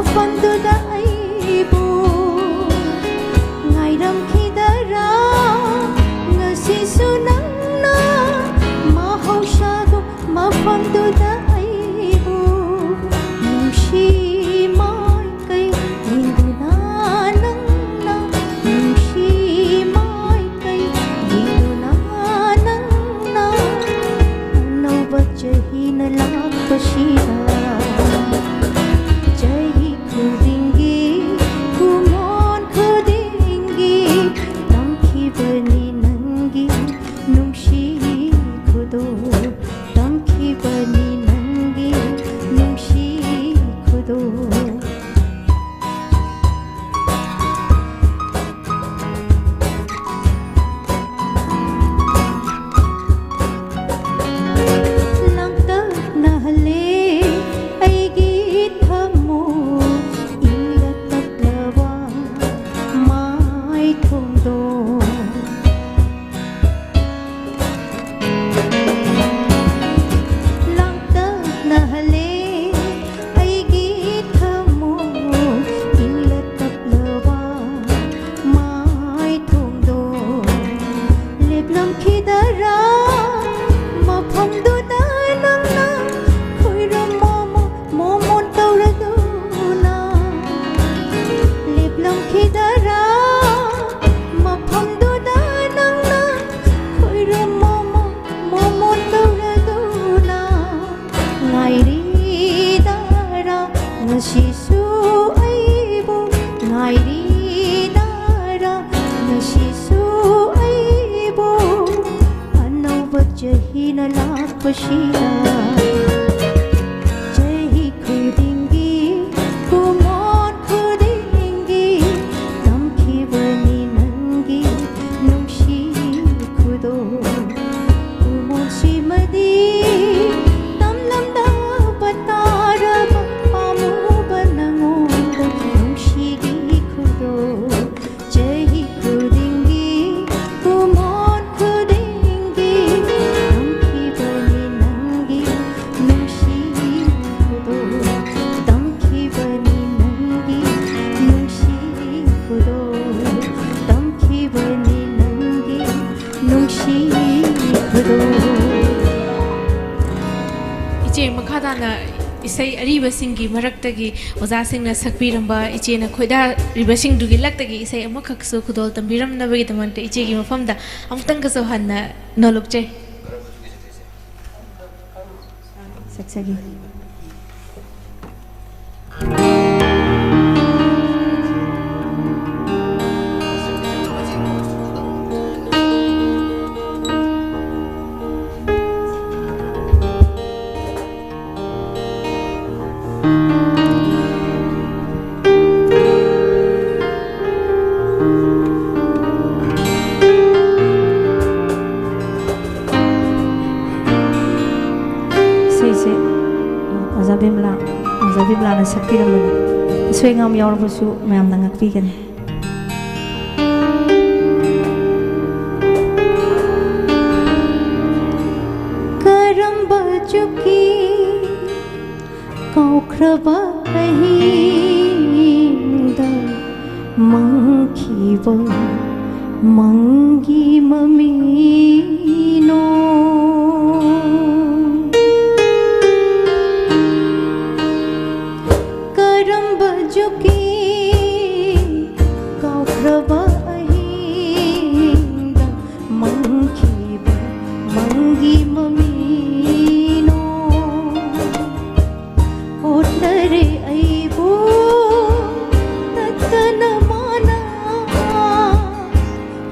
ꯃꯐꯝꯗꯨꯗ ꯑꯩꯕꯨ ꯉꯥꯏꯔꯝꯈꯤꯗꯔꯥ? ꯉꯁꯤꯁꯨ ꯅꯪꯅ ꯃꯍꯧꯁꯥꯒꯨꯝ ꯃꯐꯝꯗꯨꯗ ꯑꯩꯕꯨ ꯅꯨꯡꯁꯤ ꯃꯥꯏꯀꯩ ꯌꯦꯡꯗꯨꯅ, ꯅꯪꯅ ꯅꯨꯡꯁꯤ ꯃꯥꯏꯀꯩ ꯌꯦꯡꯗꯨꯅ, ꯅꯪꯅ ꯑꯅꯧꯕ ꯆꯍꯤꯅ ꯂꯥꯛꯄꯁꯤꯗ, ꯆꯍꯤ ꯈꯨꯗꯤꯡꯒꯤ, ꯀꯨꯝꯑꯣꯟ ꯈꯨꯗꯤꯡꯒꯤ ꯇꯝꯈꯤꯕꯅꯤ ꯅꯪꯒꯤ ꯅꯨꯡꯁꯤ ꯈꯨꯗꯣꯜ, ꯇꯝꯈꯤꯕꯅꯤ ꯅꯪꯒꯤ ꯅꯨꯡꯁꯤ ꯈꯨꯗꯣꯜ꯫ ꯂꯥꯡꯇꯛꯅꯍꯜꯂꯦ ꯑꯩꯒꯤ ꯊꯃꯣꯏ, ꯏꯪꯂ ꯇꯞꯂꯕ ꯃꯥꯏꯊꯣꯡꯗꯣ꯫ ꯂꯥꯡꯇꯛꯅꯍꯜꯂꯦ ꯑꯩꯒꯤ ꯊꯃꯣꯏ, ꯏꯪꯂ ꯇꯞꯂꯕ ꯃꯥꯏꯊꯣꯡꯗꯣ꯫ ꯂꯦꯞꯂꯝꯈꯤꯗꯔꯥ ꯃꯐꯝꯗꯨꯗ ꯅꯪꯅ ꯈꯣꯏꯔꯝ ꯃꯣꯃꯣꯟ ꯃꯣꯃꯣꯟ ꯇꯧꯔꯗꯨꯅ? ꯂꯦꯞꯂꯝꯈꯤꯗꯔꯥ ꯃꯐꯝꯗꯨꯗ ꯅꯪꯅ ꯈꯣꯏꯔꯝ ꯃꯣꯃꯣꯟ ꯃꯣꯃꯣꯟ ꯇꯧꯔꯗꯨꯅ? ꯉꯥꯏꯔꯤꯗꯔꯥ ꯉꯁꯤꯁꯨ ꯑꯩꯕꯨ? ꯉꯥꯏꯔꯤꯗꯔꯥ ꯉꯁꯤꯁꯨ ꯑꯩꯕꯨ? ꯑꯅꯧꯕ ꯆꯍꯤꯅ ꯂꯥꯛꯄꯁꯤꯗ, ꯆꯍꯤ ꯈꯨꯗꯤꯡꯒꯤ, ꯀꯨꯝꯑꯣꯟ ꯈꯨꯗꯤꯡꯒꯤ ꯇꯝꯈꯤꯕꯅꯤ ꯅꯪꯒꯤ ꯅꯨꯡꯁꯤ ꯈꯨꯗꯣꯜ꯫ ꯀꯨꯝꯑꯣꯟꯁꯤꯃꯗꯤ ꯇꯝꯂꯝꯗꯕ ꯇꯥꯔꯕ ꯄꯥꯝꯃꯨꯕ ꯅꯉꯣꯟꯗ ꯅꯨꯡꯁꯤꯒꯤ ꯈꯨꯗꯣꯜ꯫ ꯆꯍꯤ ꯈꯨꯗꯤꯡꯒꯤ, ꯀꯨꯝꯑꯣꯟ ꯈꯨꯗꯤꯡꯒꯤ ꯇꯝꯈꯤꯕꯅꯤ ꯅꯪꯒꯤ ꯏꯁꯩ ꯑꯔꯤꯕꯁꯤꯡꯒꯤ ꯃꯔꯛꯇꯒꯤ ꯑꯣꯖꯥꯁꯤꯡꯅ ꯁꯛꯄꯤꯔꯝꯕ ꯏꯆꯦꯅ ꯈꯣꯏꯗꯥꯔꯤꯕꯁꯤꯡꯗꯨꯒꯤ ꯂꯛꯇꯒꯤ ꯏꯁꯩ ꯑꯃꯈꯛꯁꯨ ꯈꯨꯗꯣꯜ ꯇꯝꯕꯤꯔꯝꯅꯕꯒꯤꯗꯃꯛꯇ ꯏꯆꯦꯒꯤ ꯃꯐꯝꯗ ꯑꯃꯨꯛꯇꯪꯒꯁꯨ ꯍꯟꯅ ꯅꯣꯂꯨꯛꯆꯩ꯫ ꯁꯛꯆꯒꯦ꯫ ꯏꯁꯩꯁꯦ ꯑꯣꯖꯥ ꯕꯤꯃꯂꯥ, ꯑꯣꯖꯥ ꯕꯤꯃꯂꯥꯅ ꯁꯛꯄꯤꯔꯝꯕꯅꯤ꯫ ꯑꯁꯣꯏ ꯑꯉꯥꯝ ꯌꯥꯎꯔꯕꯁꯨ ꯃꯌꯥꯝꯅ ꯉꯥꯛꯄꯤꯒꯅꯤ꯫ ꯀꯔꯝꯕ ꯆꯨꯛꯀꯤ ꯀꯥꯎꯈ꯭ꯔꯕ ꯑꯍꯤꯡꯗ ꯃꯪꯈꯤꯕ ꯃꯪꯒꯤ ꯃꯃꯤꯅꯣ? ꯀꯔꯝꯕ ꯆꯨꯛꯀꯤ ꯀꯥꯎꯈ꯭ꯔꯕ ꯑꯍꯤꯡꯗ ꯃꯪꯈꯤꯕ ꯃꯪꯒꯤ ꯃꯃꯤꯅꯣ? ꯑꯣꯠꯅꯔꯦ ꯑꯩꯕꯨ ꯇꯠꯇꯅ ꯃꯥꯅ,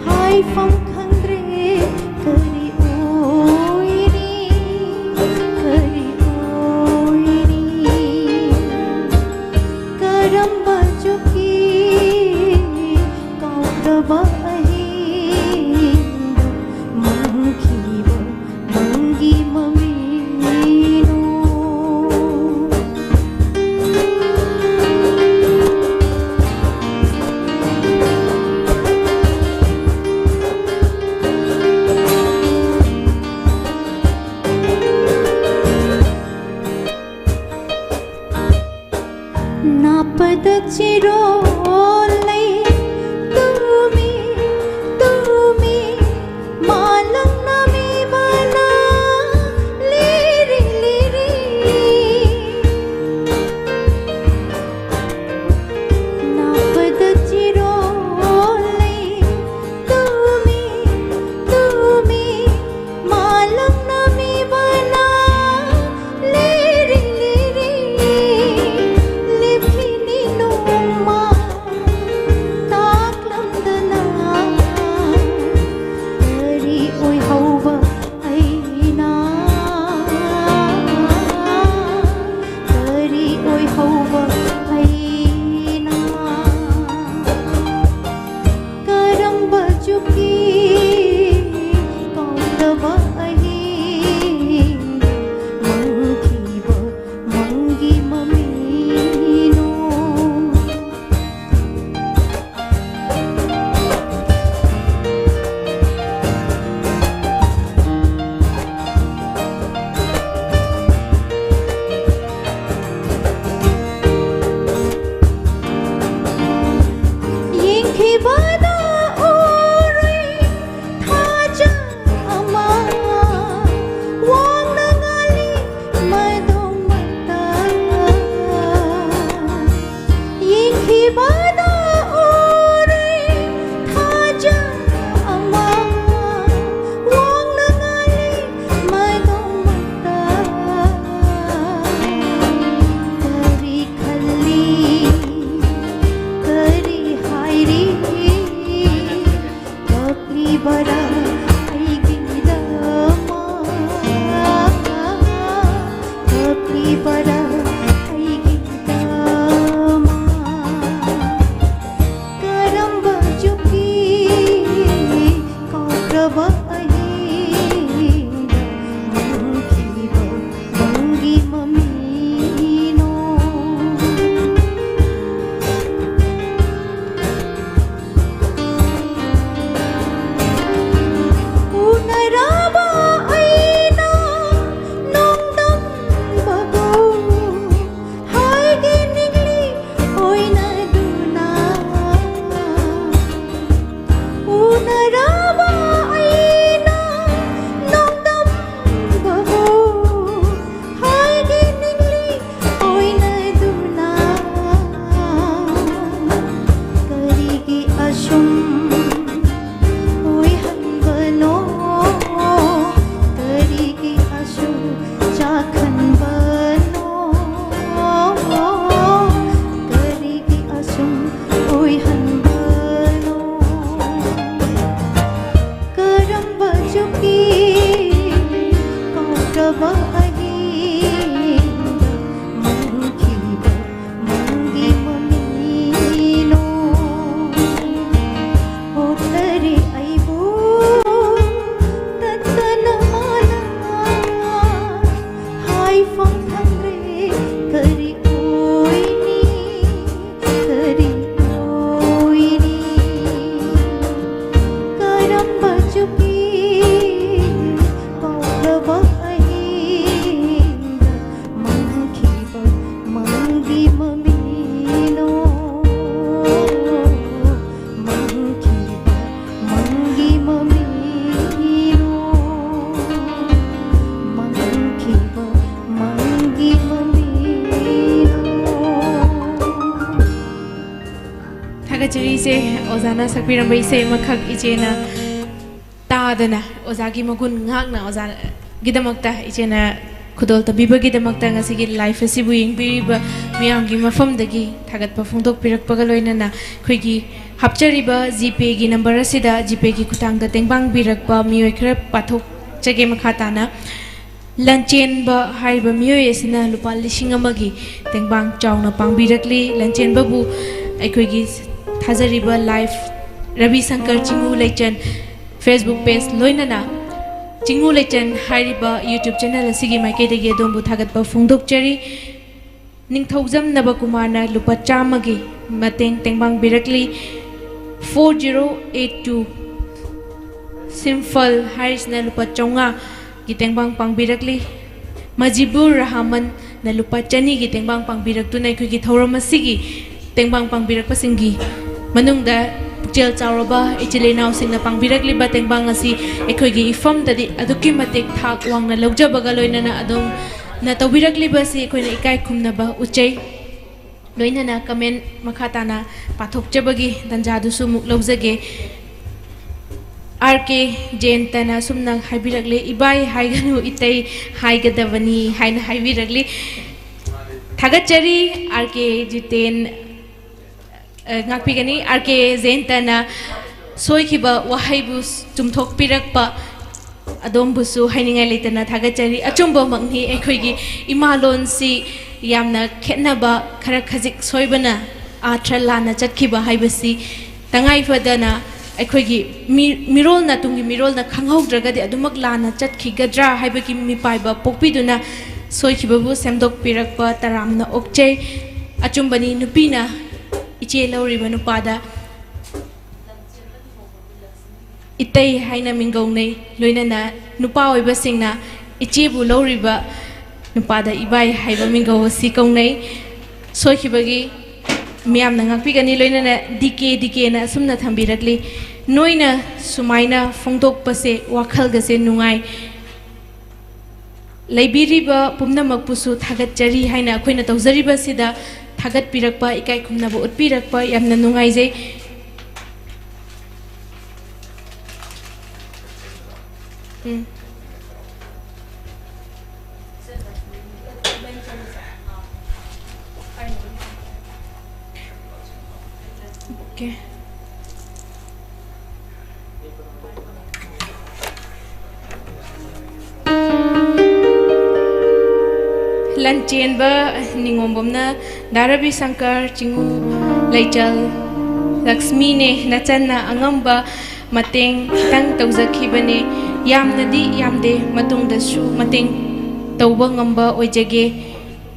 ꯍꯥꯏꯐꯝ ꯈꯪꯗ꯭ꯔꯦ ꯀꯔꯤ ꯑꯣꯏꯅꯤ, ꯀꯔꯤ ꯑꯣꯏꯅꯤ? ꯀꯔꯝꯕ ꯆꯨꯛꯀꯤ ꯀꯥꯎꯈ꯭ꯔꯕ ꯑꯍꯤꯡꯗ ꯃꯪꯈꯤꯕ ꯃꯪꯒꯤ ꯃꯃꯤꯅꯣ? ꯅꯥꯞꯄꯗ ꯆꯤꯔꯣꯜ ꯂꯩ ꯇꯨꯃꯤ ꯇꯨꯃꯤ ꯃꯥꯂꯪ ꯅꯥꯃꯤꯕꯅ ꯂꯤꯔꯤ ꯂꯤꯔꯤ꯫ ꯀꯆꯦꯔꯤꯁꯦ ꯑꯣꯖꯥꯅ ꯁꯛꯄꯤꯔꯝꯕ ꯏꯁꯩ ꯑꯃꯈꯛ ꯏꯆꯦꯅ ꯇꯥꯗꯅ ꯑꯣꯖꯥꯒꯤ ꯃꯒꯨꯟ ꯉꯥꯛꯅ ꯑꯣꯖꯥꯒꯤꯗꯃꯛꯇ ꯏꯆꯦꯅ ꯈꯨꯗꯣꯜ ꯇꯝꯕꯤꯕꯒꯤꯗꯃꯛꯇ ꯉꯁꯤꯒꯤ ꯂꯥꯏꯐ ꯑꯁꯤꯕꯨ ꯌꯦꯡꯕꯤꯔꯤꯕ ꯃꯤꯌꯥꯝꯒꯤ ꯃꯐꯝꯗꯒꯤ ꯊꯥꯒꯠꯄ ꯐꯣꯡꯗꯣꯛꯄꯤꯔꯛꯄꯒ ꯂꯣꯏꯅꯅ ꯑꯩꯈꯣꯏꯒꯤ ꯍꯥꯞꯆꯔꯤꯕ ꯖꯤꯄꯦꯒꯤ ꯅꯝꯕꯔ ꯑꯁꯤꯗ ꯖꯤꯄꯦꯒꯤ ꯈꯨꯠꯊꯥꯡꯗ ꯇꯦꯡꯕꯥꯡꯕꯤꯔꯛꯄ ꯃꯤꯑꯣꯏ ꯈꯔ ꯄꯥꯊꯣꯛꯆꯒꯦ꯫ ꯃꯈꯥ ꯇꯥꯅ ꯂꯟꯆꯦꯟꯕ ꯍꯥꯏꯔꯤꯕ ꯃꯤꯑꯣꯏ ꯑꯁꯤꯅ ꯂꯨꯄꯥ ꯂꯤꯁꯤꯡ ꯑꯃꯒꯤ ꯇꯦꯡꯕꯥꯡ ꯆꯥꯎꯅ ꯄꯥꯡꯕꯤꯔꯛꯂꯤ꯫ ꯂꯟꯆꯦꯟꯕꯕꯨ ꯑꯩꯈꯣꯏꯒꯤ ꯊꯥꯖꯔꯤꯕ ꯂꯥꯏꯐ ꯔꯕꯤ ꯁꯪꯀꯔ ꯆꯤꯡꯉꯨ ꯂꯩꯆꯟ ꯐꯦꯁꯕꯨꯛ ꯄꯦꯖ ꯂꯣꯏꯅꯅ ꯆꯤꯡꯉꯨ ꯂꯩꯆꯟ ꯍꯥꯏꯔꯤꯕ ꯌꯨꯇ꯭ꯌꯨꯕ ꯆꯦꯅꯦꯜ ꯑꯁꯤꯒꯤ ꯃꯥꯏꯀꯩꯗꯒꯤ ꯑꯗꯣꯝꯕꯨ ꯊꯥꯒꯠꯄ ꯐꯣꯡꯗꯣꯛꯆꯔꯤ꯫ ꯅꯤꯡꯊꯧꯖꯝ ꯅꯕꯀꯨꯃꯥꯔꯅ ꯂꯨꯄꯥ ꯆꯥꯝꯃꯒꯤ ꯃꯇꯦꯡ ꯇꯦꯡꯕꯥꯡꯕꯤꯔꯛꯂꯤ꯫ Four zero eight two ꯁꯤꯝꯐꯜ ꯍꯥꯏꯔꯤꯁꯤꯅ ꯂꯨꯄꯥ ꯆꯥꯝꯃꯉꯥꯒꯤ ꯇꯦꯡꯕꯥꯡ ꯄꯥꯡꯕꯤꯔꯛꯂꯤ꯫ ꯃꯖꯤꯕꯨꯔ ꯔꯍꯃꯟꯅ ꯂꯨꯄꯥ ꯆꯅꯤꯒꯤ ꯇꯦꯡꯕꯥꯡ ꯄꯥꯡꯕꯤꯔꯛꯇꯨꯅ ꯑꯩꯈꯣꯏꯒꯤ ꯊꯧꯔꯝ ꯑꯁꯤꯒꯤ ꯇꯦꯡꯕꯥꯡ ꯄꯥꯡꯕꯤꯔꯛꯄꯁꯤꯡꯒꯤ ꯃꯅꯨꯡꯗ ꯄꯨꯛꯆꯦꯜ ꯆꯥꯎꯔꯕ ꯏꯆꯤꯜ ꯏꯅꯥꯎꯁꯤꯡꯅ ꯄꯥꯡꯕꯤꯔꯛꯂꯤꯕ ꯇꯦꯡꯕꯥꯡ ꯑꯁꯤ ꯑꯩꯈꯣꯏꯒꯤ ꯏꯐꯝꯗꯗꯤ ꯑꯗꯨꯛꯀꯤ ꯃꯇꯤꯛ ꯊꯥꯛ ꯋꯥꯡꯅ ꯂꯧꯖꯕꯒ ꯂꯣꯏꯅꯅ ꯑꯗꯣꯝꯅ ꯇꯧꯕꯤꯔꯛꯂꯤꯕ ꯑꯁꯤ ꯑꯩꯈꯣꯏꯅ ꯏꯀꯥꯏ ꯈꯨꯝꯅꯕ ꯎꯠꯆꯩ꯫ ꯂꯣꯏꯅꯅ ꯀꯃꯦꯟ ꯃꯈꯥ ꯇꯥꯅ ꯄꯥꯊꯣꯛꯆꯕꯒꯤ ꯇꯥꯟꯖꯥꯗꯨꯁꯨ ꯑꯃꯨꯛ ꯂꯧꯖꯒꯦ꯫ ꯑꯥꯔ ꯀꯦ ꯖꯌꯟꯇꯅ ꯑꯁꯨꯝꯅ ꯍꯥꯏꯕꯤꯔꯛꯂꯦ, "ꯏꯕꯥꯏ ꯍꯥꯏꯒꯅꯨ, ꯏꯇꯩ ꯍꯥꯏꯒꯗꯕꯅꯤ" ꯍꯥꯏꯅ ꯍꯥꯏꯕꯤꯔꯛꯂꯤ꯫ ꯊꯥꯒꯠꯆꯔꯤ ꯑꯥꯔ ꯀꯦ ꯖꯤꯇꯦꯟ꯫ ꯑ, ꯉꯥꯛꯄꯤꯒꯅꯤ꯫ ꯑꯥꯔ ꯀꯦ ꯖꯌꯟꯇꯅ ꯁꯣꯏꯈꯤꯕ ꯋꯥꯍꯩꯕꯨ ꯆꯨꯝꯊꯣꯛꯄꯤꯔꯛꯄ ꯑꯗꯣꯝꯕꯨꯁꯨ ꯍꯥꯏꯅꯤꯡꯉꯥꯏ ꯂꯩꯇꯅ ꯊꯥꯒꯠꯆꯔꯤ꯫ ꯑꯆꯨꯝꯕꯃꯛꯅꯤ, ꯑꯩꯈꯣꯏꯒꯤ ꯏꯃꯥ ꯂꯣꯟꯁꯤ ꯌꯥꯝꯅ ꯈꯦꯠꯅꯕ, ꯈꯔ ꯈꯖꯤꯛ ꯁꯣꯏꯕꯅ ꯑꯥꯔꯊ ꯂꯥꯟꯅ ꯆꯠꯈꯤꯕ ꯍꯥꯏꯕꯁꯤ ꯇꯉꯥꯏ ꯐꯗꯅ ꯑꯩꯈꯣꯏꯒꯤ ꯃꯤ-, ꯃꯤꯔꯣꯜꯅ, ꯇꯨꯡꯒꯤ ꯃꯤꯔꯣꯜꯅ ꯈꯪꯍꯧꯗ꯭ꯔꯒꯗꯤ ꯑꯗꯨꯃꯛ ꯂꯥꯟꯅ ꯆꯠꯈꯤꯒꯗ꯭ꯔꯥ ꯍꯥꯏꯕꯒꯤ ꯃꯤꯄꯥꯏꯕ ꯄꯣꯛꯄꯤꯗꯨꯅ ꯁꯣꯏꯈꯤꯕꯕꯨ ꯁꯦꯝꯗꯣꯛꯄꯤꯔꯛꯄ ꯇꯔꯥꯝꯅ ꯑꯣꯛꯆꯩ꯫ ꯑꯆꯨꯝꯕꯅꯤ, ꯅꯨꯄꯤꯅ ꯏꯆꯦ ꯂꯧꯔꯤꯕ ꯅꯨꯄꯥꯗ ꯏꯇꯩ ꯍꯥꯏꯅ ꯃꯤꯡꯒꯧꯅꯩ꯫ ꯂꯣꯏꯅꯅ ꯅꯨꯄꯥ ꯑꯣꯏꯕꯁꯤꯡꯅ ꯏꯆꯦꯕꯨ ꯂꯧꯔꯤꯕ ꯅꯨꯄꯥꯗ ꯏꯕꯥꯏ ꯍꯥꯏꯕ ꯃꯤꯡꯒꯧ ꯑꯁꯤ ꯀꯧꯅꯩ꯫ ꯁꯣꯏꯈꯤꯕꯒꯤ ꯃꯤꯌꯥꯝꯅ ꯉꯥꯛꯄꯤꯒꯅꯤ꯫ ꯂꯣꯏꯅꯅ ꯗꯤ ꯀꯦ, ꯗꯤ ꯀꯦꯅ ꯑꯁꯨꯝꯅ ꯊꯝꯕꯤꯔꯛꯂꯤ, "ꯅꯣꯏꯅ ꯁꯨꯃꯥꯏꯅ ꯐꯣꯡꯗꯣꯛꯄꯁꯦ ꯋꯥꯈꯜꯒꯁꯦ ꯅꯨꯡꯉꯥꯏ꯫ ꯂꯩꯕꯤꯔꯤꯕ ꯄꯨꯝꯅꯃꯛꯄꯨꯁꯨ ꯊꯥꯒꯠꯆꯔꯤ" ꯍꯥꯏꯅ ꯑꯩꯈꯣꯏꯅ ꯇꯧꯖꯔꯤꯕꯁꯤꯗ ꯊꯥꯒꯠꯄꯤꯔꯛꯄ, ꯏꯀꯥꯏ ꯈꯨꯝꯅꯕ ꯎꯠꯄꯤꯔꯛꯄ ꯌꯥꯝꯅ ꯅꯨꯡꯉꯥꯏꯖꯩ꯫ ꯎꯝ꯫ Okay. ꯂꯟꯆꯦꯟꯕ ꯅꯤꯉꯣꯝꯕꯝꯅ ꯗꯥ ꯔꯕꯤ ꯁꯪꯀꯔ ꯆꯤꯡꯉꯨ ꯂꯩꯆꯜ ꯂꯛꯁꯃꯤꯅꯦ, ꯅꯆꯟꯅ ꯑꯉꯝꯕ ꯃꯇꯦꯡ ꯈꯤꯇꯪ ꯇꯧꯖꯈꯤꯕꯅꯦ꯫ ꯌꯥꯝꯅꯗꯤ ꯌꯥꯝꯗꯦ, ꯃꯇꯨꯡꯗꯁꯨ ꯃꯇꯦꯡ ꯇꯧꯕ ꯉꯝꯕ ꯑꯣꯏꯖꯒꯦ꯫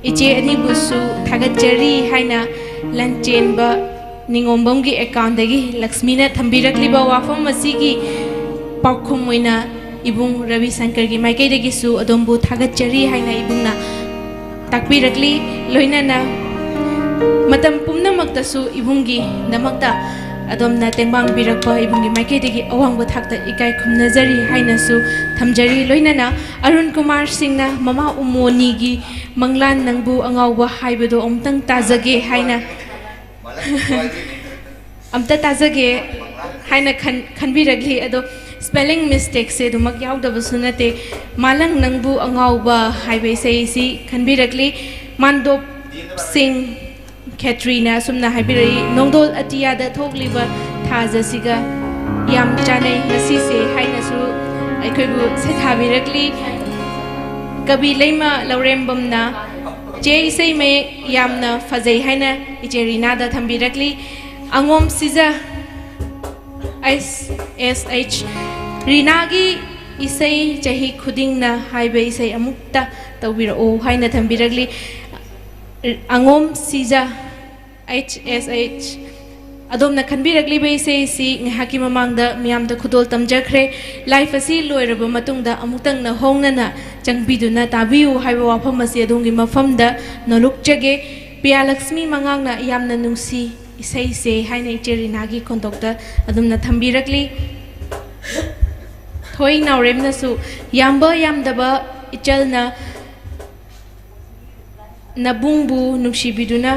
ꯏꯆꯦ ꯑꯅꯤꯕꯨꯁꯨ ꯊꯥꯒꯠꯆꯔꯤ ꯍꯥꯏꯅ ꯂꯟꯆꯦꯟꯕ ꯅꯤꯉꯣꯝꯕꯝꯒꯤ ꯑꯦꯀꯥꯎꯟꯗꯒꯤ ꯂꯛꯁꯃꯤꯅ ꯊꯝꯕꯤꯔꯛꯂꯤꯕ ꯋꯥꯐꯝ ꯑꯁꯤꯒꯤ ꯄꯥꯎꯈꯨꯝ ꯑꯣꯏꯅ ꯏꯕꯨꯡ ꯔꯕꯤ ꯁꯪꯀꯔꯒꯤ ꯃꯥꯏꯀꯩꯗꯒꯤꯁꯨ ꯑꯗꯣꯝꯕꯨ ꯊꯥꯒꯠꯆꯔꯤ ꯍꯥꯏꯅ ꯏꯕꯨꯡꯅ ꯇꯥꯛꯄꯤꯔꯛꯂꯤ꯫ ꯂꯣꯏꯅꯅ ꯃꯇꯝ ꯄꯨꯝꯅꯃꯛꯇꯁꯨ ꯏꯕꯨꯡꯒꯤꯗꯃꯛꯇ ꯑꯗꯣꯝꯅ ꯇꯦꯡꯕꯥꯡꯕꯤꯔꯛꯄ ꯏꯕꯨꯡꯒꯤ ꯃꯥꯏꯀꯩꯗꯒꯤ ꯑꯋꯥꯡꯕ ꯊꯥꯛꯇ ꯏꯀꯥꯏ ꯈꯨꯝꯅꯖꯔꯤ ꯍꯥꯏꯅꯁꯨ ꯊꯝꯖꯔꯤ꯫ ꯂꯣꯏꯅꯅ ꯑꯔꯨꯟ ꯀꯨꯃꯥꯔ ꯁꯤꯡꯅ ꯃꯃꯥ ꯎꯃꯣꯅꯤꯒꯤ ꯃꯪꯂꯥꯟ ꯅꯪꯕꯨ ꯑꯉꯥꯎꯕ ꯍꯥꯏꯕꯗꯣ ꯑꯃꯨꯛꯇꯪ ꯇꯥꯖꯒꯦ ꯍꯥꯏꯅ ꯑꯝꯇ ꯇꯥꯖꯒꯦ ꯍꯥꯏꯅ ꯈꯟ-, ꯈꯟꯕꯤꯔꯛꯂꯤ꯫ ꯑꯗꯣ ꯁ꯭ꯄꯦꯂꯤꯡ ꯃꯤꯁꯇꯦꯛꯁꯦ ꯑꯗꯨꯃꯛ ꯌꯥꯎꯗꯕꯁꯨ ꯅꯠꯇꯦ꯫ ꯃꯥꯂꯪ ꯅꯪꯕꯨ ꯑꯉꯥꯎꯕ ꯍꯥꯏꯕ ꯏꯁꯩꯁꯤ ꯈꯟꯕꯤꯔꯛꯂꯤ꯫ ꯃꯥꯟꯗꯣꯞ ꯁꯤꯡ ꯈꯦꯇ꯭ꯔꯤꯅ ꯑꯁꯨꯝꯅ ꯍꯥꯏꯕꯤꯔꯛꯏ, "ꯅꯣꯡꯗꯣꯜ ꯑꯇꯤꯌꯥꯗ ꯊꯣꯛꯂꯤꯕ ꯊꯥꯖ ꯑꯁꯤꯒ ꯌꯥꯝ ꯆꯥꯅꯩ ꯉꯁꯤꯁꯦ" ꯍꯥꯏꯅꯁꯨ ꯑꯩꯈꯣꯏꯕꯨ ꯁꯩꯊꯥꯕꯤꯔꯛꯂꯤ꯫ ꯀꯕꯤ ꯂꯩꯃ ꯂꯧꯔꯦꯝꯕꯝꯅ, "ꯆꯦ ꯏꯁꯩ ꯃꯌꯦꯛ ꯌꯥꯝꯅ ꯐꯖꯩ" ꯍꯥꯏꯅ ꯏꯆꯦ ꯔꯤꯅꯥꯗ ꯊꯝꯕꯤꯔꯛꯂꯤ꯫ ꯑꯉꯣꯝ ꯁꯤꯖ, ꯑꯩꯁ ꯑꯦꯁ ꯑꯩꯆ, "ꯔꯤꯅꯥꯒꯤ ꯏꯁꯩ ꯆꯍꯤ ꯈꯨꯗꯤꯡꯅ" ꯍꯥꯏꯕ ꯏꯁꯩ ꯑꯃꯨꯛꯇ ꯇꯧꯕꯤꯔꯛꯎ ꯍꯥꯏꯅ ꯊꯝꯕꯤꯔꯛꯂꯤ꯫ ꯑꯉꯣꯝ ꯁꯤꯖ, ꯑꯩꯆ ꯑꯦꯁ ꯑꯩꯆ, ꯑꯗꯣꯝꯅ ꯈꯟꯕꯤꯔꯛꯂꯤꯕ ꯏꯁꯩ ꯑꯁꯤ ꯉꯥꯏꯍꯥꯛꯀꯤ ꯃꯃꯥꯡꯗ ꯃꯤꯌꯥꯝꯗ ꯈꯨꯗꯣꯜ ꯇꯝꯖꯈ꯭ꯔꯦ꯫ ꯂꯥꯏꯐ ꯑꯁꯤ ꯂꯣꯏꯔꯕ ꯃꯇꯨꯡꯗ ꯑꯃꯨꯛꯇꯪ ꯅꯧꯍꯧꯅꯅ ꯆꯪꯕꯤꯗꯨꯅ ꯇꯥꯕꯤꯌꯨ ꯍꯥꯏꯕ ꯋꯥꯐꯝ ꯑꯁꯤ ꯑꯗꯣꯝꯒꯤ ꯃꯐꯝꯗ ꯅꯣꯂꯨꯛꯆꯒꯦ꯫ ꯄꯤꯌꯥ ꯂꯛꯁꯃꯤ ꯃꯉꯥꯡꯅ ꯌꯥꯝꯅ ꯅꯨꯡꯁꯤ ꯏꯁꯩꯁꯦ ꯍꯥꯏꯅ ꯏꯆꯦ ꯔꯤꯅꯥꯒꯤ ꯈꯣꯟꯊꯣꯛꯇ ꯑꯗꯨꯝꯅ ꯊꯝꯕꯤꯔꯛꯂꯤ꯫ ꯊꯣꯏ ꯅꯥꯎꯔꯦꯝꯅꯁꯨ, "ꯌꯥꯝꯕ ꯌꯥꯝꯗꯕ ꯏꯆꯜꯅ ꯅꯕꯨꯡꯕꯨ ꯅꯨꯡꯁꯤꯕꯤꯗꯨꯅ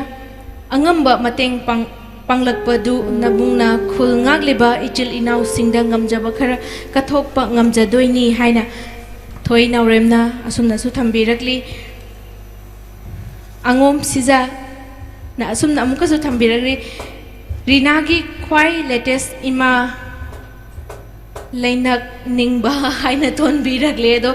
ꯑꯉꯝꯕ ꯃꯇꯦꯡ ꯄꯥꯡ-, ꯄꯥꯡꯂꯛꯄꯗꯨ ꯅꯕꯨꯡꯅ ꯈꯨꯜ ꯉꯥꯛꯂꯤꯕ ꯏꯆꯤꯜ ꯏꯅꯥꯎꯁꯤꯡꯗ ꯉꯝꯖꯕ ꯈꯔ ꯀꯠꯊꯣꯛꯄ ꯉꯝꯖꯗꯣꯏꯅꯤ ꯍꯥꯏꯅ ꯊꯣꯏ ꯅꯥꯎꯔꯦꯝꯅ ꯑꯁꯨꯝꯅꯁꯨ ꯊꯝꯕꯤꯔꯛꯂꯤ꯫ ꯑꯉꯣꯝ ꯁꯤꯖꯥꯅ ꯑꯁꯨꯝꯅ ꯑꯃꯨꯛꯀꯁꯨ ꯊꯝꯕꯤꯔꯛꯂꯤ, "ꯔꯤꯅꯥꯒꯤ ꯈ꯭ꯋꯥꯏ latest ꯏꯃꯥ ꯂꯩꯅꯛ ꯅꯤꯡꯕ" ꯍꯥꯏꯅ ꯊꯣꯟꯕꯤꯔꯛꯂꯦ꯫ ꯑꯗꯣ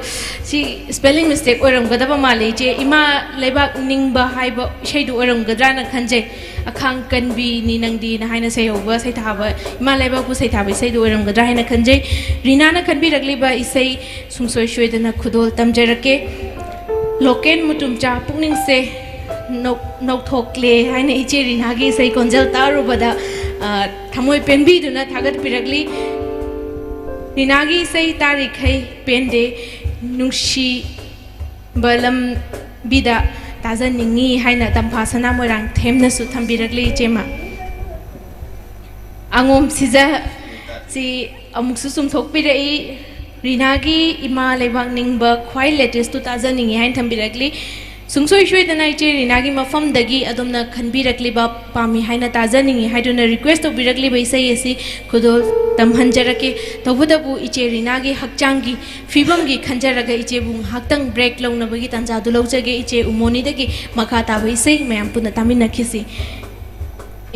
ꯁꯤ spelling mistake ꯑꯣꯏꯔꯝꯒꯗꯕ ꯃꯥꯜꯂꯦ, ꯏꯆꯦ꯫ "ꯏꯃꯥ ꯂꯩꯕꯥꯛ ꯅꯤꯡꯕ" ꯍꯥꯏꯕ ꯏꯁꯩꯗꯨ ꯑꯣꯏꯔꯝꯒꯗ꯭ꯔꯥꯅ ꯈꯟꯖꯩ꯫ "ꯑꯈꯥꯡ ꯀꯟꯕꯤꯅꯤ ꯅꯪꯗꯤꯅ" ꯍꯥꯏꯅ ꯁꯩꯍꯧꯕ ꯁꯩꯊꯥꯕ, ꯏꯃꯥ ꯂꯩꯕꯥꯛꯄꯨ ꯁꯩꯊꯥꯕ ꯏꯁꯩꯗꯨ ꯑꯣꯏꯔꯝꯒꯗ꯭ꯔꯥ ꯍꯥꯏꯅ ꯈꯟꯖꯩ꯫ ꯔꯤꯅꯥꯅ ꯈꯟꯕꯤꯔꯛꯂꯤꯕ ꯏꯁꯩ ꯁꯨꯡꯁꯣꯏ ꯁꯣꯏꯗꯅ ꯈꯨꯗꯣꯜ ꯇꯝꯖꯔꯛꯀꯦ꯫ "ꯂꯣꯀꯦꯟ ꯃꯨꯇꯨꯝꯆꯥ ꯄꯨꯛꯅꯤꯡꯁꯦ ꯅꯧ-, ꯅꯧꯊꯣꯛꯂꯦ" ꯍꯥꯏꯅ ꯏꯆꯦ ꯔꯤꯅꯥꯒꯤ ꯏꯁꯩ ꯈꯣꯟꯖꯦꯜ ꯇꯥꯔꯨꯕꯗ, ꯑ, ꯊꯃꯣꯏ ꯄꯦꯟꯕꯤꯗꯨꯅ ꯊꯥꯒꯠꯄꯤꯔꯛꯂꯤ꯫ ꯔꯤꯅꯥꯒꯤ ꯏꯁꯩ ꯇꯥꯔꯤꯈꯩ ꯄꯦꯟꯗꯦ, ꯅꯨꯡꯁꯤꯕ ꯂꯝꯕꯤꯗ ꯇꯥꯖꯅꯤꯡꯉꯤ ꯍꯥꯏꯅ ꯇꯝꯐꯥ ꯁꯅꯥ ꯃꯣꯏꯔꯥꯡ ꯊꯦꯝꯅꯁꯨ ꯊꯝꯕꯤꯔꯛꯂꯤ ꯏꯆꯦꯃ꯫ ꯑꯉꯣꯝ ꯁꯤꯖ ꯁꯤ ꯑꯃꯨꯛꯁꯨ ꯆꯨꯝꯊꯣꯛꯄꯤꯔꯛꯏ꯫ ꯔꯤꯅꯥꯒꯤ "ꯏꯃꯥ ꯂꯩꯕꯥꯛ ꯅꯤꯡꯕ" ꯈ꯭ꯋꯥꯏ latest ꯇꯨ ꯇꯥꯖꯅꯤꯡꯉꯤ ꯍꯥꯏꯅ ꯊꯝꯕꯤꯔꯛꯂꯤ꯫ ꯁꯨꯡꯁꯣꯏ ꯁꯣꯏꯗꯅ ꯏꯆꯦ ꯔꯤꯅꯥꯒꯤ ꯃꯐꯝꯗꯒꯤ ꯑꯗꯣꯝꯅ ꯈꯟꯕꯤꯔꯛꯂꯤꯕ "ꯄꯥꯝꯃꯤ" ꯍꯥꯏꯅ ꯇꯥꯖꯅꯤꯡꯉꯤ ꯍꯥꯏꯗꯨꯅ request ꯇꯧꯕꯤꯔꯛꯂꯤꯕ ꯏꯁꯩ ꯑꯁꯤ ꯈꯨꯗꯣꯜ ꯇꯝꯍꯟꯖꯔꯛꯀꯦ꯫ ꯇꯧꯕꯇꯕꯨ ꯏꯆꯦ ꯔꯤꯅꯥꯒꯤ ꯍꯛꯆꯥꯡꯒꯤ ꯐꯤꯕꯝꯒꯤ ꯈꯟꯖꯔꯒ ꯏꯆꯦꯕꯨ ꯉꯥꯏꯍꯥꯛꯇꯪ break ꯂꯧꯅꯕꯒꯤ ꯇꯥꯟꯖꯥꯗꯨ ꯂꯧꯖꯒꯦ꯫ ꯏꯆꯦ ꯎꯃꯣꯅꯤꯗꯒꯤ ꯃꯈꯥ ꯇꯥꯕ ꯏꯁꯩ ꯃꯌꯥꯝ ꯄꯨꯟꯅ ꯇꯥꯃꯤꯟꯅꯈꯤꯁꯤ꯫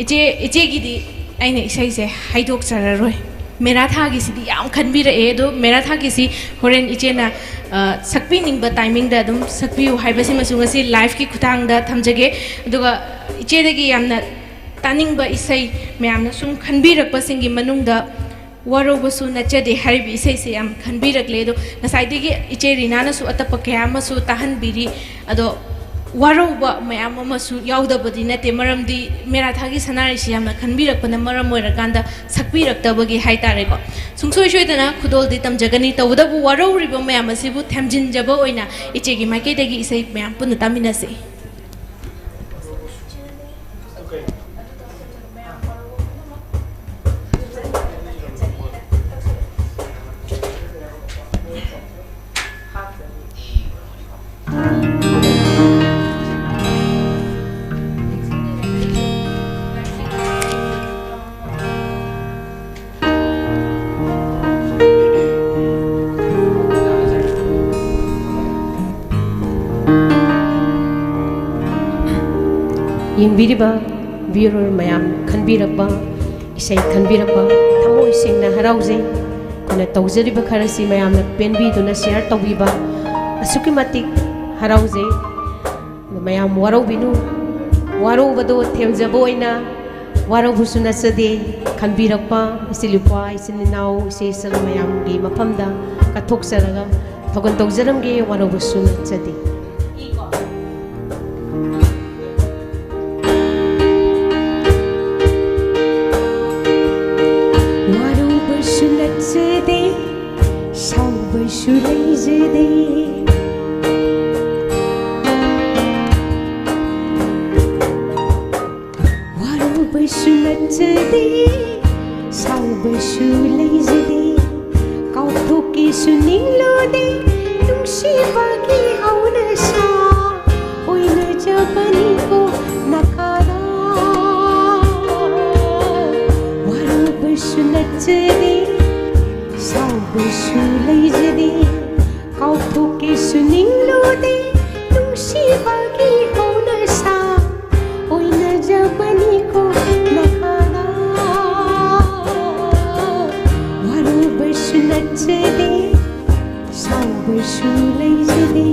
ꯏꯆꯦ, ꯏꯆꯦꯒꯤꯗꯤ ꯑꯩꯅ ꯏꯁꯩꯁꯦ ꯍꯥꯏꯗꯣꯛꯆꯔꯔꯣꯏ꯫ ꯃꯦꯔꯥ ꯊꯥꯒꯤꯁꯤꯗꯤ ꯌꯥꯝ ꯈꯟꯕꯤꯔꯛꯑꯦ, ꯑꯗꯣ ꯃꯦꯔꯥ ꯊꯥꯒꯤꯁꯤ ꯍꯣꯔꯦꯟ ꯏꯆꯦꯅ, ꯑ, ꯁꯛꯄꯤꯅꯤꯡꯕ timing ꯗ ꯑꯗꯨꯝ ꯁꯛꯄꯤꯌꯨ ꯍꯥꯏꯕꯁꯤꯃꯁꯨ ꯉꯁꯤ live ꯀꯤ ꯈꯨꯠꯊꯥꯡꯗ ꯊꯝꯖꯒꯦ꯫ ꯑꯗꯨꯒ ꯏꯆꯦꯗꯒꯤ ꯌꯥꯝꯅ ꯇꯥꯅꯤꯡꯕ ꯏꯁꯩ, ꯃꯌꯥꯝꯅ ꯁꯨꯝ ꯈꯟꯕꯤꯔꯛꯄꯁꯤꯡꯒꯤ ꯃꯅꯨꯡꯗ "ꯋꯥꯔꯧꯕꯁꯨ ꯅꯠꯆꯗꯦ" ꯍꯥꯏꯔꯤꯕ ꯏꯁꯩꯁꯦ ꯌꯥꯝ ꯈꯟꯕꯤꯔꯛꯂꯦ꯫ ꯑꯗꯣ ꯉꯁꯥꯏꯗꯒꯤ ꯏꯆꯦ ꯔꯤꯅꯥꯅꯁꯨ ꯑꯇꯞꯄ ꯀꯌꯥ ꯑꯃꯁꯨ ꯇꯥꯍꯟꯕꯤꯔꯤ꯫ ꯑꯗꯣ ꯋꯥꯔꯧꯕ ꯃꯌꯥꯝ ꯑꯃꯁꯨ ꯌꯥꯎꯗꯕꯗꯤ ꯅꯠꯇꯦ, ꯃꯔꯝꯗꯤ ꯃꯦꯔꯥ ꯊꯥꯒꯤ ꯁꯅꯥꯔꯩꯁꯤ ꯌꯥꯝꯅ ꯈꯟꯕꯤꯔꯛꯄꯅ ꯃꯔꯝ ꯑꯣꯏꯔꯀꯥꯟꯗ ꯁꯛꯄꯤꯔꯛꯇꯕꯒꯤ ꯍꯥꯏꯇꯥꯔꯦꯀꯣ꯫ ꯁꯨꯡꯁꯣꯏ ꯁꯣꯏꯗꯅ ꯈꯨꯗꯣꯜꯗꯤ ꯇꯝꯖꯒꯅꯤ, ꯇꯧꯕꯇꯕꯨ ꯋꯥꯔꯧꯔꯤꯕ ꯃꯌꯥꯝ ꯑꯁꯤꯕꯨ ꯊꯦꯝꯖꯤꯟꯖꯕ ꯑꯣꯏꯅ ꯏꯆꯦꯒꯤ ꯃꯥꯏꯀꯩꯗꯒꯤ ꯏꯁꯩ ꯃꯌꯥꯝ ꯄꯨꯟꯅ ꯇꯥꯃꯤꯟꯅꯁꯤ꯫ ꯕꯤꯔꯤꯕ viewer ꯃꯌꯥꯝ ꯈꯟꯕꯤꯔꯛꯄ, ꯏꯁꯩ ꯈꯟꯕꯤꯔꯛꯄ ꯊꯃꯣꯏ ꯁꯦꯡꯅ ꯍꯔꯥꯎꯖꯩ꯫ ꯑꯩꯈꯣꯏꯅ ꯇꯧꯖꯔꯤꯕ ꯈꯔꯁꯤ ꯃꯌꯥꯝꯅ ꯄꯦꯟꯕꯤꯗꯨꯅ share ꯇꯧꯕꯤꯕ ꯑꯁꯨꯛꯀꯤ ꯃꯇꯤꯛ ꯍꯔꯥꯎꯖꯩ꯫ ꯑꯗꯨ ꯃꯌꯥꯝ ꯋꯥꯔꯧꯕꯤꯅꯨ, ꯋꯥꯔꯧꯕꯗꯣ ꯊꯦꯝꯖꯕ ꯑꯣꯏꯅ ꯋꯥꯔꯧꯕꯁꯨ ꯅꯠꯆꯗꯦ꯫ ꯈꯟꯕꯤꯔꯛꯄ ꯏꯆꯤꯜ ꯏꯄ꯭ꯋꯥ, ꯏꯆꯤꯟ ꯏꯅꯥꯎ, ꯏꯆꯦ ꯏꯆꯜ ꯃꯌꯥꯝꯒꯤ ꯃꯐꯝꯗ ꯀꯠꯊꯣꯛꯆꯔꯒ ꯊꯧꯒꯜ ꯇꯧꯖꯔꯝꯒꯦ, ꯋꯥꯔꯧꯕꯁꯨ ꯅꯠꯆꯗꯦ꯫ ꯋꯥꯔꯧꯕꯁꯨ ꯅꯠꯆꯗꯦ, ꯁꯥꯎꯕꯁꯨ ꯂꯩꯖꯗꯦ꯫ ꯋꯥꯔꯧꯕꯁꯨ ꯅꯠꯆꯗꯦ, ꯁꯥꯎꯕꯁꯨ ꯂꯩꯖꯗꯦ꯫ ꯀꯥꯎꯊꯣꯛꯀꯦꯁꯨ ꯅꯤꯡꯂꯨꯗꯦ, ꯅꯨꯡꯁꯤꯕꯒꯤ ꯍꯧꯅꯁꯥ ꯑꯣꯏꯅꯖꯕꯅꯤꯀꯣ ꯅꯈꯥꯗ꯫ ꯋꯥꯔꯧꯕꯁꯨ ꯅꯠꯆꯗꯦ, ꯁꯥꯎꯕꯁꯨ ꯂꯩꯖꯗꯦ꯫ ꯀꯥꯎꯊꯣꯛꯀꯦꯁꯨ ꯅꯤꯡꯂꯨꯗꯦ, ꯅꯨꯡꯁꯤꯕꯒꯤ ꯍꯧꯅꯁꯥ ꯑꯣꯏꯅꯖꯕꯅꯤꯀꯣ ꯅꯈꯥꯗ꯫ ꯋꯥꯔꯧꯕꯁꯨ ꯅꯠꯆꯗꯦ, ꯁꯥꯎꯕꯁꯨ ꯂꯩꯖꯗꯦ꯫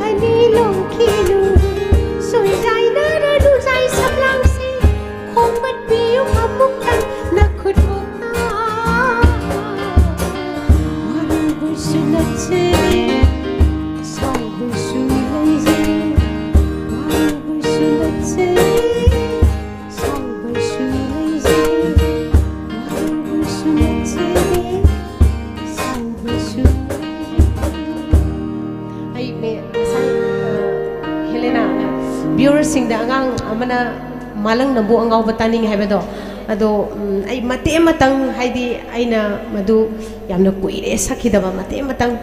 ꯑꯅꯤ ꯂꯣꯡꯈꯤꯅꯨ, ꯁꯣꯏꯖꯥꯏꯅꯔꯅꯨ ꯖꯥꯏ ꯁꯝꯂꯥꯡꯁꯤ, ꯈꯣꯡꯕꯠꯄꯤꯌꯨ ꯑꯃꯨꯛꯇꯪ ꯅꯈꯨꯠ ꯑꯣꯛꯅ꯫ ꯋꯥꯔꯨꯕꯁꯨ ꯅꯠꯆꯗꯦ, ꯁꯥꯎꯕꯁꯨ ꯂꯩꯖꯩ, ꯋꯥꯔꯨꯕꯁꯨ ꯅꯠꯆꯗꯦ, ꯁꯥꯎꯕꯁꯨ ꯂꯩꯖꯩ, ꯋꯥꯔꯨꯕꯁꯨ ꯅꯠꯆꯗꯦ, ꯁꯥꯎꯕꯁꯨ ꯂꯩꯖꯩ꯫ ꯑꯩ ꯃꯦ-, ꯉꯁꯥꯏ, ꯑ, ꯍꯦꯂꯦꯅꯥꯅ ꯚ꯭ꯌꯨꯋꯔꯁꯤꯡꯗ ꯑꯉꯥꯡ ꯑꯃꯅ ꯃꯥꯂꯪ ꯅꯝꯕꯨ ꯑꯉꯥꯎꯕ ꯇꯥꯅꯤꯡꯉꯤ ꯍꯥꯏꯕꯗꯣ, ꯑꯗꯣ, ꯎꯝ, ꯑꯩ ꯃꯇꯦꯛ ꯑꯃꯇꯪ, ꯍꯥꯏꯗꯤ ꯑꯩꯅ ꯃꯗꯨ ꯌꯥꯝꯅ ꯀꯨꯏꯔꯦ ꯁꯛꯈꯤꯗꯕ, ꯃꯇꯦꯛ ꯑꯃꯇꯪ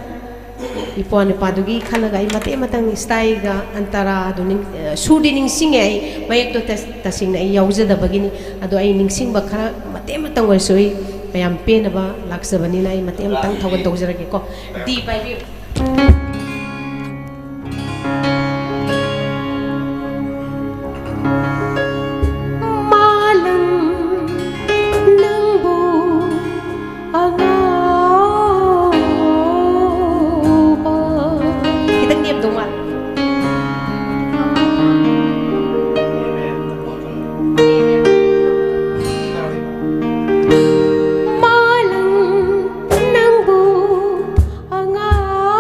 ꯏꯄ꯭ꯋꯥ ꯅꯨꯄꯥꯗꯨꯒꯤ ꯈꯜꯂꯒ ꯑꯩ ꯃꯇꯦꯛ ꯑꯃꯇꯪ ꯏꯁꯇꯥꯏꯒ ꯑꯟꯇꯔꯥꯗꯨ ꯅꯤꯡ-, ꯑ, ꯁꯨꯔꯗꯤ ꯅꯤꯡꯁꯤꯡꯉꯦ, ꯑꯩ ꯃꯌꯦꯛꯇꯣ ꯇꯁ-, ꯇꯁꯦꯡꯅ ꯑꯩ ꯌꯥꯎꯖꯗꯕꯒꯤꯅꯤ꯫ ꯑꯗꯣ ꯑꯩ ꯅꯤꯡꯁꯤꯡꯕ ꯈꯔ ꯃꯇꯦꯛ ꯑꯃꯇꯪ ꯑꯣꯏꯔꯁꯨ ꯑꯩ ꯃꯌꯥꯝ ꯄꯦꯟꯅꯕ ꯂꯥꯛꯆꯕꯅꯤꯅ ꯑꯩ ꯃꯇꯦꯛ ꯑꯃꯇꯪ ꯊꯧꯒꯜ ꯇꯧꯖꯔꯒꯦꯀꯣ꯫ ꯗꯤ ꯄꯥꯏꯕꯤꯌꯨ꯫ ꯃꯥꯂꯪ ꯅꯪꯕꯨ ꯑꯉꯥꯎꯕ꯫ ꯈꯤꯇꯪ ꯅꯦꯝꯗꯧ ꯃꯥꯜꯂꯦ꯫ ꯃꯥꯂꯪ ꯅꯪꯕꯨ ꯑꯉꯥꯎ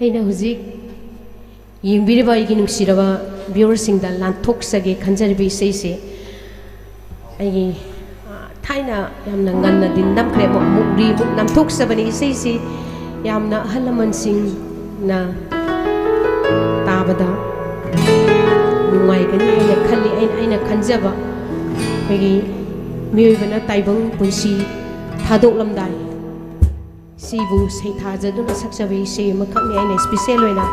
ꯑꯩꯅ ꯍꯧꯖꯤꯛ ꯌꯦꯡꯕꯤꯔꯤꯕ ꯑꯩꯒꯤ ꯅꯨꯡꯁꯤꯔꯕ ꯚ꯭ꯌꯨꯋꯔꯁꯤꯡꯗ ꯂꯥꯟꯊꯣꯛꯆꯒꯦ ꯈꯟꯖꯔꯤꯕ ꯏꯁꯩꯁꯦ ꯑꯩꯒꯤ, ꯑ, ꯊꯥꯏꯅ ꯌꯥꯝꯅ ꯉꯟꯅꯗꯤ ꯅꯝꯈ꯭ꯔꯦ, ꯑꯃꯨꯛ, ꯑꯃꯨꯛ ꯔꯤꯕꯨꯠ ꯅꯝꯊꯣꯛꯆꯕꯅꯤ꯫ ꯏꯁꯩꯁꯤ ꯌꯥꯝꯅ ꯑꯍꯜ ꯂꯃꯟꯁꯤꯡꯅ ꯇꯥꯕꯗ ꯅꯨꯡꯉꯥꯏꯒꯅꯤ ꯍꯥꯏꯅ ꯈꯜꯂꯤ꯫ ꯑꯩꯅ, ꯑꯩꯅ ꯈꯟꯖꯕ ꯑꯩꯈꯣꯏꯒꯤ ꯃꯤꯑꯣꯏꯕꯅ ꯇꯥꯏꯕꯪ ꯄꯨꯟꯁꯤ ꯊꯥꯗꯣꯛꯂꯝꯗꯥꯏ ꯁꯤꯕꯨ ꯁꯩꯊꯥꯖꯗꯨꯅ ꯁꯛꯆꯕ ꯏꯁꯩ ꯑꯃꯈꯛꯅꯤ꯫ ꯑꯩꯅ ꯏꯁꯄꯤꯁꯦꯜ ꯑꯣꯏꯅ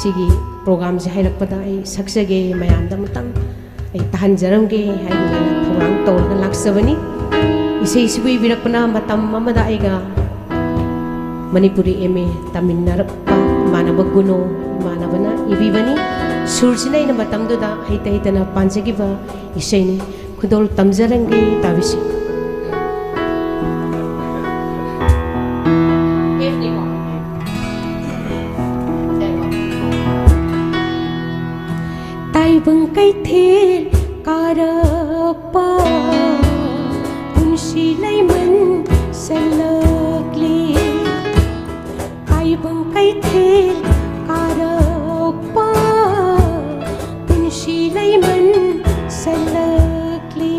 ꯁꯤꯒꯤ ꯄ꯭ꯔꯣꯒꯥꯝꯁꯦ ꯍꯥꯏꯔꯛꯄꯗ ꯑꯩ ꯁꯛꯆꯒꯦ, ꯃꯌꯥꯝꯗ ꯑꯃꯨꯛꯇꯪ ꯑꯩ ꯇꯥꯍꯟꯖꯔꯝꯒꯦ ꯍꯥꯏꯗꯨꯅ ꯑꯩꯅ ꯊꯧꯔꯥꯡ ꯇꯧꯔꯒ ꯂꯥꯛꯆꯕꯅꯤ꯫ ꯏꯁꯩꯁꯤꯕꯨ ꯏꯕꯤꯔꯛꯄꯅ ꯃꯇꯝ ꯑꯃꯗ ꯑꯩꯒ ꯃꯅꯤꯄꯨꯔꯤ ꯑꯦꯝ ꯑꯦ ꯇꯝꯃꯤꯟꯅꯔꯛꯄ ꯏꯃꯥꯟꯅꯕ ꯒꯨꯅꯣ ꯏꯃꯥꯟꯅꯕꯅ ꯏꯕꯤꯕꯅꯤ꯫ ꯁꯨꯔꯁꯤꯅ ꯑꯩꯅ ꯃꯇꯝꯗꯨꯗ ꯍꯩꯇ ꯍꯩꯇꯅ ꯄꯥꯟꯖꯈꯤꯕ ꯏꯁꯩꯅꯤ꯫ ꯈꯨꯗꯣꯜ ꯇꯝꯖꯔꯝꯒꯦ, ꯇꯥꯕꯤꯁꯤ꯫ ꯇꯥꯏꯕꯪ ꯀꯩꯊꯦꯜ ꯀꯥꯔꯛꯄ ꯄꯨꯟꯁꯤ ꯂꯩꯃꯟ ꯁꯜꯂꯛꯂꯤ꯫ ꯇꯥꯏꯕꯪ ꯀꯩꯊꯦꯜ ꯀꯥꯔꯛꯄ ꯄꯨꯟꯁꯤ ꯂꯩꯃꯟ ꯁꯜꯂꯛꯂꯤ꯫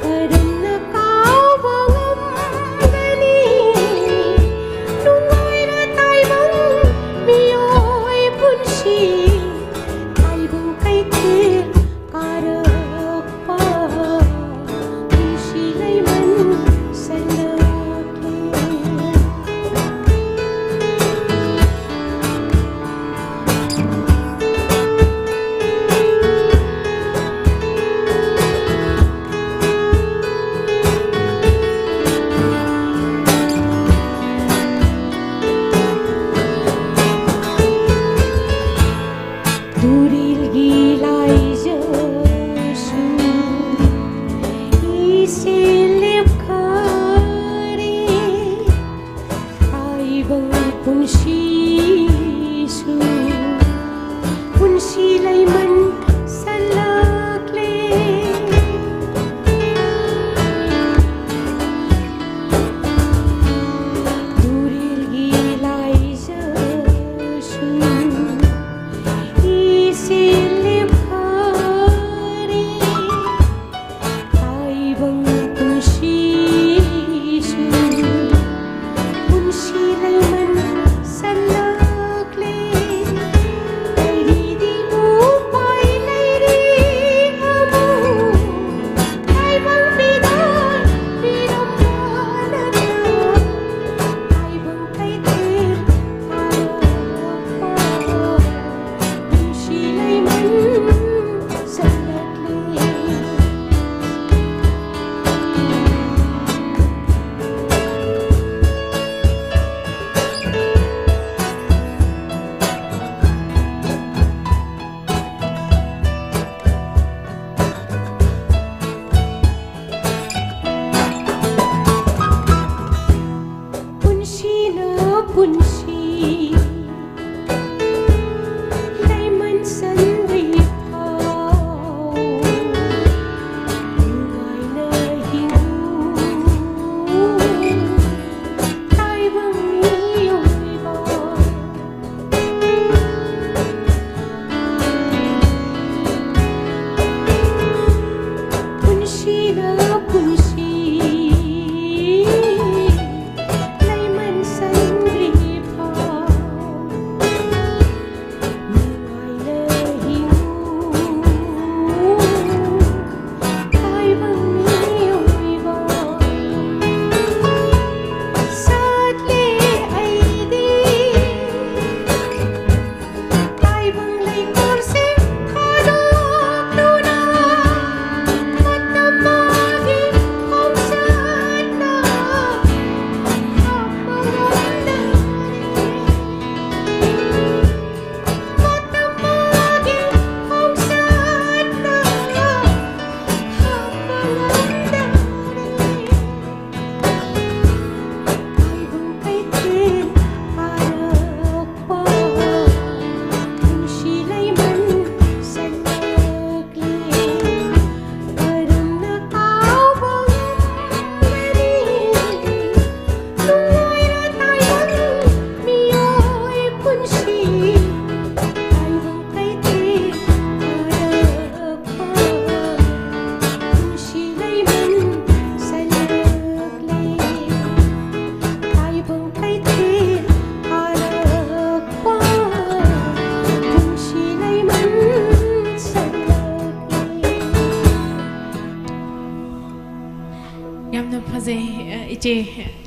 ꯀꯔꯝꯅ ꯀꯥꯎꯕ ꯉꯝꯒꯅꯤ ꯅꯨꯡꯉꯥꯏꯔ ꯇꯥꯏꯕꯪ ꯃꯤꯑꯣꯏ ꯄꯨꯟꯁꯤ? ꯇꯥꯏꯕꯪ ꯀꯩꯊꯦꯜ ꯀꯥꯔꯛꯄ ꯄꯨꯟꯁꯤ ꯂꯩꯃꯟ ꯁꯜꯂꯛꯂꯤ꯫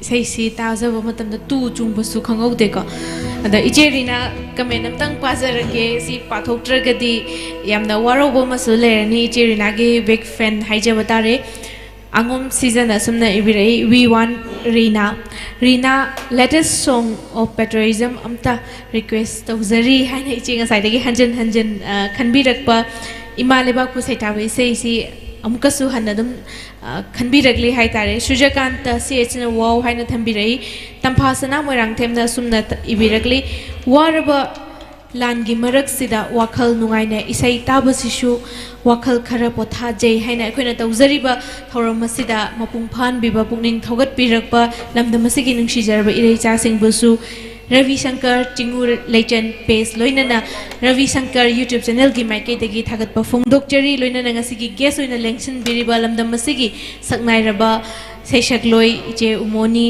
ꯏꯁꯩꯁꯤ ꯇꯥꯖꯕ ꯃꯇꯝꯗ ꯇꯨ ꯆꯨꯡꯕꯁꯨ ꯈꯪꯍꯧꯗꯦꯀꯣ꯫ ꯑꯗ ꯏꯆꯦ ꯔꯤꯅꯥ, ꯀꯃꯦꯟ ꯑꯝꯇꯪ ꯄꯥꯖꯔꯒꯦ꯫ ꯁꯤ ꯄꯥꯊꯣꯛꯇ꯭ꯔꯒꯗꯤ ꯌꯥꯝꯅ ꯋꯥꯔꯧꯕ ꯑꯃꯁꯨ ꯂꯩꯔꯅꯤ꯫ ꯏꯆꯦ ꯔꯤꯅꯥꯒꯤ ꯕꯤꯛ ꯐꯦꯟ ꯍꯥꯏꯖꯕ ꯇꯥꯔꯦ꯫ ꯑꯉꯣꯝ ꯁꯤꯖꯟ ꯑꯁꯨꯝꯅ ꯏꯕꯤꯔꯛꯏ, "We want Rina. Rina, latest song of patriotism ꯑꯝꯇ ꯔꯤꯀ꯭ꯋꯦꯁ ꯇꯧꯖꯔꯤ" ꯍꯥꯏꯅ ꯏꯆꯦ ꯉꯁꯥꯏꯗꯒꯤ ꯍꯟꯖꯤꯟ ꯍꯟꯖꯤꯟ, ꯑ, ꯈꯟꯕꯤꯔꯛꯄ ꯏꯃꯥ ꯂꯩꯕꯥꯛꯄꯨ ꯁꯩꯇꯥꯕ ꯏꯁꯩꯁꯤ ꯑꯃꯨꯛꯀꯁꯨ ꯍꯟꯅ ꯑꯗꯨꯝ, ꯑ, ꯈꯟꯕꯤꯔꯛꯂꯤ ꯍꯥꯏ ꯇꯥꯔꯦ꯫ ꯁꯨꯔꯖꯀꯥꯟꯇ ꯁꯤ ꯑꯦꯆꯅ "ꯋꯥꯎ" ꯍꯥꯏꯅ ꯊꯝꯕꯤꯔꯛꯏ꯫ ꯇꯝꯐꯥ ꯁꯅꯥ ꯃꯣꯏꯔꯥꯡꯊꯦꯝꯅ ꯑꯁꯨꯝꯅ ꯏꯕꯤꯔꯛꯂꯤ, "ꯋꯥꯔꯕ ꯂꯥꯟꯒꯤ ꯃꯔꯛꯁꯤꯗ ꯋꯥꯈꯜ ꯅꯨꯡꯉꯥꯏꯅ ꯏꯁꯩ ꯇꯥꯕꯁꯤꯁꯨ ꯋꯥꯈꯜ ꯈꯔ ꯄꯣꯊꯥꯖꯩ" ꯍꯥꯏꯅ ꯑꯩꯈꯣꯏꯅ ꯇꯧꯖꯔꯤꯕ ꯊꯧꯔꯝ ꯑꯁꯤꯗ ꯃꯄꯨꯡ ꯐꯥꯍꯟꯕꯤꯕ, ꯄꯨꯛꯅꯤꯡ ꯊꯧꯒꯠꯄꯤꯔꯛꯄ ꯂꯝꯗꯝ ꯑꯁꯤꯒꯤ ꯅꯨꯡꯁꯤꯖꯔꯕ ꯏꯔꯩꯆꯥꯁꯤꯡꯕꯨꯁꯨ, ꯔꯕꯤ ꯁꯪꯀꯔ ꯆꯤꯡꯉꯨ ꯂꯩꯆꯟ ꯄꯦꯖ, ꯂꯣꯏꯅꯅ ꯔꯕꯤ ꯁꯪꯀꯔ YouTube ꯆꯦꯅꯦꯜꯒꯤ ꯃꯥꯏꯀꯩꯗꯒꯤ ꯊꯥꯒꯠꯄ ꯐꯣꯡꯗꯣꯛꯆꯔꯤ꯫ ꯂꯣꯏꯅꯅ ꯉꯁꯤꯒꯤ ꯒꯦꯁ ꯑꯣꯏꯅ ꯂꯦꯡꯁꯤꯟꯕꯤꯔꯤꯕ ꯂꯝꯗꯝ ꯑꯁꯤꯒꯤ ꯁꯛꯅꯥꯏꯔꯕ ꯁꯩꯁꯛꯂꯣꯏ ꯏꯆꯦ ꯎꯃꯣꯅꯤ,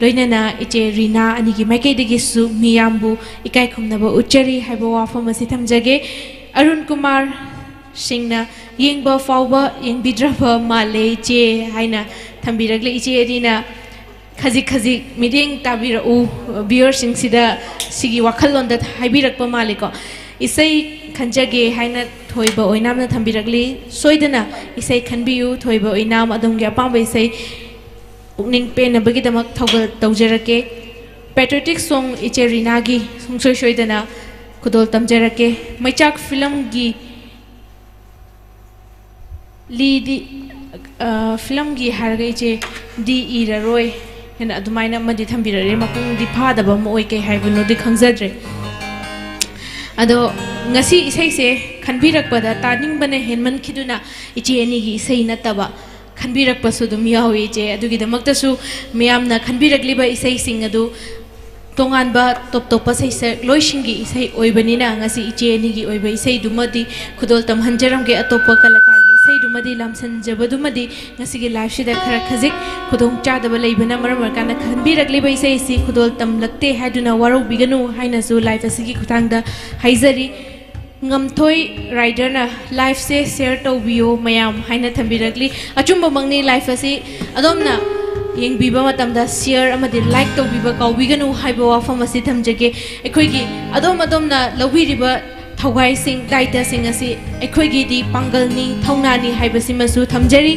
ꯂꯣꯏꯅꯅ ꯏꯆꯦ ꯔꯤꯅꯥ ꯑꯅꯤꯒꯤ ꯃꯥꯏꯀꯩꯗꯒꯤꯁꯨ ꯃꯤꯌꯥꯝꯕꯨ ꯏꯀꯥꯏ ꯈꯨꯝꯅꯕ ꯎꯠꯆꯔꯤ ꯍꯥꯏꯕ ꯋꯥꯐꯝ ꯑꯁꯤ ꯊꯝꯖꯒꯦ꯫ ꯑꯔꯨꯟ ꯀꯨꯃꯥꯔ ꯁꯤꯡꯅ "ꯌꯦꯡꯕ ꯐꯥꯎꯕ ꯌꯦꯡꯕꯤꯗ꯭ꯔꯕ ꯃꯥꯜꯂꯦ ꯏꯆꯦ" ꯍꯥꯏꯅ ꯊꯝꯕꯤꯔꯛꯂꯤ꯫ ꯏꯆꯦ ꯑꯅꯤꯅ ꯈꯖꯤꯛ ꯈꯖꯤꯛ ꯃꯤꯠꯌꯦꯡ ꯇꯥꯕꯤꯔꯛꯎ, ꯚ꯭ꯌꯨꯋꯔꯁꯤꯡꯁꯤꯗ ꯁꯤꯒꯤ ꯋꯥꯈꯜꯂꯣꯟꯗ ꯍꯥꯏꯕꯤꯔꯛꯄ ꯃꯥꯜꯂꯤꯀꯣ꯫ "ꯏꯁꯩ ꯈꯟꯖꯒꯦ" ꯍꯥꯏꯅ ꯊꯣꯏꯕ ꯑꯣꯏꯅꯥꯝꯅ ꯊꯝꯕꯤꯔꯛꯂꯤ꯫ ꯁꯣꯏꯗꯅ ꯏꯁꯩ ꯈꯟꯕꯤꯌꯨ, ꯊꯣꯏꯕ ꯑꯣꯏꯅꯥꯝ, ꯑꯗꯣꯝꯒꯤ ꯑꯄꯥꯝꯕ ꯏꯁꯩ ꯄꯨꯛꯅꯤꯡ ꯄꯦꯟꯅꯕꯒꯤꯗꯃꯛ ꯊꯧꯒꯜ ꯇꯧꯖꯔꯛꯀꯦ꯫ ꯄꯦꯇ꯭ꯔꯣꯇꯤꯛ ꯁꯣꯡ ꯏꯆꯦ ꯔꯤꯅꯥꯒꯤ ꯁꯨꯡꯁꯣꯏ ꯁꯣꯏꯗꯅ ꯈꯨꯗꯣꯜ ꯇꯝꯖꯔꯛꯀꯦ꯫ ꯃꯩꯆꯥꯛ ꯐꯤꯂꯝꯒꯤ ꯂꯤꯗꯤ, ꯑ, ꯐꯤꯂꯝꯒꯤ ꯍꯥꯏꯔꯒ ꯏꯆꯦ ꯗꯤ ꯏꯔꯔꯣꯏ ꯍꯥꯏꯅ ꯑꯗꯨꯃꯥꯏꯅ ꯑꯃꯗꯤ ꯊꯝꯕꯤꯔꯛꯑꯦ꯫ ꯃꯄꯨꯡꯗꯤ ꯐꯥꯗꯕ ꯑꯃ ꯑꯣꯏ, ꯀꯩ ꯍꯥꯏꯕꯅꯣꯗꯤ ꯈꯪꯖꯗ꯭ꯔꯦ꯫ ꯑꯗꯣ ꯉꯁꯤ ꯏꯁꯩꯁꯦ ꯈꯟꯕꯤꯔꯛꯄꯗ ꯇꯥꯅꯤꯡꯕꯅ ꯍꯦꯟꯃꯟꯈꯤꯗꯨꯅ ꯏꯆꯦ ꯑꯅꯤꯒꯤ ꯏꯁꯩ ꯅꯠꯇꯕ ꯈꯟꯕꯤꯔꯛꯄꯁꯨ ꯑꯗꯨꯝ ꯌꯥꯎꯏ ꯏꯆꯦ꯫ ꯑꯗꯨꯒꯤꯗꯃꯛꯇꯁꯨ ꯃꯤꯌꯥꯝꯅ ꯈꯟꯕꯤꯔꯛꯂꯤꯕ ꯏꯁꯩꯁꯤꯡ ꯑꯗꯨ ꯇꯣꯉꯥꯟꯕ ꯇꯣꯞ ꯇꯣꯞꯄ ꯁꯩꯁꯛꯂꯣꯏꯁꯤꯡꯒꯤ ꯏꯁꯩ ꯑꯣꯏꯕꯅꯤꯅ ꯉꯁꯤ ꯏꯆꯦ ꯑꯅꯤꯒꯤ ꯑꯣꯏꯕ ꯏꯁꯩꯗꯨꯃꯗꯤ ꯈꯨꯗꯣꯜ ꯇꯝꯍꯟꯖꯔꯝꯒꯦ꯫ ꯑꯇꯣꯞꯄ ꯀꯂꯥꯀꯥꯔꯒꯤ ꯏꯁꯩꯗꯨꯃꯗꯤ ꯂꯥꯝꯁꯟꯖꯕꯗꯨꯃꯗꯤ ꯉꯁꯤꯒꯤ ꯂꯥꯏꯐꯁꯤꯗ ꯈꯔ ꯈꯖꯤꯛ ꯈꯨꯗꯣꯡ ꯆꯥꯗꯕ ꯂꯩꯕꯅ ꯃꯔꯝ ꯑꯣꯏꯔꯀꯥꯟꯗ ꯈꯟꯕꯤꯔꯛꯂꯤꯕ ꯏꯁꯩ ꯑꯁꯤ ꯈꯨꯗꯣꯜ ꯇꯝꯂꯛꯇꯦ ꯍꯥꯏꯗꯨꯅ ꯋꯥꯔꯧꯕꯤꯒꯅꯨ ꯍꯥꯏꯅꯁꯨ ꯂꯥꯏꯐ ꯑꯁꯤꯒꯤ ꯈꯨꯠꯊꯥꯡꯗ ꯍꯥꯏꯖꯔꯤ꯫ ꯉꯝꯊꯣꯏ ꯔꯥꯏꯗꯔꯅ "ꯂꯥꯏꯐꯁꯦ ꯁꯤꯌꯔ ꯇꯧꯕꯤꯌꯣ ꯃꯌꯥꯝ" ꯍꯥꯏꯅ ꯊꯝꯕꯤꯔꯛꯂꯤ꯫ ꯑꯆꯨꯝꯕꯃꯛꯅꯤ, ꯂꯥꯏꯐ ꯑꯁꯤ ꯑꯗꯣꯝꯅ ꯌꯦꯡꯕꯤꯕ ꯃꯇꯝꯗ share ꯑꯃꯗꯤ like ꯇꯧꯕꯤꯕ ꯀꯥꯎꯕꯤꯒꯅꯨ ꯍꯥꯏꯕ ꯋꯥꯐꯝ ꯑꯁꯤ ꯊꯝꯖꯒꯦ꯫ ꯑꯩꯈꯣꯏꯒꯤ ꯑꯗꯣꯝ ꯑꯗꯣꯝꯅ ꯂꯧꯕꯤꯔꯤꯕ ꯊꯧꯒꯥꯏꯁꯤꯡ, ꯗꯥꯏꯇꯁꯤꯡ ꯑꯁꯤ ꯑꯩꯈꯣꯏꯒꯤꯗꯤ ꯄꯥꯡꯒꯜꯅꯤ, ꯊꯧꯅꯥꯅꯤ ꯍꯥꯏꯕꯁꯤꯃꯁꯨ ꯊꯝꯖꯔꯤ꯫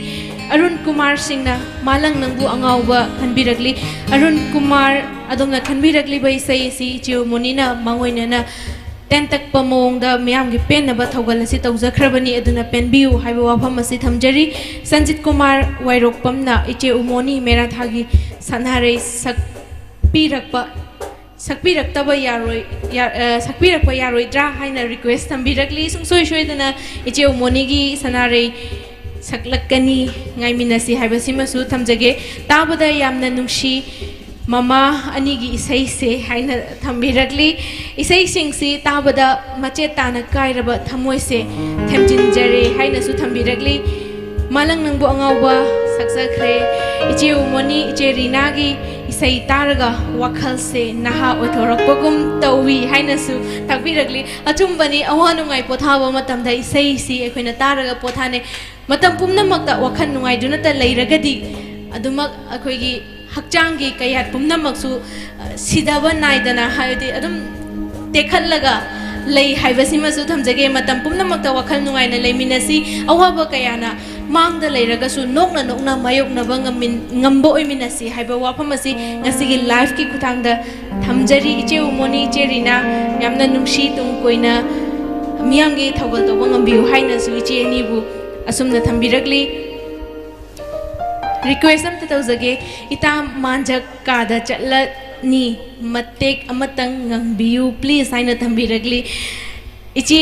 ꯑꯔꯨꯟ ꯀꯨꯃꯥꯔ ꯁꯤꯡꯅ "ꯃꯥꯂꯪ ꯅꯪꯕꯨ ꯑꯉꯥꯎꯕ" ꯈꯟꯕꯤꯔꯛꯂꯤ꯫ ꯑꯔꯨꯟ ꯀꯨꯃꯥꯔ, ꯑꯗꯣꯝꯅ ꯈꯟꯕꯤꯔꯛꯂꯤꯕ ꯏꯁꯩ ꯑꯁꯤ ꯏꯆꯦ ꯎꯃꯣꯅꯤꯅ ꯃꯥꯡꯑꯣꯏꯅꯅ ꯇꯦꯟꯇꯛꯄ ꯃꯑꯣꯡꯗ ꯃꯤꯌꯥꯝꯒꯤ ꯄꯦꯟꯅꯕ ꯊꯧꯒꯜ ꯑꯁꯤ ꯇꯧꯖꯈ꯭ꯔꯕꯅꯤ, ꯑꯗꯨꯅ ꯄꯦꯟꯕꯤꯌꯨ ꯍꯥꯏꯕ ꯋꯥꯐꯝ ꯑꯁꯤ ꯊꯝꯖꯔꯤ꯫ ꯁꯟꯖꯤꯠ ꯀꯨꯃꯥꯔ ꯋꯥꯏꯔꯣꯛꯄꯝꯅ ꯏꯆꯦ ꯎꯃꯣꯅꯤ ꯃꯦꯔꯥ ꯊꯥꯒꯤ ꯁꯅꯥꯔꯩ ꯁꯛꯄꯤꯔꯛꯄ, ꯁꯛꯄꯤꯔꯛꯇꯕ ꯌꯥꯔꯣꯏ-, ꯌꯥ-, ꯑ, ꯁꯛꯄꯤꯔꯛꯄ ꯌꯥꯔꯣꯏꯗ꯭ꯔꯥ ꯍꯥꯏꯅ request ꯊꯝꯕꯤꯔꯛꯂꯤ꯫ ꯁꯨꯡꯁꯣꯏ ꯁꯣꯏꯗꯅ ꯏꯆꯦ ꯎꯃꯣꯅꯤꯒꯤ ꯁꯅꯥꯔꯩ ꯁꯛꯂꯛꯀꯅꯤ, ꯉꯥꯏꯃꯤꯟꯅꯁꯤ ꯍꯥꯏꯕꯁꯤꯃꯁꯨ ꯊꯝꯖꯒꯦ꯫ ꯇꯥꯕꯗ ꯌꯥꯝꯅ ꯅꯨꯡꯁꯤ ꯃꯃꯥ ꯑꯅꯤꯒꯤ ꯏꯁꯩꯁꯦ ꯍꯥꯏꯅ ꯊꯝꯕꯤꯔꯛꯂꯤ꯫ ꯏꯁꯩꯁꯤꯡꯁꯤ ꯇꯥꯕꯗ ꯃꯆꯦꯠ ꯇꯥꯅ ꯀꯥꯏꯔꯕ ꯊꯃꯣꯏꯁꯦ ꯊꯦꯝꯖꯤꯟꯖꯔꯦ ꯍꯥꯏꯅꯁꯨ ꯊꯝꯕꯤꯔꯛꯂꯤ꯫ "ꯃꯥꯂꯪ ꯅꯪꯕꯨ ꯑꯉꯥꯎꯕ" ꯁꯛꯆꯈ꯭ꯔꯦ꯫ ꯏꯆꯦ ꯎꯃꯣꯅꯤ, ꯏꯆꯦ ꯔꯤꯅꯥꯒꯤ ꯏꯁꯩ ꯇꯥꯔꯒ ꯋꯥꯈꯜꯁꯦ ꯅꯍꯥ ꯑꯣꯏꯊꯣꯔꯛꯄꯒꯨꯝ ꯇꯧꯏ ꯍꯥꯏꯅꯁꯨ ꯇꯥꯛꯄꯤꯔꯛꯂꯤ꯫ ꯑꯆꯨꯝꯕꯅꯤ, ꯑꯋꯥ ꯅꯨꯡꯉꯥꯏ ꯄꯣꯊꯥꯕ ꯃꯇꯝꯗ ꯏꯁꯩꯁꯤ ꯑꯩꯈꯣꯏꯅ ꯇꯥꯔꯒ ꯄꯣꯊꯥꯅꯩ꯫ ꯃꯇꯝ ꯄꯨꯝꯅꯃꯛꯇ ꯋꯥꯈꯜ ꯅꯨꯡꯉꯥꯏꯗꯨꯅꯇ ꯂꯩꯔꯒꯗꯤ ꯑꯗꯨꯃꯛ ꯑꯩꯈꯣꯏꯒꯤ ꯍꯛꯆꯥꯡꯒꯤ ꯀꯌꯥꯠ ꯄꯨꯝꯅꯃꯛꯁꯨ, ꯑ, ꯁꯤꯗꯕ ꯅꯥꯏꯗꯅ, ꯍꯥꯏꯕꯗꯤ ꯑꯗꯨꯝ ꯇꯦꯛꯈꯠꯂꯒ ꯂꯩ ꯍꯥꯏꯕꯁꯤꯃꯁꯨ ꯊꯝꯖꯒꯦ꯫ ꯃꯇꯝ ꯄꯨꯝꯅꯃꯛꯇ ꯋꯥꯈꯜ ꯅꯨꯡꯉꯥꯏꯅ ꯂꯩꯃꯤꯟꯅꯁꯤ꯫ ꯑꯋꯥꯕ ꯀꯌꯥꯅ ꯃꯥꯡꯗ ꯂꯩꯔꯒꯁꯨ ꯅꯣꯛꯅ ꯅꯣꯛꯅ ꯃꯥꯌꯣꯛꯅꯕ ꯉꯝꯃꯤꯟ-, ꯉꯝꯕ ꯑꯣꯏꯃꯤꯟꯅꯁꯤ ꯍꯥꯏꯕ ꯋꯥꯐꯝ ꯑꯁꯤ ꯉꯁꯤꯒꯤ liveꯀꯤ ꯈꯨꯠꯊꯥꯡꯗ ꯊꯝꯖꯔꯤ꯫ ꯏꯆꯦ ꯎꯃꯣꯅꯤ, ꯏꯆꯦ ꯔꯤꯅꯥ, ꯌꯥꯝꯅ ꯅꯨꯡꯁꯤ, ꯇꯨꯡ ꯀꯣꯏꯅ ꯃꯤꯌꯥꯝꯒꯤ ꯊꯧꯒꯜ ꯇꯧꯕ ꯉꯝꯕꯤꯌꯨ ꯍꯥꯏꯅꯁꯨ ꯏꯆꯦ ꯑꯅꯤꯕꯨ ꯑꯁꯨꯝꯅ ꯊꯝꯕꯤꯔꯛꯂꯤ꯫ Request ꯑꯝꯇ ꯇꯧꯖꯒꯦ, "ꯏꯇꯥ ꯃꯥꯟꯖ ꯀꯥꯗ ꯆꯠꯂꯅꯤ, ꯃꯇꯦꯛ ꯑꯃꯇꯪ ꯉꯪꯕꯤꯌꯨ please" ꯍꯥꯏꯅ ꯊꯝꯕꯤꯔꯛꯂꯤ꯫ ꯏꯆꯦ,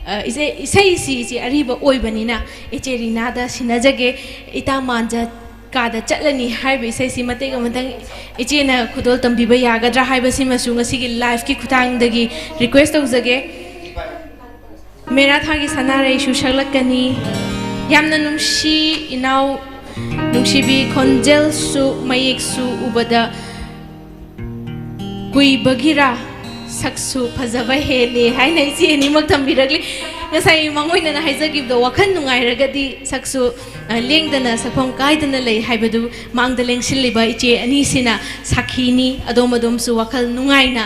ꯑ, ꯏꯆꯦ, ꯏꯁꯩꯁꯤ ꯏꯆꯦ ꯑꯔꯤꯕ ꯑꯣꯏꯕꯅꯤꯅ ꯏꯆꯦ ꯔꯤꯅꯥꯗ ꯁꯤꯟꯅꯖꯒꯦ꯫ "ꯏꯇꯥ ꯃꯥꯟꯖ ꯀꯥꯗ ꯆꯠꯂꯅꯤ" ꯍꯥꯏꯔꯤꯕ ꯏꯁꯩꯁꯤ ꯃꯇꯦꯛ ꯑꯃꯇꯪ ꯏꯆꯦꯅ ꯈꯨꯗꯣꯜ ꯇꯝꯕꯤꯕ ꯌꯥꯒꯗ꯭ꯔꯥ ꯍꯥꯏꯕꯁꯤꯃꯁꯨ ꯉꯁꯤꯒꯤ liveꯀꯤ ꯈꯨꯠꯊꯥꯡꯗꯒꯤ request ꯇꯧꯖꯒꯦ꯫ ꯃꯦꯔꯥ ꯊꯥꯒꯤ ꯁꯅꯥꯔꯩꯁꯨ ꯁꯛꯂꯛꯀꯅꯤ꯫ ꯌꯥꯝꯅ ꯅꯨꯡꯁꯤ ꯏꯅꯥꯎ, ꯅꯨꯡꯁꯤꯕꯤ, ꯈꯣꯟꯖꯦꯜꯁꯨ ꯃꯌꯦꯛꯁꯨ ꯎꯕꯗ ꯀꯨꯏꯕꯒꯤꯔꯥ ꯁꯛꯁꯨ ꯐꯖꯕ ꯍꯦꯜꯂꯤ ꯍꯥꯏꯅ ꯏꯆꯦ ꯑꯅꯤꯃꯛ ꯊꯝꯕꯤꯔꯛꯂꯤ꯫ ꯉꯁꯥꯏ ꯃꯥꯡꯑꯣꯏꯅꯅ ꯍꯥꯏꯖꯈꯤꯕꯗꯣ, ꯋꯥꯈꯜ ꯅꯨꯡꯉꯥꯏꯔꯒꯗꯤ ꯁꯛꯁꯨ, ꯑ, ꯂꯦꯡꯗꯅ ꯁꯛꯐꯝ ꯀꯥꯏꯗꯅ ꯂꯩ ꯍꯥꯏꯕꯗꯨ ꯃꯥꯡꯗ ꯂꯦꯡꯁꯤꯜꯂꯤꯕ ꯏꯆꯦ ꯑꯅꯤꯁꯤꯅ ꯁꯥꯈꯤꯅꯤ꯫ ꯑꯗꯣꯝ ꯑꯗꯣꯝꯁꯨ ꯋꯥꯈꯜ ꯅꯨꯡꯉꯥꯏꯅ,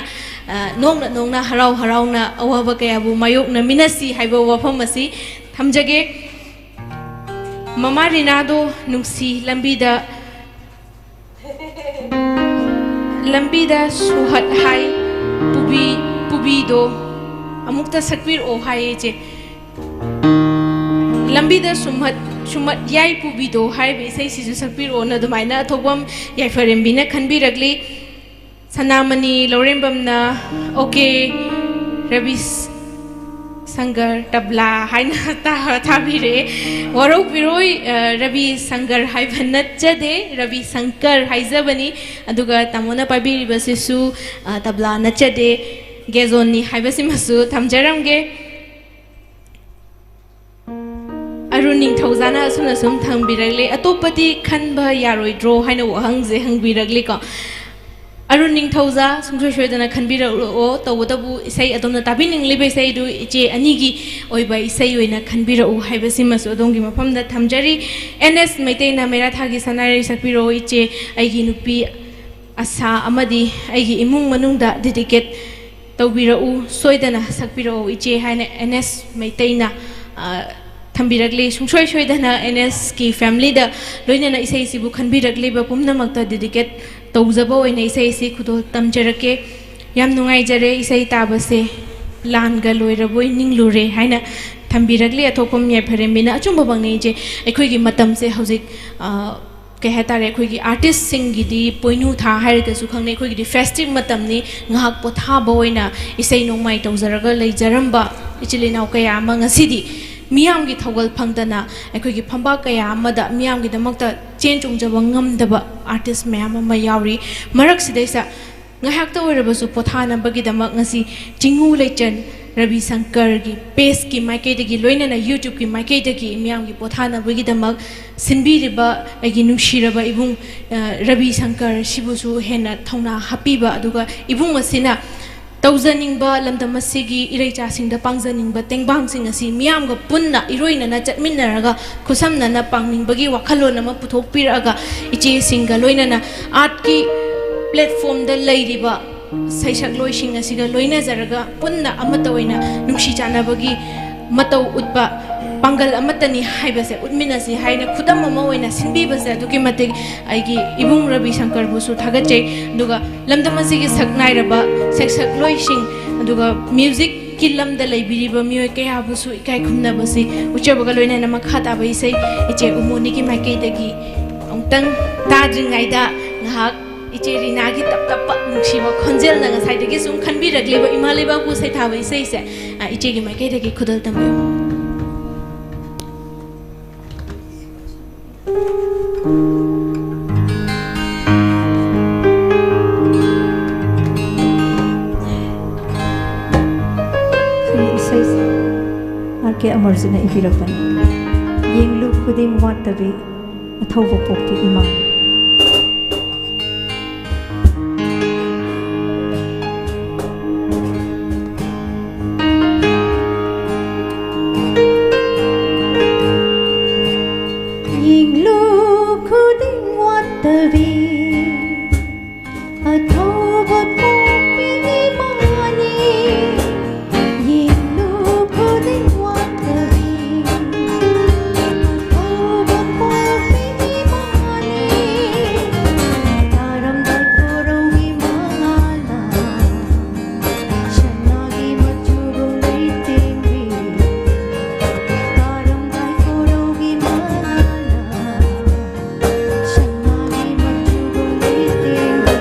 ꯑ, ꯅꯣꯛꯅ ꯅꯣꯛꯅ, ꯍꯔꯥꯎ ꯍꯔꯥꯎꯅ ꯑꯋꯥꯕ ꯀꯌꯥꯕꯨ ꯃꯥꯌꯣꯛꯅꯃꯤꯟꯅꯁꯤ ꯍꯥꯏꯕ ꯋꯥꯐꯝ ꯑꯁꯤ ꯊꯝꯖꯒꯦ꯫ ꯃꯃꯥ ꯔꯤꯅꯥꯗꯣ ꯅꯨꯡꯁꯤ, ꯂꯝꯕꯤꯗ ꯂꯝꯕꯤꯗ ꯁꯨꯍꯠ ꯍꯥꯏ ꯄꯨꯕꯤ, ꯄꯨꯕꯤꯗꯣ ꯑꯃꯨꯛꯇ ꯁꯛꯄꯤꯔꯛꯑꯣ ꯍꯥꯏꯌꯦ ꯏꯆꯦ꯫ ꯂꯝꯕꯤꯗ ꯁꯨꯝꯍꯠ, ꯁꯨꯝꯍꯠ ꯌꯥꯏ ꯄꯨꯕꯤꯗꯣ ꯍꯥꯏꯔꯤꯕ ꯏꯁꯩꯁꯤꯁꯨ ꯁꯛꯄꯤꯔꯛꯑꯣꯅ ꯑꯗꯨꯃꯥꯏꯅ ꯑꯊꯣꯛꯄꯝ ꯌꯥꯏꯐꯔꯦꯝꯕꯤꯅ ꯈꯟꯕꯤꯔꯛꯂꯤ꯫ ꯁꯅꯥꯃꯅꯤ ꯂꯧꯔꯦꯝꯕꯝꯅ "ꯑꯣꯀꯦ, ꯔꯕꯤ ꯁꯪꯒꯔ ꯇꯕ꯭ꯂꯥ" ꯍꯥꯏꯅ ꯊꯥ-, ꯊꯥꯕꯤꯔꯛꯑꯦ꯫ ꯋꯥꯔꯧꯕꯤꯔꯣꯏ, ꯑ, ꯔꯕꯤ ꯁꯪꯒꯔ ꯍꯥꯏꯕ ꯅꯠꯆꯗꯦ, ꯔꯕꯤ ꯁꯪꯀꯔ ꯍꯥꯏꯖꯕꯅꯤ꯫ ꯑꯗꯨꯒ ꯇꯥꯃꯣꯅ ꯄꯥꯏꯕꯤꯔꯤꯕꯁꯤꯁꯨ, ꯑ, ꯇꯕ꯭ꯂꯥ ꯅꯠꯆꯗꯦ, ꯒꯦꯖꯣꯟꯅꯤ ꯍꯥꯏꯕꯁꯤꯃꯁꯨ ꯊꯝꯖꯔꯝꯒꯦ꯫ ꯑꯔꯨꯟ ꯅꯤꯡꯊꯧꯖꯥꯅ ꯑꯁꯨꯝꯅ ꯁꯨꯝ ꯊꯝꯕꯤꯔꯛꯂꯦ, "ꯑꯇꯣꯞꯄꯗꯤ ꯈꯟꯕ ꯌꯥꯔꯣꯏꯗ꯭ꯔꯣ?" ꯍꯥꯏꯅ ꯋꯥꯍꯪꯁꯦ ꯍꯪꯕꯤꯔꯛꯂꯤꯀꯣ꯫ ꯑꯔꯨꯟ ꯅꯤꯡꯊꯧꯖꯥ, ꯁꯨꯡꯁꯣꯏ ꯁꯣꯏꯗꯅ ꯈꯟꯕꯤꯔꯛꯂꯣ꯫ ꯇꯧꯕꯇꯕꯨ ꯏꯁꯩ ꯑꯗꯣꯝꯅ ꯇꯥꯕꯤꯅꯤꯡꯂꯤꯕ ꯏꯁꯩꯗꯨ ꯏꯆꯦ ꯑꯅꯤꯒꯤ ꯑꯣꯏꯕ ꯏꯁꯩ ꯑꯣꯏꯅ ꯈꯟꯕꯤꯔꯛꯎ ꯍꯥꯏꯕꯁꯤꯃꯁꯨ ꯑꯗꯣꯝꯒꯤ ꯃꯐꯝꯗ ꯊꯝꯖꯔꯤ꯫ ꯑꯦꯟ ꯑꯦꯁ ꯃꯩꯇꯩꯅ "ꯃꯦꯔꯥ ꯊꯥꯒꯤ ꯁꯅꯥꯔꯩ" ꯁꯛꯄꯤꯔꯛꯑꯣ ꯏꯆꯦ, ꯑꯩꯒꯤ ꯅꯨꯄꯤ ꯑꯁꯥ ꯑꯃꯗꯤ ꯑꯩꯒꯤ ꯏꯃꯨꯡ ꯃꯅꯨꯡꯗ dedicate ꯇꯧꯕꯤꯔꯛꯎ, ꯁꯣꯏꯗꯅ ꯁꯛꯄꯤꯔꯛꯎ ꯏꯆꯦ ꯍꯥꯏꯅ ꯑꯦꯟ ꯑꯦꯁ ꯃꯩꯇꯩꯅ, ꯑ, ꯊꯝꯕꯤꯔꯛꯂꯤ꯫ ꯁꯨꯡꯁꯣꯏ ꯁꯣꯏꯗꯅ ꯑꯦꯟ ꯑꯦꯁꯀꯤ familyꯗ ꯂꯣꯏꯅꯅ ꯏꯁꯩꯁꯤꯕꯨ ꯈꯟꯕꯤꯔꯛꯂꯤꯕ ꯄꯨꯝꯅꯃꯛꯇ dedicate ꯇꯧꯖꯕ ꯑꯣꯏꯅ ꯏꯁꯩꯁꯤ ꯈꯨꯗꯣꯜ ꯇꯝꯖꯔꯛꯀꯦ꯫ "ꯌꯥꯝ ꯅꯨꯡꯉꯥꯏꯖꯔꯦ ꯏꯁꯩ ꯇꯥꯕꯁꯦ, ꯂꯥꯟꯒ ꯂꯣꯏꯔꯕꯣꯏ ꯅꯤꯡꯂꯨꯔꯦ" ꯍꯥꯏꯅ ꯊꯝꯕꯤꯔꯛꯂꯤ ꯑꯊꯣꯛꯄꯝ ꯌꯥꯏꯐꯔꯦꯝꯕꯤꯅ꯫ ꯑꯆꯨꯝꯕꯃꯛꯅꯤ ꯏꯆꯦ, ꯑꯩꯈꯣꯏꯒꯤ ꯃꯇꯝꯁꯦ ꯍꯧꯖꯤꯛ, ꯑ, ꯀꯩ ꯍꯥꯏꯇꯥꯔꯦ, ꯑꯩꯈꯣꯏꯒꯤ artistꯁꯤꯡꯒꯤꯗꯤ ꯄꯣꯏꯅꯨ ꯊꯥ ꯍꯥꯏꯔꯒꯁꯨ ꯈꯪꯅꯩ, ꯑꯩꯈꯣꯏꯒꯤꯗꯤ festive ꯃꯇꯝꯅꯤ, ꯉꯥꯏꯍꯥꯛ ꯄꯣꯊꯥꯕ ꯑꯣꯏꯅ ꯏꯁꯩ ꯅꯣꯡꯃꯥꯏ ꯇꯧꯖꯔꯒ ꯂꯩꯖꯔꯝꯕ ꯏꯆꯤꯜ ꯏꯅꯥꯎ ꯀꯌꯥ ꯑꯃ ꯉꯁꯤꯗꯤ ꯃꯤꯌꯥꯝꯒꯤ ꯊꯧꯒꯜ ꯐꯪꯗꯅ ꯑꯩꯈꯣꯏꯒꯤ ꯐꯝꯄꯥꯛ ꯀꯌꯥ ꯑꯃꯗ ꯃꯤꯌꯥꯝꯒꯤꯗꯃꯛꯇ ꯆꯦꯟ ꯆꯣꯡꯖꯕ ꯉꯝꯗꯕ artist ꯃꯌꯥꯝ ꯑꯃ ꯌꯥꯎꯔꯤ꯫ ꯃꯔꯛꯁꯤꯗꯩꯁꯤꯗ ꯉꯥꯏꯍꯥꯛꯇ ꯑꯣꯏꯔꯕꯁꯨ ꯄꯣꯊꯥꯅꯕꯒꯤꯗꯃꯛ ꯉꯁꯤ ꯆꯤꯡꯉꯨ ꯂꯩꯆꯟ ꯔꯕꯤ ꯁꯪꯀꯔꯒꯤ pageꯀꯤ ꯃꯥꯏꯀꯩꯗꯒꯤ, ꯂꯣꯏꯅꯅ YouTubeꯀꯤ ꯃꯥꯏꯀꯩꯗꯒꯤ ꯃꯤꯌꯥꯝꯒꯤ ꯄꯣꯊꯥꯅꯕꯒꯤꯗꯃꯛ ꯁꯤꯟꯕꯤꯔꯤꯕ ꯑꯩꯒꯤ ꯅꯨꯡꯁꯤꯔꯕ ꯏꯕꯨꯡ, ꯑ, ꯔꯕꯤ ꯁꯪꯀꯔ ꯁꯤꯕꯨꯁꯨ ꯍꯦꯟꯅ ꯊꯧꯅꯥ ꯍꯥꯞꯄꯤꯕ, ꯑꯗꯨꯒ ꯏꯕꯨꯡ ꯑꯁꯤꯅ ꯇꯧꯖꯅꯤꯡꯕ, ꯂꯝꯗꯝ ꯑꯁꯤꯒꯤ ꯏꯔꯩꯆꯥꯁꯤꯡꯗ ꯄꯥꯡꯖꯅꯤꯡꯕ ꯇꯦꯡꯕꯥꯡꯁꯤꯡ ꯑꯁꯤ ꯃꯤꯌꯥꯝꯒ ꯄꯨꯟꯅ ꯏꯔꯣꯏꯅꯅ ꯆꯠꯃꯤꯟꯅꯔꯒ ꯈꯨꯠꯁꯝꯅꯅ ꯄꯥꯡꯅꯤꯡꯕꯒꯤ ꯋꯥꯈꯜꯂꯣꯟ ꯑꯃ ꯄꯨꯊꯣꯛꯄꯤꯔꯛꯑꯒ ꯏꯆꯦꯁꯤꯡꯒ ꯂꯣꯏꯅꯅ ꯑꯥꯔꯠꯀꯤ ꯄ꯭ꯂꯦꯠꯐꯣꯝꯗ ꯂꯩꯔꯤꯕ ꯁꯩꯁꯛꯂꯣꯏꯁꯤꯡ ꯑꯁꯤꯒ ꯂꯣꯏꯅꯖꯔꯒ ꯄꯨꯟꯅ ꯑꯃꯠꯇ ꯑꯣꯏꯅ ꯅꯨꯡꯁꯤ ꯆꯥꯟꯅꯕꯒꯤ ꯃꯇꯧ ꯎꯠꯄ ꯄꯥꯡꯒꯜ ꯑꯃꯠꯇꯅꯤ ꯍꯥꯏꯕꯁꯦ ꯎꯠꯃꯤꯟꯅꯁꯤ ꯍꯥꯏꯅ ꯈꯨꯗꯝ ꯑꯃ ꯑꯣꯏꯅ ꯁꯤꯟꯕꯤꯕꯁꯦ ꯑꯗꯨꯛꯀꯤ ꯃꯇꯤꯛ ꯑꯩꯒꯤ ꯏꯕꯨꯡ ꯔꯕꯤ ꯁꯪꯀꯔꯕꯨꯁꯨ ꯊꯥꯒꯠꯆꯩ꯫ ꯑꯗꯨꯒ ꯂꯝꯗꯝ ꯑꯁꯤꯒꯤ ꯁꯛ ꯅꯥꯏꯔꯕ ꯁꯩꯁꯛꯂꯣꯏꯁꯤꯡ ꯑꯗꯨꯒ ꯃ꯭ꯌꯨꯖꯤꯛꯀꯤ ꯂꯝꯗ ꯂꯩꯕꯤꯔꯤꯕ ꯃꯤꯑꯣꯏ ꯀꯌꯥꯕꯨꯁꯨ ꯏꯀꯥꯏ ꯈꯨꯝꯅꯕꯁꯤ ꯎꯠꯆꯕꯒ ꯂꯣꯏꯅꯅ ꯃꯈꯥ ꯇꯥꯕ ꯏꯁꯩ ꯏꯆꯦ ꯎꯃꯣꯅꯤꯒꯤ ꯃꯥꯏꯀꯩꯗꯒꯤ ꯑꯃꯨꯛꯇꯪ ꯇꯥꯗ꯭ꯔꯤꯉꯩꯗ ꯉꯥꯏꯍꯥꯛ ꯏꯆꯦ ꯔꯤꯅꯥꯒꯤ ꯇꯞ ꯇꯞꯄ ꯅꯨꯡꯁꯤꯕ ꯈꯣꯟꯖꯦꯜꯅ ꯉꯁꯥꯏꯗꯒꯤ ꯁꯨꯝ ꯈꯟꯕꯤꯔꯛꯂꯤꯕ ꯏꯃꯥ ꯂꯩꯕꯥꯛꯄꯨ ꯁꯩꯊꯥꯕ ꯏꯁꯩꯁꯦ, ꯑ, ꯏꯆꯦꯒꯤ ꯃꯥꯏꯀꯩꯗꯒꯤ ꯈꯨꯗꯣꯜ ꯇꯝꯕꯤꯌꯨ꯫ ꯁꯤ ꯏꯁꯩꯁꯦ ꯑꯥꯔ ꯀꯦ ꯑꯃꯔꯖꯤꯠꯅ ꯏꯕꯤꯔꯛꯄꯅꯤ꯫ ꯌꯦꯡꯂꯨ ꯈꯨꯗꯤꯡ ꯋꯥꯠꯇꯕꯤ ꯑꯊꯧꯕ ꯄꯣꯛꯄꯤ ꯏꯃꯥ꯫ ꯌꯦꯡꯂꯨ ꯈꯨꯗꯤꯡ ꯋꯥꯠꯇꯕꯤ ꯑꯊꯧꯕ ꯄꯣꯛꯄꯤ ꯏꯃꯥꯅꯤ꯫ ꯌꯦꯡꯂꯨ ꯈꯨꯗꯤꯡ ꯋꯥꯠꯇꯕꯤ ꯑꯊꯧꯕ ꯄꯣꯛꯄꯤ ꯏꯃꯥꯅꯤ꯫ ꯇꯥꯔꯝꯗꯥꯏ ꯀꯣꯔꯧꯒꯤ ꯃꯉꯥꯜꯅ ꯁꯅꯥꯒꯤ ꯃꯆꯨꯒꯨꯝ ꯂꯩꯇꯦꯡꯕꯤ꯫ ꯇꯥꯔꯝꯗꯥꯏ ꯀꯣꯔꯧꯒꯤ ꯃꯉꯥꯜꯅ ꯁꯅꯥꯒꯤ ꯃꯆꯨꯒꯨꯝ ꯂꯩꯇꯦꯡꯕꯤ꯫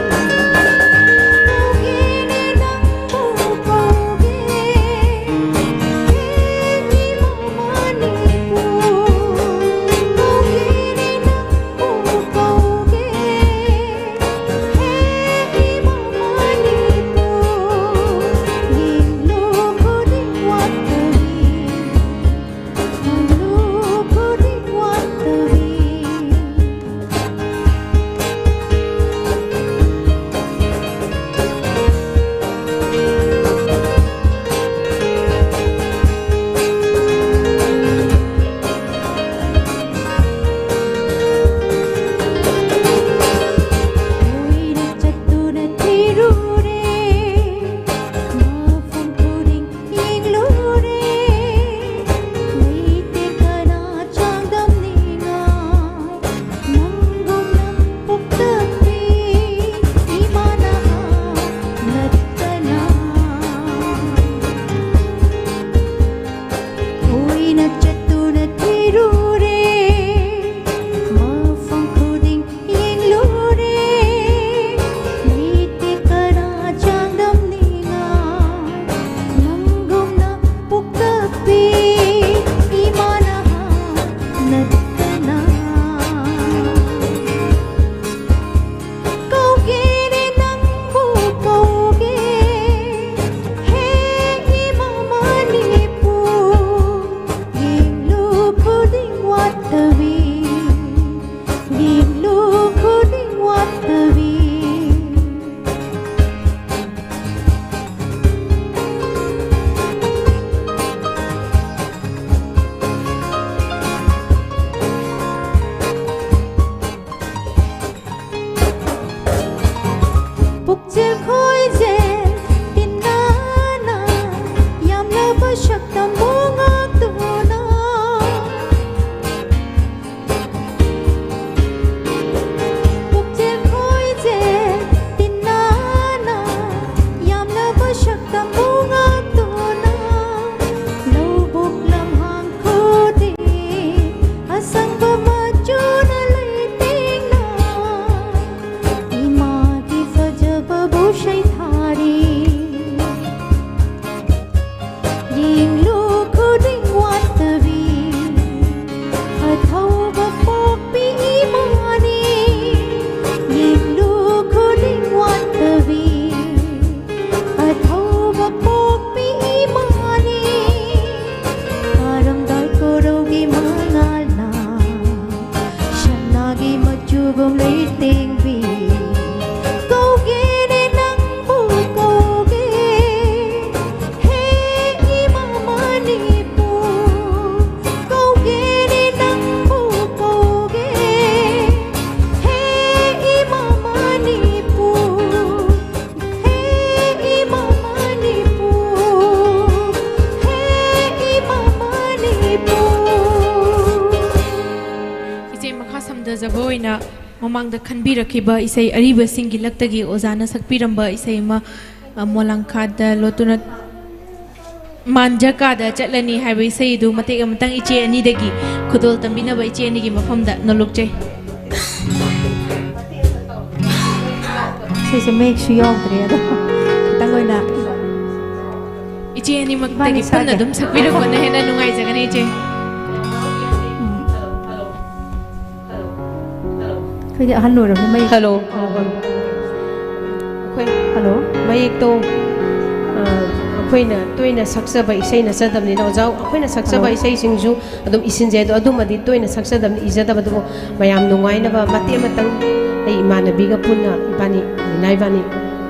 ꯃꯃꯥꯡꯗ ꯈꯟꯕꯤꯔꯛꯈꯤꯕ ꯏꯁꯩ ꯑꯔꯤꯕꯁꯤꯡꯒꯤ ꯂꯛꯇꯒꯤ ꯑꯣꯖꯥꯅ ꯁꯛꯄꯤꯔꯝꯕ ꯏꯁꯩ ꯑꯃ, ꯑ, ꯃꯣꯂꯥꯡꯈꯥꯗ ꯂꯣꯠꯇꯨꯅ ꯃꯥꯟꯖꯀꯥꯗ ꯆꯠꯂꯅꯤ ꯍꯥꯏꯕ ꯏꯁꯩꯗꯨ ꯃꯇꯦꯛ ꯑꯃꯇꯪ ꯏꯆꯦ ꯑꯅꯤꯗꯒꯤ ꯈꯨꯗꯣꯜ ꯇꯝꯕꯤꯅꯕ ꯏꯆꯦ ꯑꯅꯤꯒꯤ ꯃꯐꯝꯗ ꯅꯣꯂꯨꯛꯆꯩ꯫ ꯏꯁꯩꯁꯦ ꯃꯌꯦꯛꯁꯨ ꯌꯥꯎꯗ꯭ꯔꯦ ꯑꯗꯣ ꯈꯤꯇꯪ ꯑꯣꯏꯅ ꯏꯆꯦ ꯑꯅꯤꯃꯛꯇꯒꯤ ꯏꯕꯥꯅꯤ ꯄꯨꯟꯅ ꯁꯥꯒꯦ꯫ ꯑꯗꯨꯝ ꯁꯛꯄꯤꯔꯛꯄꯅ ꯍꯦꯟꯅ ꯅꯨꯡꯉꯥꯏꯖꯒꯅꯤ ꯏꯆꯦ꯫ ꯑꯩꯈꯣꯏꯗꯤ ꯑꯍꯟ ꯑꯣꯏꯔꯕꯅꯤ ꯃꯌꯦꯛ ꯍꯜꯂꯣ ꯑꯩꯈꯣꯏ ꯍꯜꯂꯣ ꯃꯌꯦꯛꯇꯣ ꯑ, ꯑꯩꯈꯣꯏꯅ ꯇꯣꯏꯅ ꯁꯛꯆꯕ ꯏꯁꯩ ꯅꯠꯆꯗꯕꯅꯤꯅ ꯑꯣꯖꯥ, ꯑꯩꯈꯣꯏꯅ ꯁꯛꯆꯕ ꯍꯜꯂꯣ꯫ ꯏꯁꯩꯁꯤꯡꯁꯨ ꯑꯗꯨꯝ ꯏꯁꯤꯟꯖꯩ꯫ ꯑꯗꯣ ꯑꯗꯨꯃꯗꯤ ꯇꯣꯏꯅ ꯁꯛꯆꯗꯕꯅꯤ, ꯏꯖꯗꯕ꯫ ꯑꯗꯨꯕꯨ ꯃꯌꯥꯝ ꯅꯨꯡꯉꯥꯏꯅꯕ ꯃꯇꯦꯛ ꯑꯃꯇꯪ ꯑꯩ ꯏꯃꯥꯟꯅꯕꯤꯒ ꯄꯨꯟꯅ ꯏꯕꯥꯅꯤ, ꯂꯤꯅꯥ ꯏꯕꯥꯅꯤ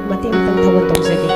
ꯃꯇꯦꯛ ꯑꯃꯇꯪ ꯊꯧꯒꯜ ꯇꯧꯖꯒꯦ꯫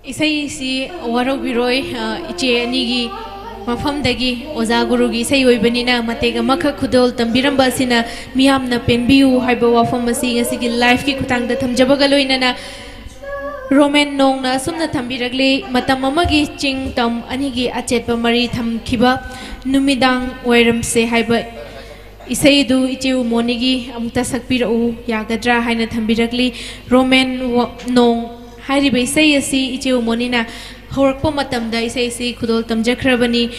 ꯏꯁꯩꯁꯤ ꯋꯥꯔꯧꯕꯤꯔꯣꯏ, ꯑ, ꯏꯆꯦ ꯑꯅꯤꯒꯤ ꯃꯐꯝꯗꯒꯤ ꯑꯣꯖꯥ ꯒꯨꯔꯨꯒꯤ ꯏꯁꯩ ꯑꯣꯏꯕꯅꯤꯅ ꯃꯇꯦꯛ ꯑꯃꯈꯛ ꯈꯨꯗꯣꯜ ꯇꯝꯕꯤꯔꯝꯕ ꯑꯁꯤꯅ ꯃꯤꯌꯥꯝꯅ ꯄꯦꯟꯕꯤꯌꯨ ꯍꯥꯏꯕ ꯋꯥꯐꯝ ꯑꯁꯤ ꯉꯁꯤꯒꯤ liveꯀꯤ ꯈꯨꯠꯊꯥꯡꯗ ꯊꯝꯖꯕꯒ ꯂꯣꯏꯅꯅ ꯔꯣꯃꯦꯟ ꯅꯣꯡꯅ ꯑꯁꯨꯝꯅ ꯊꯝꯕꯤꯔꯛꯂꯤ, ꯃꯇꯝ ꯑꯃꯒꯤ ꯆꯤꯡ ꯇꯝ ꯑꯅꯤꯒꯤ ꯑꯆꯦꯠꯄ ꯃꯔꯤ ꯊꯝꯈꯤꯕ ꯅꯨꯃꯤꯗꯥꯡ ꯋꯥꯏꯔꯝꯁꯦ ꯍꯥꯏꯕ ꯏꯁꯩꯗꯨ ꯏꯆꯦ ꯎꯃꯣꯅꯤꯒꯤ ꯑꯃꯨꯛꯇ ꯁꯛꯄꯤꯔꯛꯎ ꯌꯥꯒꯗ꯭ꯔꯥ ꯍꯥꯏꯅ ꯊꯝꯕꯤꯔꯛꯂꯤ꯫ ꯔꯣꯃꯦꯟ ꯋ-, ꯅꯣꯡ ꯍꯥꯏꯔꯤꯕ ꯏꯁꯩ ꯑꯁꯤ ꯏꯆꯦ ꯎꯃꯣꯅꯤꯅ ꯍꯧꯔꯛꯄ ꯃꯇꯝꯗ ꯏꯁꯩꯁꯤ ꯈꯨꯗꯣꯜ ꯇꯝꯖꯈ꯭ꯔꯕꯅꯤ꯫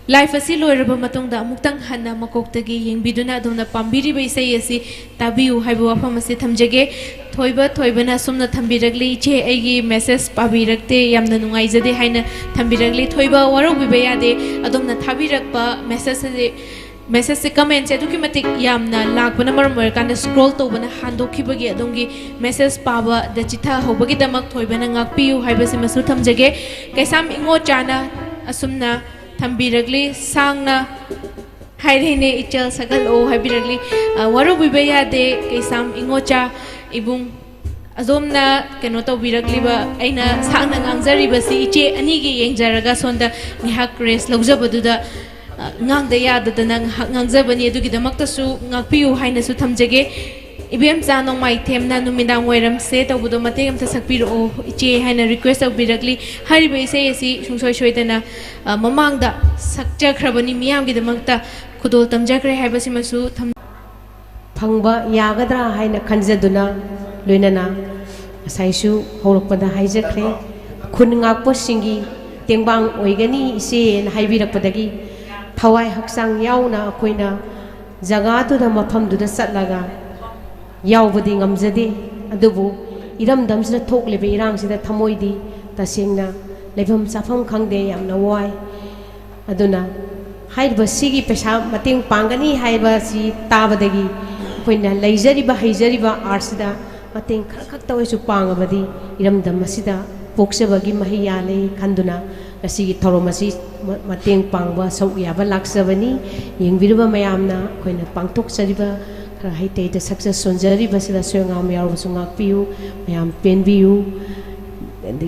Live ꯑꯁꯤ ꯂꯣꯏꯔꯕ ꯃꯇꯨꯡꯗ ꯑꯃꯨꯛꯇꯪ ꯍꯟꯅ ꯃꯀꯣꯛꯇꯒꯤ ꯌꯦꯡꯕꯤꯗꯨꯅ ꯑꯗꯣꯝꯅ ꯄꯥꯝꯕꯤꯔꯤꯕ ꯏꯁꯩ ꯑꯁꯤ ꯇꯥꯕꯤꯌꯨ ꯍꯥꯏꯕ ꯋꯥꯐꯝ ꯑꯁꯤ ꯊꯝꯖꯒꯦ꯫ ꯊꯣꯏꯕ, ꯊꯣꯏꯕꯅ ꯑꯁꯨꯝꯅ ꯊꯝꯕꯤꯔꯛꯂꯤ, "ꯏꯆꯦ, ꯑꯩꯒꯤ message ꯄꯥꯕꯤꯔꯛꯇꯦ, ꯌꯥꯝꯅ ꯅꯨꯡꯉꯥꯏꯖꯗꯦ" ꯍꯥꯏꯅ ꯊꯝꯕꯤꯔꯛꯂꯤ꯫ ꯊꯣꯏꯕ, ꯋꯥꯔꯧꯕꯤꯕ ꯌꯥꯗꯦ, ꯑꯗꯣꯝꯅ ꯊꯥꯕꯤꯔꯛꯄ message ꯑꯁꯤ, messageꯁꯦ, commentꯁꯦ ꯑꯗꯨꯛꯀꯤ ꯃꯇꯤꯛ ꯌꯥꯝꯅ ꯂꯥꯛꯄꯅ ꯃꯔꯝ ꯑꯣꯏꯔꯀꯥꯟꯗ scroll ꯇꯧꯕꯅ ꯍꯟꯗꯣꯛꯈꯤꯕꯒꯤ ꯑꯗꯣꯝꯒꯤ message ꯄꯥꯕꯗ ꯆꯤꯊꯍꯧꯕꯒꯤꯗꯃꯛ ꯊꯣꯏꯕꯅ ꯉꯥꯛꯄꯤꯌꯨ ꯍꯥꯏꯕꯁꯤꯃꯁꯨ ꯊꯝꯖꯒꯦ꯫ ꯀꯩꯁꯥꯝ ꯏꯉꯣꯆꯥꯅ ꯑꯁꯨꯝꯅ ꯊꯝꯕꯤꯔꯛꯂꯤ, ꯁꯥꯡꯅ ꯍꯥꯏꯔꯦꯅꯦ, "ꯏꯆꯜ ꯁꯛꯍꯜꯂꯛꯑꯣ" ꯍꯥꯏꯕꯤꯔꯛꯂꯤ꯫ ꯑ, ꯋꯥꯔꯧꯕꯤꯕ ꯌꯥꯗꯦ, ꯀꯩꯁꯥꯝ ꯏꯉꯣꯆꯥ ꯏꯕꯨꯡ꯫ ꯑꯗꯣꯝꯅ ꯀꯩꯅꯣ ꯇꯧꯕꯤꯔꯛꯂꯤꯕ, ꯑꯩꯅ ꯁꯥꯡꯅ ꯉꯥꯡꯖꯔꯤꯕꯁꯤ ꯏꯆꯦ ꯑꯅꯤꯒꯤ ꯌꯦꯡꯖꯔꯒ ꯁꯣꯝꯗ ꯉꯥꯏꯍꯥꯛ rest ꯂꯧꯖꯕꯗꯨꯗ, ꯑ, ꯉꯥꯡꯗ ꯌꯥꯗꯗꯅ ꯉꯥꯏꯍꯥꯛ ꯉꯥꯡꯖꯕꯅꯤ꯫ ꯑꯗꯨꯒꯤꯗꯃꯛꯇꯁꯨ ꯉꯥꯛꯄꯤꯌꯨ ꯍꯥꯏꯅꯁꯨ ꯊꯝꯖꯒꯦ꯫ ꯏꯕꯦꯝꯆꯥ ꯅꯣꯡꯃꯥꯏꯊꯦꯝꯅ "ꯅꯨꯃꯤꯗꯥꯡ ꯋꯥꯏꯔꯝꯁꯦ" ꯇꯧꯕꯗꯣ ꯃꯇꯦꯛ ꯑꯃꯇ ꯁꯛꯄꯤꯔꯛꯑꯣ ꯏꯆꯦ ꯍꯥꯏꯅ request ꯇꯧꯕꯤꯔꯛꯂꯤ꯫ ꯍꯥꯏꯔꯤꯕ ꯏꯁꯩ ꯑꯁꯤ ꯁꯨꯡꯁꯣꯏ ꯁꯣꯏꯗꯅ, ꯑ, ꯃꯃꯥꯡꯗ ꯁꯛꯆꯈ꯭ꯔꯕꯅꯤ, ꯃꯤꯌꯥꯝꯒꯤꯗꯃꯛꯇ ꯈꯨꯗꯣꯜ ꯇꯝꯖꯈ꯭ꯔꯦ ꯍꯥꯏꯕꯁꯤꯃꯁꯨ ꯊꯝ- ꯐꯪꯕ ꯌꯥꯒꯗ꯭ꯔꯥ ꯍꯥꯏꯅ ꯈꯟꯖꯗꯨꯅ, ꯂꯣꯏꯅꯅ ꯉꯁꯥꯏꯁꯨ ꯍꯧꯔꯛꯄꯗ ꯍꯥꯏꯖꯈ꯭ꯔꯦ, ꯈꯨꯟ ꯉꯥꯛꯄꯁꯤꯡꯒꯤ ꯇꯦꯡꯕꯥꯡ ꯑꯣꯏꯒꯅꯤ ꯏꯆꯦꯅ ꯍꯥꯏꯕꯤꯔꯛꯄꯗꯒꯤ ꯊꯋꯥꯏ ꯍꯛꯆꯥꯡ ꯌꯥꯎꯅ ꯑꯩꯈꯣꯏꯅ ꯖꯒꯥꯗꯨꯗ, ꯃꯐꯝꯗꯨꯗ ꯆꯠꯂꯒ ꯌꯥꯎꯕꯗꯤ ꯉꯝꯖꯗꯦ꯫ ꯑꯗꯨꯕꯨ ꯏꯔꯝꯗꯝꯁꯤꯗ ꯊꯣꯛꯂꯤꯕ ꯏꯔꯥꯡꯁꯤꯗ ꯊꯃꯣꯏꯗꯤ ꯇꯁꯦꯡꯅ ꯂꯩꯐꯝ ꯆꯥꯐꯝ ꯈꯪꯗꯦ, ꯌꯥꯝꯅ ꯋꯥꯏ꯫ ꯑꯗꯨꯅ ꯍꯥꯏꯔꯤꯕ ꯁꯤꯒꯤ ꯄꯩꯁꯥ ꯃꯇꯦꯡ ꯄꯥꯡꯒꯅꯤ ꯍꯥꯏꯕꯁꯤ ꯇꯥꯕꯗꯒꯤ ꯑꯩꯈꯣꯏꯅ ꯂꯩꯖꯔꯤꯕ ꯍꯩꯖꯔꯤꯕ artꯁꯤꯗ ꯃꯇꯦꯡ ꯈꯔ ꯈꯛꯇ ꯑꯣꯏꯔꯁꯨ ꯄꯥꯡꯉꯕꯗꯤ ꯏꯔꯝꯗꯝ ꯑꯁꯤꯗ ꯄꯣꯛꯆꯕꯒꯤ ꯃꯍꯩ ꯌꯥꯜꯂꯦ ꯈꯟꯗꯨꯅ ꯉꯁꯤꯒꯤ ꯊꯧꯔꯝ ꯑꯁꯤ ꯃ-, ꯃꯇꯦꯡ ꯄꯥꯡꯕ ꯁꯔꯨꯛ ꯌꯥꯕ ꯂꯥꯛꯆꯕꯅꯤ꯫ ꯌꯦꯡꯕꯤꯔꯤꯕ ꯃꯌꯥꯝꯅ ꯑꯩꯈꯣꯏꯅ ꯄꯥꯡꯊꯣꯛꯆꯔꯤꯕ ꯈꯔ ꯍꯩꯇꯩꯗ ꯁꯛꯆ ꯁꯣꯟꯖꯔꯤꯕꯁꯤꯗ ꯑꯁꯣꯏ ꯑꯉꯥꯝ ꯌꯥꯎꯔꯕꯁꯨ ꯉꯥꯛꯄꯤꯌꯨ, ꯃꯌꯥꯝ ꯄꯦꯟꯕꯤꯌꯨ꯫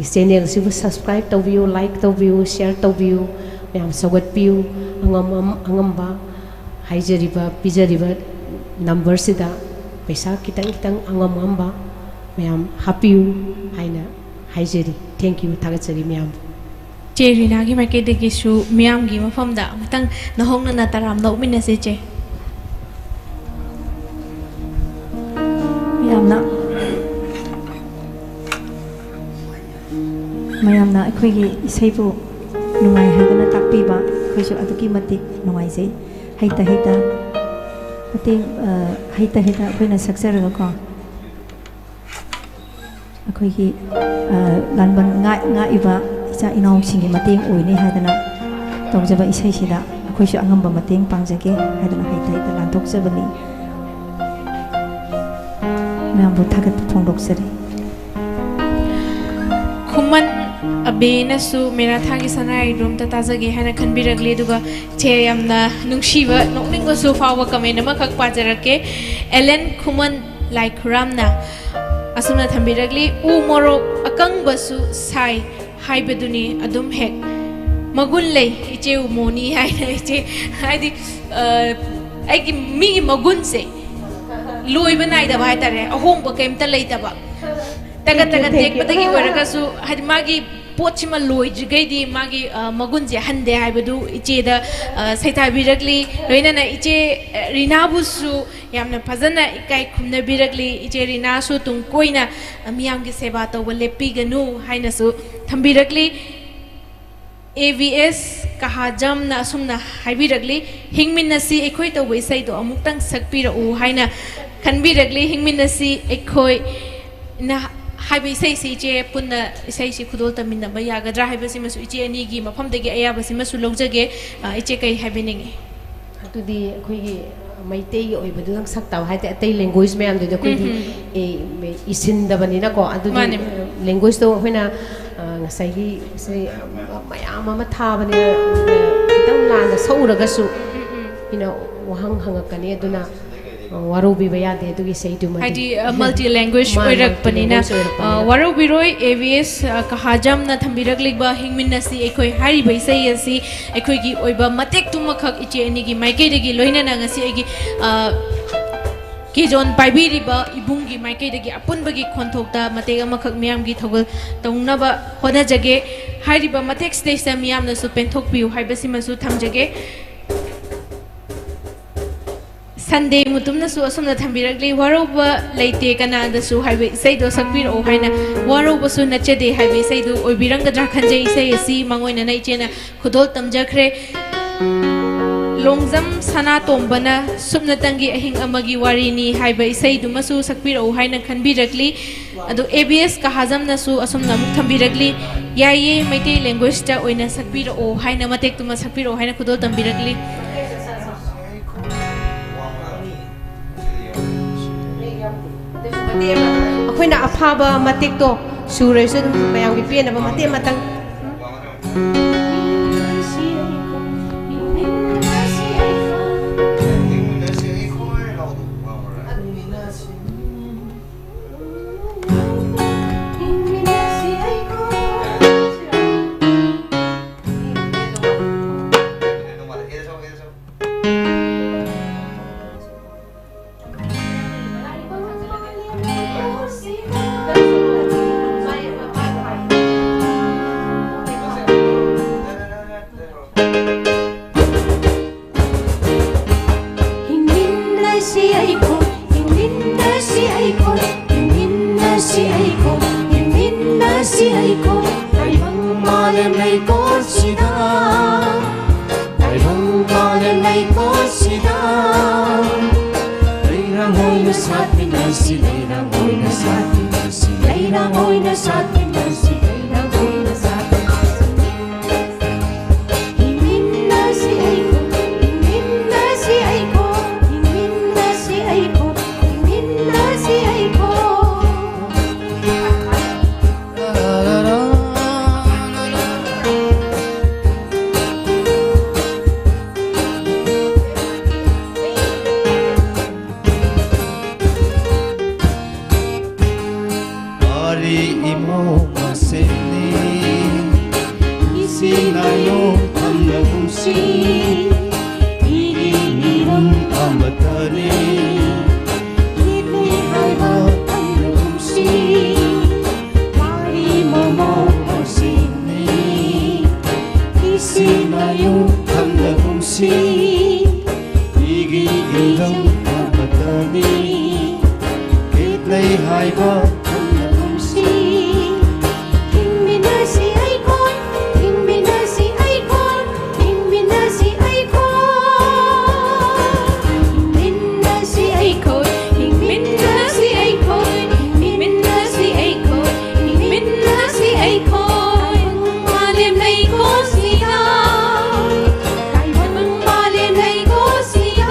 ꯆꯦꯅꯦꯜꯁꯤꯕꯨ subscribe ꯇꯧꯕꯤꯌꯨ, like ꯇꯧꯕꯤꯌꯨ, share ꯇꯧꯕꯤꯌꯨ, ꯃꯌꯥꯝ ꯁꯧꯒꯠꯄꯤꯌꯨ꯫ ꯑꯉꯝ-, ꯑꯉꯝꯕ ꯍꯥꯏꯖꯔꯤꯕ, ꯄꯤꯖꯔꯤꯕ numberꯁꯤꯗ ꯄꯩꯁꯥ ꯈꯤꯇꯪ ꯈꯤꯇꯪ ꯑꯉꯝ ꯑꯉꯝꯕ ꯃꯌꯥꯝ ꯍꯥꯞꯄꯤꯌꯨ ꯍꯥꯏꯅ ꯍꯥꯏꯖꯔꯤ꯫ Thank you, ꯊꯥꯒꯠꯆꯔꯤ ꯃꯌꯥꯝꯕꯨ꯫ ꯆꯦ ꯔꯤꯅꯥꯒꯤ ꯃꯥꯏꯀꯩꯗꯒꯤꯁꯨ ꯃꯤꯌꯥꯝꯒꯤ ꯃꯐꯝꯗ ꯑꯃꯨꯛꯇꯪ ꯅꯍꯧꯅꯅ ꯇꯔꯥꯝꯅ ꯑꯣꯛꯃꯤꯟꯅꯁꯦ, ꯆꯦ꯫ ꯌꯥꯝꯅ, ꯃꯌꯥꯝꯅ ꯑꯩꯈꯣꯏꯒꯤ ꯏꯁꯩꯕꯨ ꯅꯨꯡꯉꯥꯏ ꯍꯥꯏꯗꯨꯅ ꯇꯥꯛꯄꯤꯕ, ꯑꯩꯈꯣꯏꯁꯨ ꯑꯗꯨꯛꯀꯤ ꯃꯇꯤꯛ ꯅꯨꯡꯉꯥꯏꯖꯩ꯫ ꯍꯩꯇ ꯍꯩꯇ ꯃꯇꯦꯡ, ꯑ, ꯍꯩꯇ ꯍꯩꯇ ꯑꯩꯈꯣꯏꯅ ꯁꯛꯆꯔꯒꯀꯣ, ꯑꯩꯈꯣꯏꯒꯤ, ꯑ, ꯂꯥꯟꯕꯟ ꯉꯥꯛ-, ꯉꯥꯛꯏꯕ ꯏꯆꯥ ꯏꯅꯥꯎꯁꯤꯡꯒꯤ ꯃꯇꯦꯡ ꯑꯣꯏꯅꯤ ꯍꯥꯏꯗꯅ ꯇꯧꯖꯕ ꯏꯁꯩꯁꯤꯗ ꯑꯩꯈꯣꯏꯁꯨ ꯑꯉꯝꯕ ꯃꯇꯦꯡ ꯄꯥꯡꯖꯒꯦ ꯍꯥꯏꯗꯅ ꯍꯩꯇ ꯍꯩꯇ ꯂꯥꯟꯊꯣꯛꯆꯕꯅꯤ꯫ ꯃꯌꯥꯝꯕꯨ ꯊꯥꯒꯠꯄ ꯐꯣꯡꯗꯣꯛꯆꯔꯤ꯫ ꯈꯨꯃꯟ ꯑꯕꯦꯅꯁꯨ ꯃꯦꯔꯥꯊꯥꯒꯤ ꯁꯅꯥꯔꯩꯗꯣ ꯑꯝꯇ ꯇꯥꯖꯒꯦ ꯍꯥꯏꯅ ꯈꯟꯕꯤꯔꯛꯂꯤ, ꯑꯗꯨꯒ ꯆꯦ ꯌꯥꯝꯅ ꯅꯨꯡꯁꯤꯕ, ꯅꯣꯛꯅꯤꯡꯕꯁꯨ ꯐꯥꯎꯕ comment ꯑꯃꯈꯛ ꯄꯥꯖꯔꯛꯀꯦ꯫ ꯑꯦꯂꯦꯟ ꯈꯨꯃꯟ ꯂꯥꯏꯈꯨꯔꯥꯝꯅ ꯑꯁꯨꯝꯅ ꯊꯝꯕꯤꯔꯛꯂꯤ, "ꯎ ꯃꯣꯔꯣꯛ ꯑꯀꯪꯕꯁꯨ ꯁꯥꯏ ꯍꯥꯏꯕꯗꯨꯅꯤ ꯑꯗꯨꯝ ꯍꯦꯛ ꯃꯒꯨꯟ ꯂꯩ ꯏꯆꯦ ꯎꯃꯣꯅꯤ" ꯍꯥꯏꯅ꯫ ꯏꯆꯦ, ꯍꯥꯏꯗꯤ, ꯑ, ꯑꯩꯒꯤ ꯃꯤꯒꯤ ꯃꯒꯨꯟꯁꯦ ꯂꯣꯏꯕ ꯅꯥꯏꯗꯕ ꯍꯥꯏꯇꯥꯔꯦ, ꯑꯍꯣꯡꯕ ꯀꯩꯝꯇ ꯂꯩꯇꯕ꯫ ꯇꯒꯠ Thank you, ꯇꯒꯠ thank you꯫ ꯇꯦꯛꯄꯗꯒꯤ ꯑꯣꯏꯔꯒꯁꯨ, ꯍꯥꯏꯗꯤ, ꯃꯥꯒꯤ ꯄꯣꯠꯁꯤꯃ ꯂꯣꯏꯗ꯭ꯔꯤꯈꯩꯗꯤ ꯃꯥꯒꯤ, ꯑ, ꯃꯒꯨꯟꯁꯦ ꯍꯟꯗꯦ ꯍꯥꯏꯕꯗꯨ ꯏꯆꯦꯗ, ꯑ, ꯁꯩꯊꯥꯕꯤꯔꯛꯂꯤ꯫ ꯂꯣꯏꯅꯅ ꯏꯆꯦ, ꯑ, ꯔꯤꯅꯥꯕꯨꯁꯨ ꯌꯥꯝꯅ ꯐꯖꯅ ꯏꯀꯥꯏ ꯈꯨꯝꯅꯕꯤꯔꯛꯂꯤ꯫ ꯏꯆꯦ ꯔꯤꯅꯥꯁꯨ ꯇꯨꯡ ꯀꯣꯏꯅ, ꯑ, ꯃꯤꯌꯥꯝꯒꯤ ꯁꯦꯕꯥ ꯇꯧꯕ ꯂꯦꯞꯄꯤꯒꯅꯨ ꯍꯥꯏꯅꯁꯨ ꯊꯝꯕꯤꯔꯛꯂꯤ꯫ ꯑꯦ ꯚꯤ ꯑꯦꯁ ꯀꯍꯥꯖꯝꯅ ꯑꯁꯨꯝꯅ ꯍꯥꯏꯕꯤꯔꯛꯂꯤ, "ꯍꯤꯡꯃꯤꯟꯅꯁꯤ ꯑꯩꯈꯣꯏ" ꯇꯧꯕ ꯏꯁꯩꯗꯣ ꯑꯃꯨꯛꯇꯪ ꯁꯛꯄꯤꯔꯛꯎ ꯍꯥꯏꯅ ꯈꯟꯕꯤꯔꯛꯂꯤ꯫ "ꯍꯤꯡꯃꯤꯟꯅꯁꯤ ꯑꯩꯈꯣꯏꯅ" ꯍꯥꯏꯕ ꯏꯁꯩꯁꯤ ꯏꯆꯦ ꯄꯨꯟꯅ ꯏꯁꯩꯁꯤ ꯈꯨꯗꯣꯜ ꯇꯝꯃꯤꯟꯅꯕ ꯌꯥꯒꯗ꯭ꯔꯥ ꯍꯥꯏꯕꯁꯤꯃꯁꯨ ꯏꯆꯦ ꯑꯅꯤꯒꯤ ꯃꯐꯝꯗꯒꯤ ꯑꯌꯥꯕꯁꯤꯃꯁꯨ ꯂꯧꯖꯒꯦ꯫ ꯑ, ꯏꯆꯦ ꯀꯔꯤ ꯍꯥꯏꯕꯤꯅꯤꯡꯉꯤ? ꯑꯗꯨꯗꯤ ꯑꯩꯈꯣꯏꯒꯤ ꯃꯩꯇꯩꯒꯤ ꯑꯣꯏꯕꯗꯨꯗꯪ ꯁꯛꯇꯕ ꯍꯥꯏꯇꯥꯔꯦ, ꯑꯇꯩ language ꯃꯌꯥꯝꯗꯨꯗꯤ ꯑꯩꯈꯣꯏꯗꯤ, ꯎꯝ, ꯎꯝ꯫ ꯑꯦ, ꯏꯁꯤꯟꯗꯕꯅꯤꯅꯀꯣ, ꯑꯗꯨꯗꯤ, ꯃꯥꯅꯦ, ꯃꯥꯅꯦ꯫ Languageꯇꯣ ꯑꯩꯈꯣꯏꯅ, ꯑ, ꯉꯁꯥꯏꯒꯤ ꯏꯁꯩ ꯃꯌꯥꯝ ꯑꯃ ꯊꯥꯕꯅꯤꯅ, ꯑ, ꯈꯤꯇꯪ ꯂꯥꯟꯅ ꯁꯛꯎꯔꯒꯁꯨ ꯎꯝ, ꯎꯝ꯫ ꯃꯤꯅ ꯋꯥꯍꯪ ꯍꯪꯉꯛꯀꯅꯤ, ꯑꯗꯨꯅ ꯋꯥꯔꯧꯕꯤꯕ ꯌꯥꯗꯦ ꯑꯗꯨꯒꯤ ꯏꯁꯩꯗꯨꯃꯗꯤ꯫ ꯍꯥꯏꯗꯤ, ꯑ, multi language ꯃꯥꯅꯤ, ꯑꯣꯏꯔꯛꯄꯅꯤꯅ, multi language ꯑꯣꯏꯔꯛꯄꯅꯤꯅ꯫ ꯑ, ꯋꯥꯔꯧꯕꯤꯔꯣꯏ꯫ ꯑꯦ ꯕꯤ ꯑꯦꯁ, ꯑ, ꯀꯍꯥꯖꯝꯅ ꯊꯝꯕꯤꯔꯛꯂꯤꯕ ꯍꯤꯡꯃꯤꯟꯅꯁꯤ ꯑꯩꯈꯣꯏ ꯍꯥꯏꯔꯤꯕ ꯏꯁꯩ ꯑꯁꯤ ꯑꯩꯈꯣꯏꯒꯤ ꯑꯣꯏꯕ ꯃꯇꯦꯛꯇꯨꯃꯈꯛ ꯏꯆꯦ ꯑꯅꯤꯒꯤ ꯃꯥꯏꯀꯩꯗꯒꯤ, ꯂꯣꯏꯅꯅ ꯉꯁꯤ ꯑꯩꯒꯤ, ꯑ, ꯀꯦꯖꯣꯟ ꯄꯥꯏꯕꯤꯔꯤꯕ ꯏꯕꯨꯡꯒꯤ ꯃꯥꯏꯀꯩꯗꯒꯤ ꯑꯄꯨꯟꯕꯒꯤ ꯈꯣꯟꯊꯣꯛꯇ ꯃꯇꯦꯛ ꯑꯃꯈꯛ ꯃꯤꯌꯥꯝꯒꯤ ꯊꯧꯒꯜ ꯇꯧꯅꯕ ꯍꯣꯠꯅꯖꯒꯦ꯫ ꯍꯥꯏꯔꯤꯕ ꯃꯇꯦꯛ stage ꯇ ꯃꯤꯌꯥꯝꯅꯁꯨ ꯄꯦꯟꯊꯣꯛꯄꯤꯌꯨ ꯍꯥꯏꯕꯁꯤꯃꯁꯨ ꯊꯝꯖꯒꯦ꯫ ꯁꯟꯗꯦ ꯃꯨꯇꯨꯝꯅꯁꯨ ꯑꯁꯨꯝꯅ ꯊꯝꯕꯤꯔꯛꯂꯤ, "ꯋꯥꯔꯧꯕ ꯂꯩꯇꯦ ꯀꯅꯥꯗꯁꯨ" ꯍꯥꯏꯕ ꯏꯁꯩꯗꯣ ꯁꯛꯄꯤꯔꯛꯑꯣ ꯍꯥꯏꯅ꯫ "ꯋꯥꯔꯧꯕꯁꯨ ꯅꯠꯆꯗꯦ" ꯍꯥꯏꯕ ꯏꯁꯩꯗꯨ ꯑꯣꯏꯕꯤꯔꯝꯒꯗ꯭ꯔꯥ ꯈꯟꯖꯩ꯫ ꯏꯁꯩ ꯑꯁꯤ ꯃꯥꯡꯑꯣꯏꯅꯅ ꯏꯆꯦꯅ ꯈꯨꯗꯣꯜ ꯇꯝꯖꯈ꯭ꯔꯦ꯫ ꯂꯣꯡꯖꯝ ꯁꯅꯥꯇꯣꯝꯕꯅ "ꯁꯨꯞꯅꯇꯪꯒꯤ ꯑꯍꯤꯡ ꯑꯃꯒꯤ ꯋꯥꯔꯤꯅꯤ" ꯍꯥꯏꯕ ꯏꯁꯩꯗꯨꯃꯁꯨ ꯁꯛꯄꯤꯔꯛꯎ ꯍꯥꯏꯅ ꯈꯟꯕꯤꯔꯛꯂꯤ꯫ ꯑꯗꯨ ꯑꯦ ꯕꯤ ꯑꯦꯁ ꯀꯍꯥꯖꯝꯅꯁꯨ ꯑꯁꯨꯝꯅ ꯑꯃꯨꯛ ꯊꯝꯕꯤꯔꯛꯂꯤ, "ꯌꯥꯏꯌꯦ, ꯃꯩꯇꯩ language ꯇ ꯑꯣꯏꯅ ꯁꯛꯄꯤꯔꯛꯑꯣ" ꯍꯥꯏꯅ, ꯃꯇꯦꯛꯇꯨꯃ ꯁꯛꯄꯤꯔꯛꯑꯣ ꯍꯥꯏꯅ ꯈꯨꯗꯣꯜ ꯇꯝꯕꯤꯔꯛꯂꯤ꯫ ꯑꯩꯈꯣꯏꯅ ꯑꯐꯥꯕ ꯃꯇꯦꯛꯇꯣ ꯁꯨꯔꯁꯨ ꯑꯗꯨꯝ ꯃꯌꯥꯝꯒꯤ ꯄꯦꯟꯅꯕ ꯃꯇꯦꯛ ꯑꯃꯇꯪ꯫ ꯍꯤꯡꯃꯤꯟꯅꯁꯤ ꯑꯩꯈꯣꯏ, ꯍꯤꯡꯃꯤꯟꯅꯁꯤ ꯑꯩꯈꯣꯏ, ꯍꯤꯡꯃꯤꯟꯅꯁꯤ ꯑꯩꯈꯣꯏ, ꯍꯤꯡꯃꯤꯟꯅꯁꯤ ꯑꯩꯈꯣꯏ꯫ ꯇꯥꯏꯕꯪ ꯃꯥꯂꯦꯝ ꯂꯩꯀꯣꯜꯁꯤꯗ, ꯇꯥꯏꯕꯪ ꯃꯥꯂꯦꯝ ꯂꯩꯀꯣꯜꯁꯤꯗ꯫ ꯂꯩꯔꯥꯡ ꯑꯣꯏꯅ ꯁꯥꯠꯃꯤꯟꯅꯁꯤ, ꯂꯩꯔꯥꯡ ꯑꯣꯏꯅ ꯁꯥꯠꯃꯤꯟꯅꯁꯤ, ꯂꯩꯔꯥꯡ ꯑꯣꯏꯅ ꯁꯥꯠꯃꯤꯟꯅꯁꯤ, ꯂꯩꯔꯥꯡ ꯑꯣꯏꯅ ꯁꯥꯠꯃꯤꯟꯅꯁꯤ꯫ ꯍꯤꯡꯃꯤꯟꯅꯁꯤ ꯑꯩꯈꯣꯏ, ꯍꯤꯡꯃꯤꯟꯅꯁꯤ ꯑꯩꯈꯣꯏ, ꯍꯤꯡꯃꯤꯟꯅꯁꯤ ꯑꯩꯈꯣꯏ, ꯍꯤꯡꯃꯤꯟꯅꯁꯤ ꯑꯩꯈꯣꯏ꯫ ꯃꯤꯒꯤ ꯏꯔꯝ ꯑꯃꯠꯇꯅꯤ꯫ ꯈꯦꯠꯅꯩ ꯍꯥꯏꯕ ꯈꯪꯅꯒꯨꯝꯁꯤ꯫ ꯍꯤꯡꯃꯤꯟꯅꯁꯤ ꯑꯩꯈꯣꯏ, ꯍꯤꯡꯃꯤꯟꯅꯁꯤ ꯑꯩꯈꯣꯏ, ꯍꯤꯡꯃꯤꯟꯅꯁꯤ ꯑꯩꯈꯣꯏ꯫ ꯍꯤꯡꯃꯤꯟꯅꯁꯤ ꯑꯩꯈꯣꯏ, ꯍꯤꯡꯃꯤꯟꯅꯁꯤ ꯑꯩꯈꯣꯏ, ꯍꯤꯡꯃꯤꯟꯅꯁꯤ ꯑꯩꯈꯣꯏ, ꯍꯤꯡꯃꯤꯟꯅꯁꯤ ꯑꯩꯈꯣꯏ꯫ ꯃꯥꯂꯦꯝ ꯂꯩꯀꯣꯜꯁꯤꯗ ꯇꯥꯏꯕꯪ ꯃꯥꯂꯦꯝ ꯂꯩꯀꯣꯜꯁꯤꯗ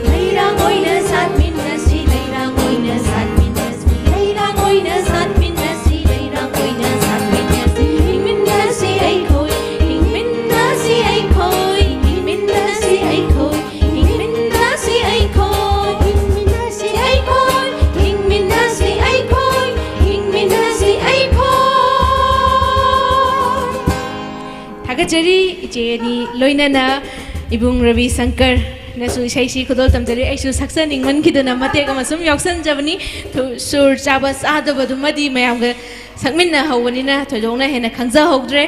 ꯂꯩꯔꯥꯡ ꯑꯣꯏꯅ ꯁꯥꯠꯃꯤꯟꯅꯁꯤ, ꯂꯩꯔꯥꯡ ꯑꯣꯏꯅ ꯁꯥꯠꯃꯤꯟꯅꯁꯤ, ꯂꯩꯔꯥꯡ ꯑꯣꯏꯅ ꯁꯥꯠꯃꯤꯟꯅꯁꯤ, ꯂꯩꯔꯥꯡ ꯑꯣꯏꯅ ꯁꯥꯠꯃꯤꯟꯅꯁꯤ꯫ ꯍꯤꯡꯃꯤꯟꯅꯁꯤ ꯑꯩꯈꯣꯏ, ꯍꯤꯡꯃꯤꯟꯅꯁꯤ ꯑꯩꯈꯣꯏ, ꯍꯤꯡꯃꯤꯟꯅꯁꯤ ꯑꯩꯈꯣꯏ, ꯍꯤꯡꯃꯤꯟꯅꯁꯤ ꯑꯩꯈꯣꯏ꯫ ꯍꯤꯡꯃꯤꯟꯅꯁꯤ ꯑꯩꯈꯣꯏ, ꯍꯤꯡꯃꯤꯟꯅꯁꯤ ꯑꯩꯈꯣꯏ, ꯍꯤꯡꯃꯤꯟꯅꯁꯤ ꯑꯩꯈꯣꯏ꯫ ꯊꯥꯒꯠꯆꯔꯤ ꯏꯆꯦ ꯑꯅꯤ, ꯂꯣꯏꯅꯅ ꯏꯕꯨꯡ ꯔꯕꯤ ꯁꯪꯀꯔꯅꯁꯨ ꯏꯁꯩꯁꯤ ꯈꯨꯗꯣꯜ ꯇꯝꯖꯔꯤ꯫ ꯑꯩꯁꯨ ꯁꯛꯆꯅꯤꯡꯃꯟꯈꯤꯗꯅ ꯃꯇꯦꯛ ꯑꯃ ꯁꯨꯝ ꯌꯥꯎꯁꯟꯖꯕꯅꯤ꯫ ꯊꯨ-, ꯁꯨꯔ ꯆꯥꯕ ꯆꯥꯗꯕꯗꯨꯃꯗꯤ ꯃꯌꯥꯝꯒ ꯁꯛꯃꯤꯟꯅꯍꯧꯕꯅꯤꯅ ꯊꯣꯏꯗꯣꯛꯅ ꯍꯦꯟꯅ ꯈꯪꯖꯍꯧꯗ꯭ꯔꯦ꯫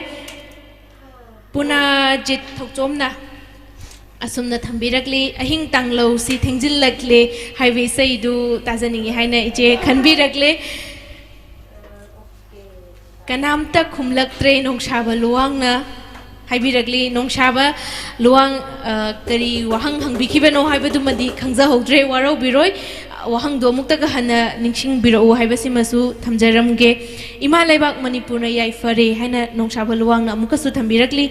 ꯄꯨꯅꯥꯖꯤꯠ ꯊꯧꯆꯣꯝꯅ ꯑꯁꯨꯝꯅ ꯊꯝꯕꯤꯔꯛꯂꯤ, "ꯑꯍꯤꯡ ꯇꯥꯡꯂꯧꯁꯤ ꯊꯦꯡꯖꯤꯜꯂꯛꯂꯦ" ꯍꯥꯏꯕ ꯏꯁꯩꯗꯨ ꯇꯥꯖꯅꯤꯡꯉꯤ ꯍꯥꯏꯅ ꯏꯆꯦ ꯈꯟꯕꯤꯔꯛꯂꯦ꯫ "ꯀꯅꯥꯝꯇ ꯈꯨꯝꯂꯛꯇ꯭ꯔꯦ ꯅꯣꯡꯁꯥꯕ ꯂꯨꯋꯥꯡꯅ" ꯍꯥꯏꯕꯤꯔꯛꯂꯤ꯫ ꯅꯣꯡꯁꯥꯕ ꯂꯨꯋꯥꯡ, ꯑ, ꯀꯔꯤ ꯋꯥꯍꯪ ꯍꯪꯕꯤꯈꯤꯕꯅꯣ ꯍꯥꯏꯕꯗꯨꯃꯗꯤ ꯈꯪꯖꯍꯧꯗ꯭ꯔꯦ, ꯋꯥꯔꯧꯕꯤꯔꯣꯏ꯫ ꯋꯥꯍꯪꯗꯣ ꯑꯃꯨꯛꯇꯒ ꯍꯟꯅ ꯅꯤꯡꯁꯤꯡꯕꯤꯔꯛꯎ ꯍꯥꯏꯕꯁꯤꯃꯁꯨ ꯊꯝꯖꯔꯝꯒꯦ꯫ "ꯏꯃꯥ ꯂꯩꯕꯥꯛ ꯃꯅꯤꯄꯨꯔꯅ ꯌꯥꯏꯐꯔꯦ" ꯍꯥꯏꯅ ꯅꯣꯡꯁꯥꯕ ꯂꯨꯋꯥꯡꯅ ꯑꯃꯨꯛꯀꯁꯨ ꯊꯝꯕꯤꯔꯛꯂꯤ꯫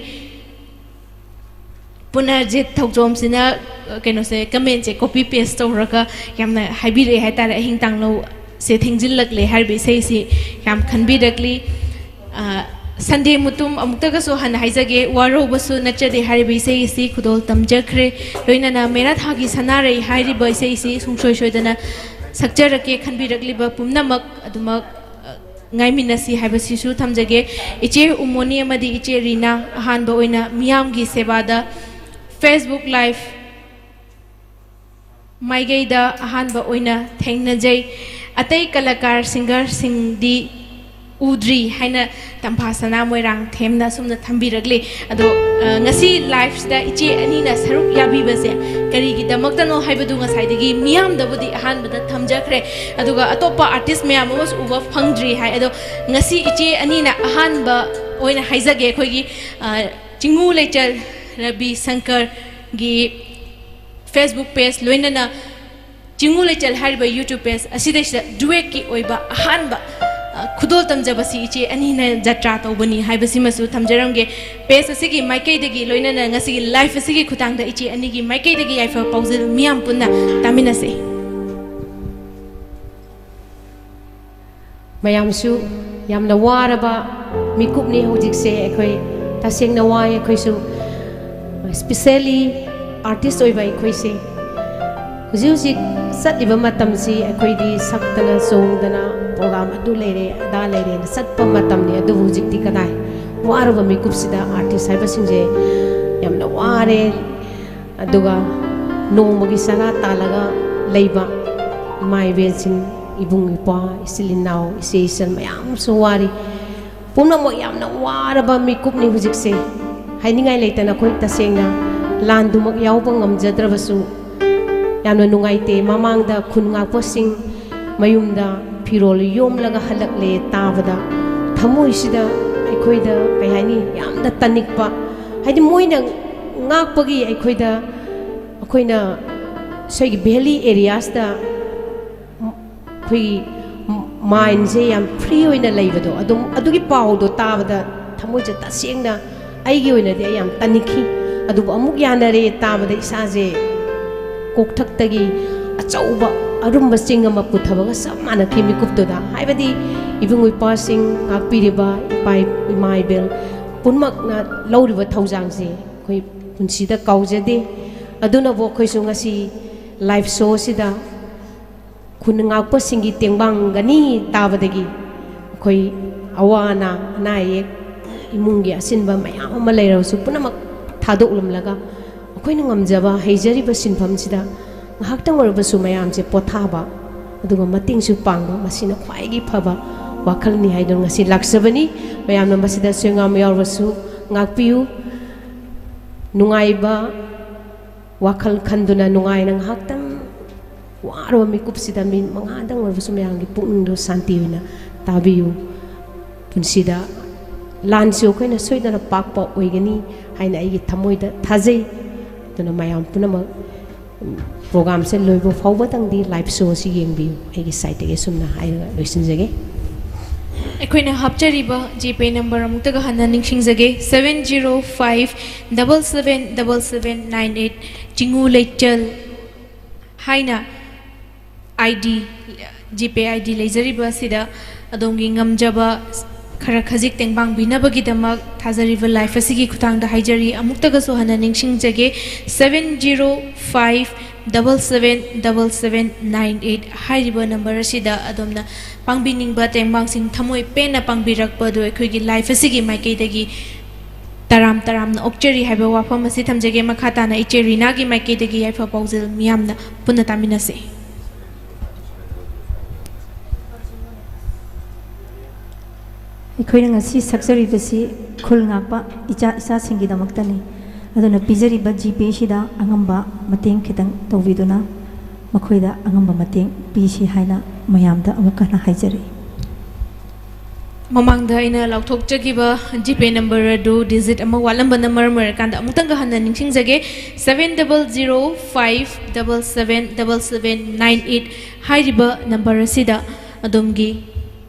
ꯄꯨꯅꯔꯖꯤꯠ ꯊꯧꯖꯣꯝꯁꯤꯅ, ꯑ, ꯀꯩꯅꯣꯁꯦ, comment ꯁꯦ copy paste ꯇꯧꯔꯒ ꯌꯥꯝꯅ ꯍꯥꯏꯕꯤꯔꯛꯑꯦ ꯍꯥꯏꯇꯥꯔꯦ꯫ "ꯑꯍꯤꯡ ꯇꯥꯡꯂꯧꯁꯦ ꯊꯦꯡꯖꯤꯜꯂꯛꯂꯦ" ꯍꯥꯏꯔꯤꯕ ꯏꯁꯩꯁꯤ ꯌꯥꯝ ꯈꯟꯕꯤꯔꯛꯂꯤ꯫ ꯑ, ꯁꯟꯗꯦ ꯃꯨꯇꯨꯝ ꯑꯃꯨꯛꯇꯒꯁꯨ ꯍꯟꯅ ꯍꯥꯏꯖꯒꯦ, "ꯋꯥꯔꯧꯕꯁꯨ ꯅꯠꯆꯗꯦ" ꯍꯥꯏꯔꯤꯕ ꯏꯁꯩ ꯑꯁꯤ ꯈꯨꯗꯣꯜ ꯇꯝꯖꯈ꯭ꯔꯦ꯫ ꯂꯣꯏꯅꯅ "ꯃꯦꯔꯥ ꯊꯥꯒꯤ ꯁꯅꯥꯔꯩ" ꯍꯥꯏꯔꯤꯕ ꯏꯁꯩ ꯑꯁꯤ ꯁꯨꯡꯁꯣꯏ ꯁꯣꯏꯗꯅ ꯁꯛꯆꯔꯛꯀꯦ꯫ ꯈꯟꯕꯤꯔꯛꯂꯤꯕ ꯄꯨꯝꯅꯃꯛ ꯑꯗꯨꯃꯛ, ꯑ, ꯉꯥꯏꯃꯤꯟꯅꯁꯤ ꯍꯥꯏꯕꯁꯤꯁꯨ ꯊꯝꯖꯒꯦ꯫ ꯏꯆꯦ ꯎꯃꯣꯅꯤ ꯑꯃꯗꯤ ꯏꯆꯦ ꯔꯤꯅꯥ ꯑꯍꯥꯟꯕ ꯑꯣꯏꯅ ꯃꯤꯌꯥꯝꯒꯤ ꯁꯦꯕꯥꯗ Facebook Live ꯃꯥꯏꯀꯩꯗ ꯑꯍꯥꯟꯕ ꯑꯣꯏꯅ ꯊꯦꯡꯅꯖꯩ꯫ ꯑꯇꯩ ꯀꯂꯥꯀꯥꯔ ꯁꯤꯡꯒꯔꯁꯤꯡꯗꯤ ꯎꯗ꯭ꯔꯤ ꯍꯥꯏꯅ ꯇꯝꯐꯥ ꯁꯅꯥ ꯃꯣꯏꯔꯥꯡꯊꯦꯝꯅ ꯑꯁꯨꯝꯅ ꯊꯝꯕꯤꯔꯛꯂꯤ꯫ ꯑꯗꯣ, ꯑ, ꯉꯁꯤ ꯂꯥꯏꯐꯁꯤꯗ ꯏꯆꯦ ꯑꯅꯤꯅ ꯁꯔꯨꯛ ꯌꯥꯕꯤꯕꯁꯦ ꯀꯔꯤꯒꯤꯗꯃꯛꯇꯅꯣ ꯍꯥꯏꯕꯗꯨ ꯉꯁꯥꯏꯗꯒꯤ ꯃꯤꯌꯥꯝꯗꯕꯨꯗꯤ ꯑꯍꯥꯟꯕꯗ ꯊꯝꯖꯈ꯭ꯔꯦ꯫ ꯑꯗꯨꯒ ꯑꯇꯣꯞꯄ ꯑꯥꯔꯇꯤꯁ ꯃꯌꯥꯝ ꯑꯃꯁꯨ ꯎꯕ ꯐꯪꯗ꯭ꯔꯤ ꯍꯥꯏ꯫ ꯑꯗꯣ ꯉꯁꯤ ꯏꯆꯦ ꯑꯅꯤꯅ ꯑꯍꯥꯟꯕ ꯑꯣꯏꯅ ꯍꯥꯏꯖꯒꯦ, ꯑꯩꯈꯣꯏꯒꯤ, ꯑ, ꯆꯤꯡꯉꯨ ꯂꯩꯆꯜ ꯔꯕꯤ ꯁꯪꯀꯔꯒꯤ Facebook page, ꯂꯣꯏꯅꯅ ꯆꯤꯡꯉꯨ ꯂꯩꯆꯜ ꯍꯥꯏꯔꯤꯕ YouTube page ꯑꯁꯤꯗꯩꯁꯤꯗ duetꯀꯤ ꯑꯣꯏꯕ ꯑꯍꯥꯟꯕ, ꯑ, ꯈꯨꯗꯣꯜ ꯇꯝꯖꯕꯁꯤ ꯏꯆꯦ ꯑꯅꯤꯅ ꯖꯇ꯭ꯔꯥ ꯇꯧꯕꯅꯤ ꯍꯥꯏꯕꯁꯤꯃꯁꯨ ꯊꯝꯖꯔꯝꯒꯦ꯫ Page ꯑꯁꯤꯒꯤ ꯃꯥꯏꯀꯩꯗꯒꯤ, ꯂꯣꯏꯅꯅ ꯉꯁꯤꯒꯤ live ꯑꯁꯤꯒꯤ ꯈꯨꯊꯥꯡꯗ ꯏꯆꯦ ꯑꯅꯤꯒꯤ ꯃꯥꯏꯀꯩꯗꯒꯤ ꯌꯥꯏꯐ ꯄꯥꯎꯖꯦꯜ ꯃꯤꯌꯥꯝ ꯄꯨꯟꯅ ꯇꯥꯃꯤꯟꯅꯁꯤ꯫ ꯃꯌꯥꯝꯁꯨ ꯌꯥꯝꯅ ꯋꯥꯔꯕ ꯃꯤꯀꯨꯞꯅꯤ ꯍꯧꯖꯤꯛꯁꯦ꯫ ꯑꯩꯈꯣꯏ ꯇꯁꯦꯡꯅ ꯋꯥꯏ꯫ ꯑꯩꯈꯣꯏꯁꯨ specially artist ꯑꯣꯏꯕ ꯑꯩꯈꯣꯏꯁꯦ ꯍꯧꯖꯤꯛ ꯍꯧꯖꯤꯛ ꯆꯠꯂꯤꯕ ꯃꯇꯝꯁꯤ ꯑꯩꯈꯣꯏꯗꯤ ꯁꯛꯇꯅ ꯆꯣꯡꯗꯅ program ꯑꯗꯨ ꯂꯩꯔꯦ, ꯑꯗꯥ ꯂꯩꯔꯦꯅ ꯆꯠꯄ ꯃꯇꯝꯅꯤ꯫ ꯑꯗꯨꯕꯨ ꯍꯧꯖꯤꯛꯇꯤ ꯀꯗꯥꯏ, ꯋꯥꯔꯕ ꯃꯤꯀꯨꯞꯁꯤꯗ artist ꯍꯥꯏꯕꯁꯤꯡꯁꯦ ꯌꯥꯝꯅ ꯋꯥꯔꯦ꯫ ꯑꯗꯨꯒ ꯅꯣꯡꯃꯒꯤ ꯆꯔꯥ ꯇꯥꯜꯂꯒ ꯂꯩꯕ ꯏꯃꯥ ꯏꯕꯦꯟꯁꯤꯡ, ꯏꯕꯨꯡ ꯏꯄ꯭ꯋꯥ, ꯏꯆꯤꯜ ꯏꯅꯥꯎ, ꯏꯆꯦ ꯏꯆꯜ ꯃꯌꯥꯝ ꯑꯃꯁꯨ ꯋꯥꯔꯤ꯫ ꯄꯨꯝꯅꯃꯛ ꯌꯥꯝꯅ ꯋꯥꯔꯕ ꯃꯤꯀꯨꯞꯅꯤ ꯍꯧꯖꯤꯛꯁꯦ꯫ ꯍꯥꯏꯅꯤꯡꯉꯥꯏ ꯂꯩꯇꯅ ꯑꯩꯈꯣꯏ ꯇꯁꯦꯡꯅ ꯂꯥꯟꯗꯨꯃꯛ ꯌꯥꯎꯕ ꯉꯝꯖꯗ꯭ꯔꯕꯁꯨ ꯌꯥꯝꯅ ꯅꯨꯡꯉꯥꯏꯇꯦ꯫ ꯃꯃꯥꯡꯗ ꯈꯨꯟ ꯉꯥꯛꯄꯁꯤꯡ ꯃꯌꯨꯝꯗ ꯐꯤꯔꯣꯜ ꯌꯣꯝꯂꯒ ꯍꯜꯂꯛꯂꯦ ꯇꯥꯕꯗ ꯊꯃꯣꯏꯁꯤꯗ ꯑꯩꯈꯣꯏꯗ ꯀꯩ ꯍꯥꯏꯅꯤ, ꯌꯥꯝꯅ ꯇꯅꯤꯛꯄ꯫ ꯍꯥꯏꯗꯤ ꯃꯣꯏꯅ ꯉꯥꯛꯄꯒꯤ ꯑꯩꯈꯣꯏꯗ, ꯑꯩꯈꯣꯏꯅ ꯁ꯭ꯋꯥꯏꯒꯤ valley areasꯇ ꯑꯩꯈꯣꯏꯒꯤ mindꯁꯦ ꯌꯥꯝ free ꯑꯣꯏꯅ ꯂꯩꯕꯗꯣ, ꯑꯗꯨꯝ ꯑꯗꯨꯒꯤ ꯄꯥꯎꯗꯣ ꯇꯥꯕꯗ ꯊꯃꯣꯏꯁꯦ ꯇꯁꯦꯡꯅ ꯑꯩꯒꯤ ꯑꯣꯏꯅꯗꯤ ꯑꯩ ꯌꯥꯝ ꯇꯟꯈꯤ꯫ ꯑꯗꯨꯕꯨ ꯑꯃꯨꯛ ꯌꯥꯅꯔꯦ ꯇꯥꯕꯗ ꯏꯁꯥꯁꯦ ꯀꯣꯛꯊꯛꯇꯒꯤ ꯑꯆꯧꯕ ꯑꯔꯨꯝꯕ ꯆꯤꯡ ꯑꯃ ꯄꯨꯊꯕꯒ ꯆꯞ ꯃꯥꯟꯅꯈꯤ ꯃꯤꯀꯨꯞꯇꯨꯗ꯫ ꯍꯥꯏꯕꯗꯤ ꯏꯕꯨꯡ ꯏꯄ꯭ꯋꯥꯁꯤꯡ, ꯉꯥꯛꯄꯤꯔꯤꯕ ꯏꯄꯥ ꯏꯃꯥ ꯏꯕꯦꯜ ꯄꯨꯝꯅꯃꯛꯅ ꯂꯧꯔꯤꯕ ꯊꯧꯖꯥꯡꯁꯦ ꯑꯩꯈꯣꯏ ꯄꯨꯟꯁꯤꯗ ꯀꯥꯎꯖꯗꯦ꯫ ꯑꯗꯨꯅꯕꯨ ꯑꯩꯈꯣꯏꯁꯨ ꯉꯁꯤ live showꯁꯤꯗ ꯈꯨꯟ ꯉꯥꯛꯄꯁꯤꯡꯒꯤ ꯇꯦꯡꯕꯥꯡꯒꯅꯤ ꯇꯥꯕꯗꯒꯤ ꯑꯩꯈꯣꯏ ꯑꯋꯥ ꯑꯅꯥ, ꯑꯅꯥ ꯑꯌꯦꯛ, ꯏꯃꯨꯡꯒꯤ ꯑꯁꯤꯟꯕ ꯃꯌꯥꯝ ꯑꯃ ꯂꯩꯔꯕꯁꯨ ꯄꯨꯝꯅꯃꯛ ꯊꯥꯗꯣꯛꯂꯝꯂꯒ ꯑꯩꯈꯣꯏꯅ ꯉꯝꯖꯕ ꯍꯩꯖꯔꯤꯕ ꯁꯤꯟꯐꯝꯁꯤꯗ ꯉꯥꯏꯍꯥꯛꯇꯪ ꯑꯣꯏꯔꯕꯁꯨ ꯃꯌꯥꯝꯁꯦ ꯄꯣꯊꯥꯕ, ꯑꯗꯨꯒ ꯃꯇꯦꯡꯁꯨ ꯄꯥꯡꯕ, ꯃꯁꯤꯅ ꯈ꯭ꯋꯥꯏꯗꯒꯤ ꯐꯕ ꯋꯥꯈꯜꯅꯤ ꯍꯥꯏꯗꯨꯅ ꯉꯁꯤ ꯂꯥꯛꯆꯕꯅꯤ꯫ ꯃꯌꯥꯝꯅ ꯃꯁꯤꯗ ꯁꯣꯏꯉꯥꯝ ꯌꯥꯎꯔꯕꯁꯨ ꯉꯥꯛꯄꯤꯌꯨ꯫ ꯅꯨꯡꯉꯥꯏꯕ ꯋꯥꯈꯜ ꯈꯟꯗꯨꯅ ꯅꯨꯡꯉꯥꯏꯅ ꯉꯥꯏꯍꯥꯛꯇꯪ ꯋꯥꯔꯕ ꯃꯤꯀꯨꯞꯁꯤꯗ ꯃꯤꯅꯤꯠ ꯃꯉꯥꯗꯪ ꯑꯣꯏꯔꯕꯁꯨ ꯃꯌꯥꯝꯒꯤ ꯄꯨꯛꯅꯤꯡꯗꯣ ꯁꯥꯟꯇꯤ ꯑꯣꯏꯅ ꯇꯥꯕꯤꯌꯨ꯫ ꯄꯨꯟꯁꯤꯗ ꯂꯥꯟꯁꯨ ꯑꯩꯈꯣꯏꯅ ꯁꯣꯏꯗꯅ ꯄꯥꯛꯄ ꯑꯣꯏꯒꯅꯤ ꯍꯥꯏꯅ ꯑꯩꯒꯤ ꯊꯃꯣꯏꯗ ꯊꯥꯖꯩ꯫ ꯑꯗꯨꯅ ꯃꯌꯥꯝ ꯄꯨꯝꯅꯃꯛ ꯄ꯭ꯔꯣꯒꯥꯝꯁꯦ ꯂꯣꯏꯕ ꯐꯥꯎꯕꯗꯪꯗꯤ ꯂꯥꯏꯚ ꯁꯣ ꯑꯁꯤ ꯌꯦꯡꯕꯤꯌꯨ꯫ ꯑꯩꯒꯤ ꯁꯥꯏꯠꯇꯒꯤ ꯑꯁꯨꯝꯅ ꯍꯥꯏꯔꯒ ꯂꯣꯏꯁꯤꯟꯖꯒꯦ꯫ ꯑꯩꯈꯣꯏꯅ ꯍꯥꯞꯆꯔꯤꯕ ꯖꯤꯄꯦ ꯅꯝꯕꯔ ꯑꯃꯨꯛꯇꯒ ꯍꯟꯅ ꯅꯤꯡꯁꯤꯡꯖꯒꯦ, seven zero five double seven double seven nine eight꯫ ꯆꯤꯡꯉꯨ ꯂꯩꯆꯜ ꯍꯥꯏꯅ I D, GPay I D ꯂꯩꯖꯔꯤꯕ ꯑꯁꯤꯗ ꯑꯗꯣꯝꯒꯤ ꯉꯝꯖꯕ ꯈꯔ ꯈꯖꯤꯛ ꯇꯦꯡꯕꯥꯡꯕꯤꯅꯕꯒꯤꯗꯃꯛ ꯊꯥꯖꯔꯤꯕ ꯂꯥꯏꯐ ꯑꯁꯤꯒꯤ ꯈꯨꯠꯊꯥꯡꯗ ꯍꯥꯏꯖꯔꯤ꯫ ꯑꯃꯨꯛꯇꯒꯁꯨ ꯍꯟꯅ ꯅꯤꯡꯁꯤꯡꯖꯒꯦ, seven zero five double seven double seven nine eight ꯍꯥꯏꯔꯤꯕ ꯅꯝꯕꯔ ꯑꯁꯤꯗ ꯑꯗꯣꯝꯅ ꯄꯥꯡꯕꯤꯅꯤꯡꯕ ꯇꯦꯡꯕꯥꯡꯁꯤꯡ ꯊꯃꯣꯏ ꯄꯦꯟꯅ ꯄꯥꯡꯕꯤꯔꯛꯄ ꯑꯗꯨ ꯑꯩꯈꯣꯏꯒꯤ ꯂꯥꯏꯐ ꯑꯁꯤꯒꯤ ꯃꯥꯏꯀꯩꯗꯒꯤ ꯇꯔꯥꯝ ꯇꯔꯥꯝꯅ ꯑꯣꯛꯆꯔꯤ ꯍꯥꯏꯕ ꯋꯥꯐꯝ ꯑꯁꯤ ꯊꯝꯖꯒꯦ꯫ ꯃꯈꯥ ꯇꯥꯅ ꯏꯆꯦ ꯔꯤꯅꯥꯒꯤ ꯃꯥꯏꯀꯩꯗꯒꯤ ꯌꯥꯏꯐ ꯄꯥꯎꯖꯦꯜ ꯃꯤꯌꯥꯝꯅ ꯄꯨꯟꯅ ꯇꯥꯃꯤꯟꯅꯁꯤ꯫ ꯑꯩꯈꯣꯏꯅ ꯉꯁꯤ ꯁꯛꯆꯔꯤꯕꯁꯤ ꯈꯨꯜ ꯉꯥꯛꯄ ꯏꯆꯥ ꯏꯆꯥꯁꯤꯡꯒꯤꯗꯃꯛꯇꯅꯤ꯫ ꯑꯗꯨꯅ ꯄꯤꯖꯔꯤꯕ ꯖꯤꯄꯦꯁꯤꯗ ꯑꯉꯝꯕ ꯃꯇꯦꯡ ꯈꯤꯇꯪ ꯇꯧꯕꯤꯗꯨꯅ ꯃꯈꯣꯏꯗ ꯑꯉꯝꯕ ꯃꯇꯦꯡ ꯄꯤꯁꯤ ꯍꯥꯏꯅ ꯃꯌꯥꯝꯗ ꯑꯃꯨꯛ ꯍꯟꯅ ꯍꯥꯏꯖꯔꯤ꯫ ꯃꯃꯥꯡꯗ ꯑꯩꯅ ꯂꯥꯎꯊꯣꯛꯆꯈꯤꯕ ꯖꯤꯄꯦ ꯅꯝꯕꯔ ꯑꯗꯨ ꯗꯤꯖꯤꯠ ꯑꯃ ꯋꯥꯠꯂꯝꯕꯅ ꯃꯔꯝ ꯑꯣꯏꯔꯀꯥꯟꯗ ꯑꯃꯨꯛꯇꯪꯒ ꯍꯟꯅ ꯅꯤꯡꯁꯤꯡꯖꯒꯦ, seven double zero five double seven double seven nine eight ꯍꯥꯏꯔꯤꯕ ꯅꯝꯕꯔ ꯑꯁꯤꯗ ꯑꯗꯣꯝꯒꯤ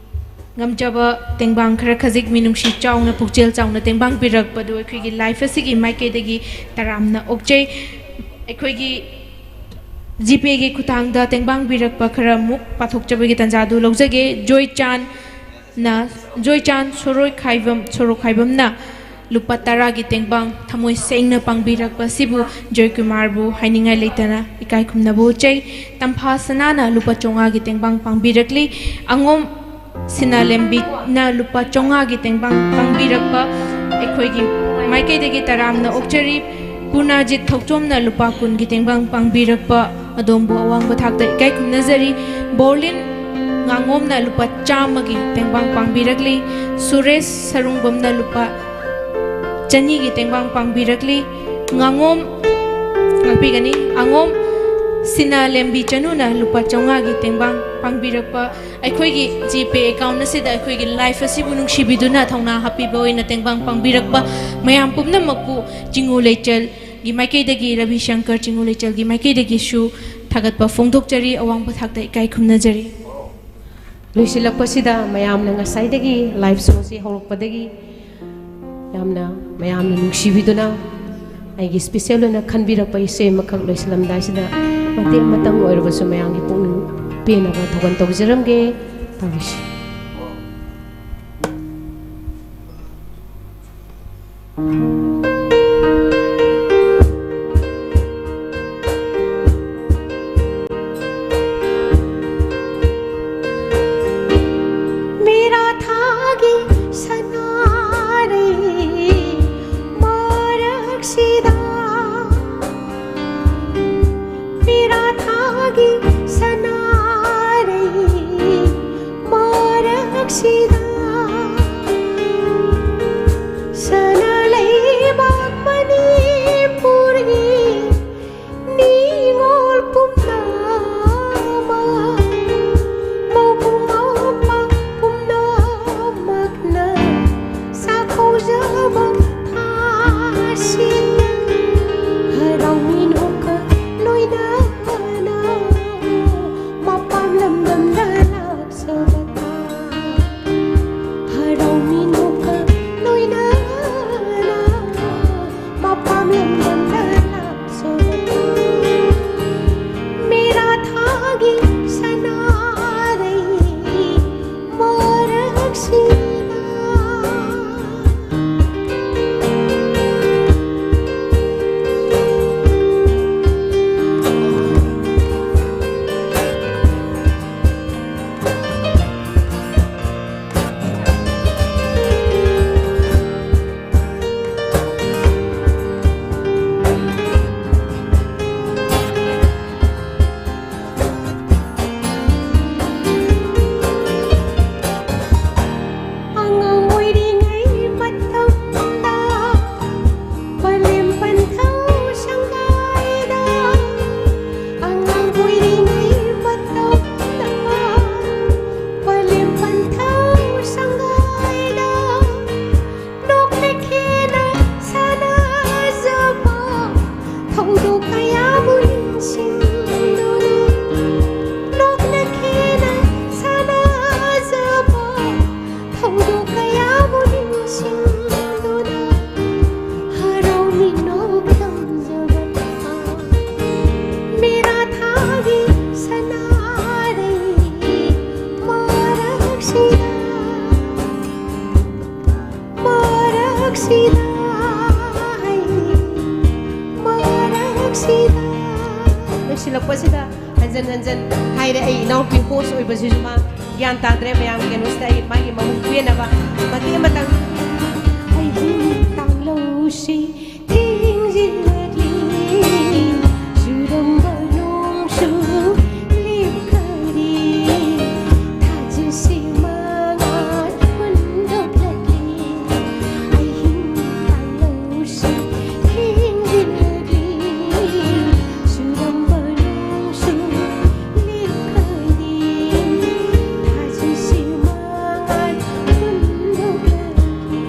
ꯉꯝꯖꯕ ꯇꯦꯡꯕꯥꯡ ꯈꯔ ꯈꯖꯤꯛ ꯃꯤꯅꯨꯡꯁꯤ ꯆꯥꯎꯅ ꯄꯨꯛꯆꯦꯜ ꯆꯥꯎꯅ ꯇꯦꯡꯕꯥꯡ ꯄꯤꯔꯛꯄꯗꯨ ꯑꯩꯈꯣꯏꯒꯤ ꯂꯥꯏꯐ ꯑꯁꯤꯒꯤ ꯃꯥꯏꯀꯩꯗꯒꯤ ꯇꯔꯥꯝꯅ ꯑꯣꯛꯆꯩ꯫ ꯑꯩꯈꯣꯏꯒꯤ ꯖꯤꯄꯦꯒꯤ ꯈꯨꯠꯊꯥꯡꯗ ꯇꯦꯡꯕꯥꯡ ꯄꯤꯔꯛꯄ ꯈꯔ ꯑꯃꯨꯛ ꯄꯥꯊꯣꯛꯆꯕꯒꯤ ꯇꯥꯟꯖꯥꯗꯨ ꯂꯧꯖꯒꯦ꯫ ꯖꯣꯏꯆꯥꯟꯅ, ꯖꯣꯏꯆꯥꯟ ꯁꯣꯔꯣꯏꯈꯥꯏꯕꯝ, ꯁꯣꯔꯣꯛꯈꯥꯏꯕꯝꯅ ꯂꯨꯄꯥ ꯇꯔꯥꯒꯤ ꯇꯦꯡꯕꯥꯡ ꯊꯃꯣꯏ ꯁꯦꯡꯅ ꯄꯥꯡꯕꯤꯔꯛꯄ ꯑꯁꯤꯕꯨ ꯖꯣꯏꯀꯨꯃꯥꯔꯕꯨ ꯍꯥꯏꯅꯤꯡꯉꯥꯏ ꯂꯩꯇꯅ ꯏꯀꯥꯏ ꯈꯨꯝꯅꯕ ꯎꯠꯆꯩ꯫ ꯇꯝꯐꯥ ꯁꯅꯥꯅ ꯂꯨꯄꯥ ꯆꯥꯝꯃꯉꯥꯒꯤ ꯇꯦꯡꯕꯥꯡ ꯄꯥꯡꯕꯤꯔꯛꯂꯤ꯫ ꯑꯉꯣꯝ ꯁꯤꯅꯥꯂꯦꯝꯕꯤꯅ ꯂꯨꯄꯥ ꯆꯥꯝꯃꯉꯥꯒꯤ ꯇꯦꯡꯕꯥꯡ ꯄꯥꯡꯕꯤꯔꯛꯄ ꯑꯩꯈꯣꯏꯒꯤ ꯃꯥꯏꯀꯩꯗꯒꯤ ꯇꯔꯥꯝꯅ ꯑꯣꯛꯆꯔꯤ꯫ ꯄꯨꯔꯅꯥꯖꯤꯠ ꯊꯧꯆꯣꯝꯅ ꯂꯨꯄꯥ ꯀꯨꯟꯒꯤ ꯇꯦꯡꯕꯥꯡ ꯄꯥꯡꯕꯤꯔꯛꯄ ꯑꯗꯣꯝꯕꯨ ꯑꯋꯥꯡꯕ ꯊꯥꯛꯇ ꯏꯀꯥꯏ ꯈꯨꯝꯅꯖꯔꯤ꯫ ꯕꯣꯔꯂꯤꯟ ꯉꯥꯉꯣꯝꯅ ꯂꯨꯄꯥ ꯆꯥꯝꯃꯒꯤ ꯇꯦꯡꯕꯥꯡ ꯄꯥꯡꯕꯤꯔꯛꯂꯤ꯫ ꯁꯨꯔꯦꯁ ꯁꯔꯨꯡꯕꯝꯅ ꯂꯨꯄꯥ ꯆꯅꯤꯒꯤ ꯇꯦꯡꯕꯥꯡ ꯄꯥꯡꯕꯤꯔꯛꯂꯤ꯫ ꯉꯥꯉꯣꯝ, ꯉꯥꯛꯄꯤꯒꯅꯤ꯫ ꯑꯉꯣꯝ ꯁꯤꯅꯥꯂꯦꯝꯕꯤ ꯆꯅꯨꯅ ꯂꯨꯄꯥ ꯆꯥꯝꯃꯉꯥꯒꯤ ꯇꯦꯡꯕꯥꯡ ꯄꯥꯡꯕꯤꯔꯛꯄ, ꯑꯩꯈꯣꯏꯒꯤ GPay account ꯑꯁꯤꯗ ꯑꯩꯈꯣꯏꯒꯤ live ꯑꯁꯤꯕꯨ ꯅꯨꯡꯁꯤꯕꯤꯗꯨꯅ ꯊꯧꯅꯥ ꯍꯥꯞꯄꯤꯕ ꯑꯣꯏꯅ ꯇꯦꯡꯕꯥꯡ ꯄꯥꯡꯕꯤꯔꯛꯄ ꯃꯌꯥꯝ ꯄꯨꯝꯅꯃꯛꯄꯨ ꯆꯤꯉꯨ ꯂꯩꯆꯜꯒꯤ ꯃꯥꯏꯀꯩꯗꯒꯤ, ꯔꯕꯤ ꯁꯪꯀꯔ ꯆꯤꯉꯨ ꯂꯩꯆꯜꯒꯤ ꯃꯥꯏꯀꯩꯗꯒꯤꯁꯨ ꯊꯥꯒꯠꯄ ꯐꯣꯡꯗꯣꯛꯆꯔꯤ, ꯑꯋꯥꯡꯕ ꯊꯥꯛꯇ ꯏꯀꯥꯏ ꯈꯨꯝꯅꯖꯔꯤ꯫ ꯂꯣꯏꯁꯤꯜꯂꯛꯄꯁꯤꯗ ꯃꯌꯥꯝꯅ ꯉꯁꯥꯏꯗꯒꯤ live showꯁꯤ ꯍꯧꯔꯛꯄꯗꯒꯤ ꯌꯥꯝꯅ ꯃꯌꯥꯝꯅ ꯅꯨꯡꯁꯤꯕꯤꯗꯨꯅ ꯑꯩꯒꯤ special ꯑꯣꯏꯅ ꯈꯟꯕꯤꯔꯛꯄ ꯏꯁꯩ ꯑꯃꯈꯛ ꯂꯣꯏꯁꯤꯜꯂꯝꯗꯥꯏꯁꯤꯗ ꯃꯇꯦꯛ ꯑꯃꯇꯪ ꯑꯣꯏꯔꯕꯁꯨ ꯃꯌꯥꯝꯒꯤ ꯄꯨꯛꯅꯤꯡ ꯄꯦꯟꯅꯕ ꯊꯧꯒꯜ ꯇꯧꯖꯔꯝꯒꯦ꯫ ꯇꯧꯔꯤꯁꯤ꯫ ꯃꯦꯔꯥ ꯊꯥꯒꯤ ꯁꯅꯥꯔꯩ ꯃꯔꯛꯁꯤꯗ, ꯃꯦꯔꯥ ꯊꯥꯒꯤ ꯁꯅꯥꯔꯩ ꯃꯔꯛꯁꯤꯗ, ꯁꯅꯥ ꯂꯩ ꯁꯤꯗ ꯍꯥꯏꯅꯤ ꯃꯔꯛꯁꯤꯗ꯫ ꯂꯣꯏꯁꯤꯜꯂꯛꯄꯁꯤꯗ ꯍꯟꯖꯟ ꯍꯟꯖꯟ ꯍꯥꯏꯔꯦ꯫ ꯑꯩ ꯏꯅꯥꯎꯄꯤ ꯍꯣꯁ ꯑꯣꯏꯕꯁꯤꯁꯨ ꯃꯥ ꯒ꯭ꯌꯥꯟ ꯇꯥꯗ꯭ꯔꯦ꯫ ꯃꯌꯥꯝꯒꯤ ꯀꯩꯅꯣꯁꯤꯗ ꯑꯩ ꯃꯥꯒꯤ ꯃꯍꯨꯠ ꯄꯦꯟꯅꯕ ꯃꯇꯦꯛ ꯑꯃꯇꯪ꯫ ꯑꯩꯒꯤ ꯇꯥꯡꯂꯧꯁꯤ ꯊꯦꯡꯖꯤꯜꯂꯛꯂꯤ꯫ ꯆꯨꯔꯝꯕ ꯅꯣꯡꯁꯨ ꯂꯦꯞꯈꯔꯦ꯫ ꯊꯥꯖꯁꯤ ꯃꯉꯥꯜ ꯍꯨꯟꯗꯣꯛꯂꯛꯂꯤ꯫ ꯑꯍꯤꯡ ꯇꯥꯡꯂꯧꯁꯤ ꯊꯦꯡꯖꯤꯜꯂꯛꯂꯤ꯫ ꯆꯨꯔꯝꯕ ꯅꯣꯡꯁꯨ ꯂꯦꯞꯈꯔꯦ꯫ ꯊꯥꯖꯁꯤ ꯃꯉꯥꯜ ꯍꯨꯟꯗꯣꯛꯂꯛꯂꯤ꯫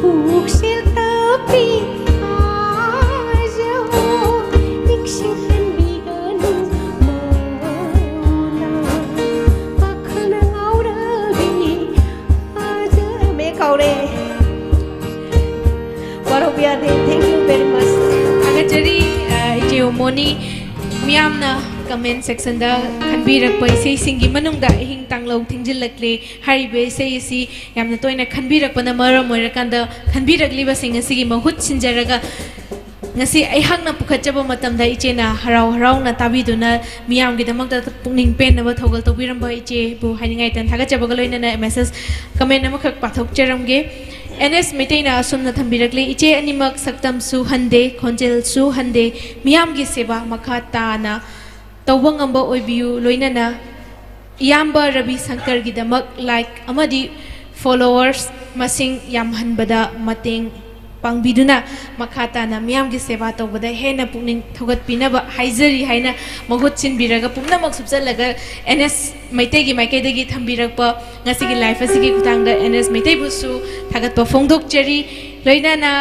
ꯄꯨꯛꯁꯦꯜ ꯇꯞꯄꯤ ꯊꯥꯖꯧ, ꯅꯤꯡꯁꯤꯡꯍꯟꯕꯤꯒꯅꯨ ꯃꯉꯣꯟꯗ꯫ ꯋꯥꯈꯜꯅ ꯉꯥꯎꯔꯕꯤ ꯊꯥꯖ-, ꯃꯦ ꯀꯥꯎꯔꯦ꯫ ꯋꯥꯔꯧꯕ ꯌꯥꯗꯦ꯫ Thank you very much. ꯊꯥꯒꯠꯆꯔꯤ, ꯑ, ꯏꯆꯦ ꯎꯃꯣꯅꯤ꯫ ꯃꯤꯌꯥꯝꯅ comment sectionꯗ ꯈꯟꯕꯤꯔꯛꯄ ꯏꯁꯩꯁꯤꯡꯒꯤ ꯃꯅꯨꯡꯗ ꯑꯍꯤꯡ ꯇꯥꯡꯂꯧ ꯊꯦꯡꯖꯤꯜꯂꯛꯂꯦ ꯍꯥꯏꯔꯤꯕ ꯏꯁꯩ ꯑꯁꯤ ꯌꯥꯝꯅ ꯇꯣꯏꯅ ꯈꯟꯕꯤꯔꯛꯄꯅ ꯃꯔꯝ ꯑꯣꯏꯔꯀꯥꯟꯗ, ꯈꯟꯕꯤꯔꯛꯂꯤꯕꯁꯤꯡ ꯑꯁꯤꯒꯤ ꯃꯍꯨꯠ ꯁꯤꯟꯖꯔꯒ ꯉꯁꯤ ꯑꯩꯍꯥꯛꯅ ꯄꯨꯈꯠꯆꯕ ꯃꯇꯝꯗ ꯏꯆꯦꯅ ꯍꯔꯥꯎ ꯍꯔꯥꯎꯅ ꯇꯥꯕꯤꯗꯨꯅ ꯃꯤꯌꯥꯝꯒꯤꯗꯃꯛꯇ ꯄꯨꯛꯅꯤꯡ ꯄꯦꯟꯅꯕ ꯊꯧꯒꯜ ꯇꯧꯕꯤꯔꯝꯕ ꯏꯆꯦꯕꯨ ꯍꯥꯏꯅꯤꯡꯉꯥꯏ ꯇꯅ ꯊꯥꯒꯠꯆꯕꯒ ꯂꯣꯏꯅꯅ message comment ꯑꯃꯈꯛ ꯄꯥꯊꯣꯛꯆꯔꯝꯒꯦ꯫ ꯑꯦꯟ ꯑꯦꯁ ꯃꯩꯇꯩꯅ ꯑꯁꯨꯝꯅ ꯊꯝꯕꯤꯔꯛꯂꯤ, "ꯏꯆꯦ ꯑꯅꯤꯃꯛ ꯁꯛꯇꯝꯁꯨ ꯍꯟꯗꯦ, ꯈꯣꯟꯖꯦꯜꯁꯨ ꯍꯟꯗꯦ, ꯃꯤꯌꯥꯝꯒꯤ ꯁꯦꯕꯥ ꯃꯈꯥ ꯇꯥꯅ ꯇꯧꯕ ꯉꯝꯕ ꯑꯣꯏꯕꯤꯌꯨ, ꯂꯣꯏꯅꯅ ꯏꯌꯥꯝꯕ ꯔꯕꯤ ꯁꯪꯀꯔꯒꯤꯗꯃꯛ like ꯑꯃꯗꯤ followers ꯃꯁꯤꯡ ꯌꯥꯝꯍꯟꯕꯗ ꯃꯇꯦꯡ ꯄꯥꯡꯕꯤꯗꯨꯅ ꯃꯈꯥ ꯇꯥꯅ ꯃꯤꯌꯥꯝꯒꯤ ꯁꯦꯕꯥ ꯇꯧꯕꯗ ꯍꯦꯟꯅ ꯄꯨꯛꯅꯤꯡ ꯊꯧꯒꯠꯄꯤꯅꯕ ꯍꯥꯏꯖꯔꯤ ꯍꯥꯏꯅ ꯃꯍꯨꯠ ꯁꯤꯟꯕꯤꯔꯒ ꯄꯨꯝꯅꯃꯛ ꯁꯨꯞꯆꯜꯂꯒ ꯑꯦꯟ ꯑꯦꯁ ꯃꯩꯇꯩꯒꯤ ꯃꯥꯏꯀꯩꯗꯒꯤ ꯊꯝꯕꯤꯔꯛꯄ ꯉꯁꯤꯒꯤ ꯂꯥꯏꯐ ꯑꯁꯤꯒꯤ ꯈꯨꯊꯥꯡꯗ ꯑꯦꯟ ꯑꯦꯁ ꯃꯩꯇꯩꯕꯨꯁꯨ ꯊꯥꯒꯠꯄ ꯐꯣꯡꯗꯣꯛꯆꯔꯤ꯫ ꯂꯣꯏꯅꯅ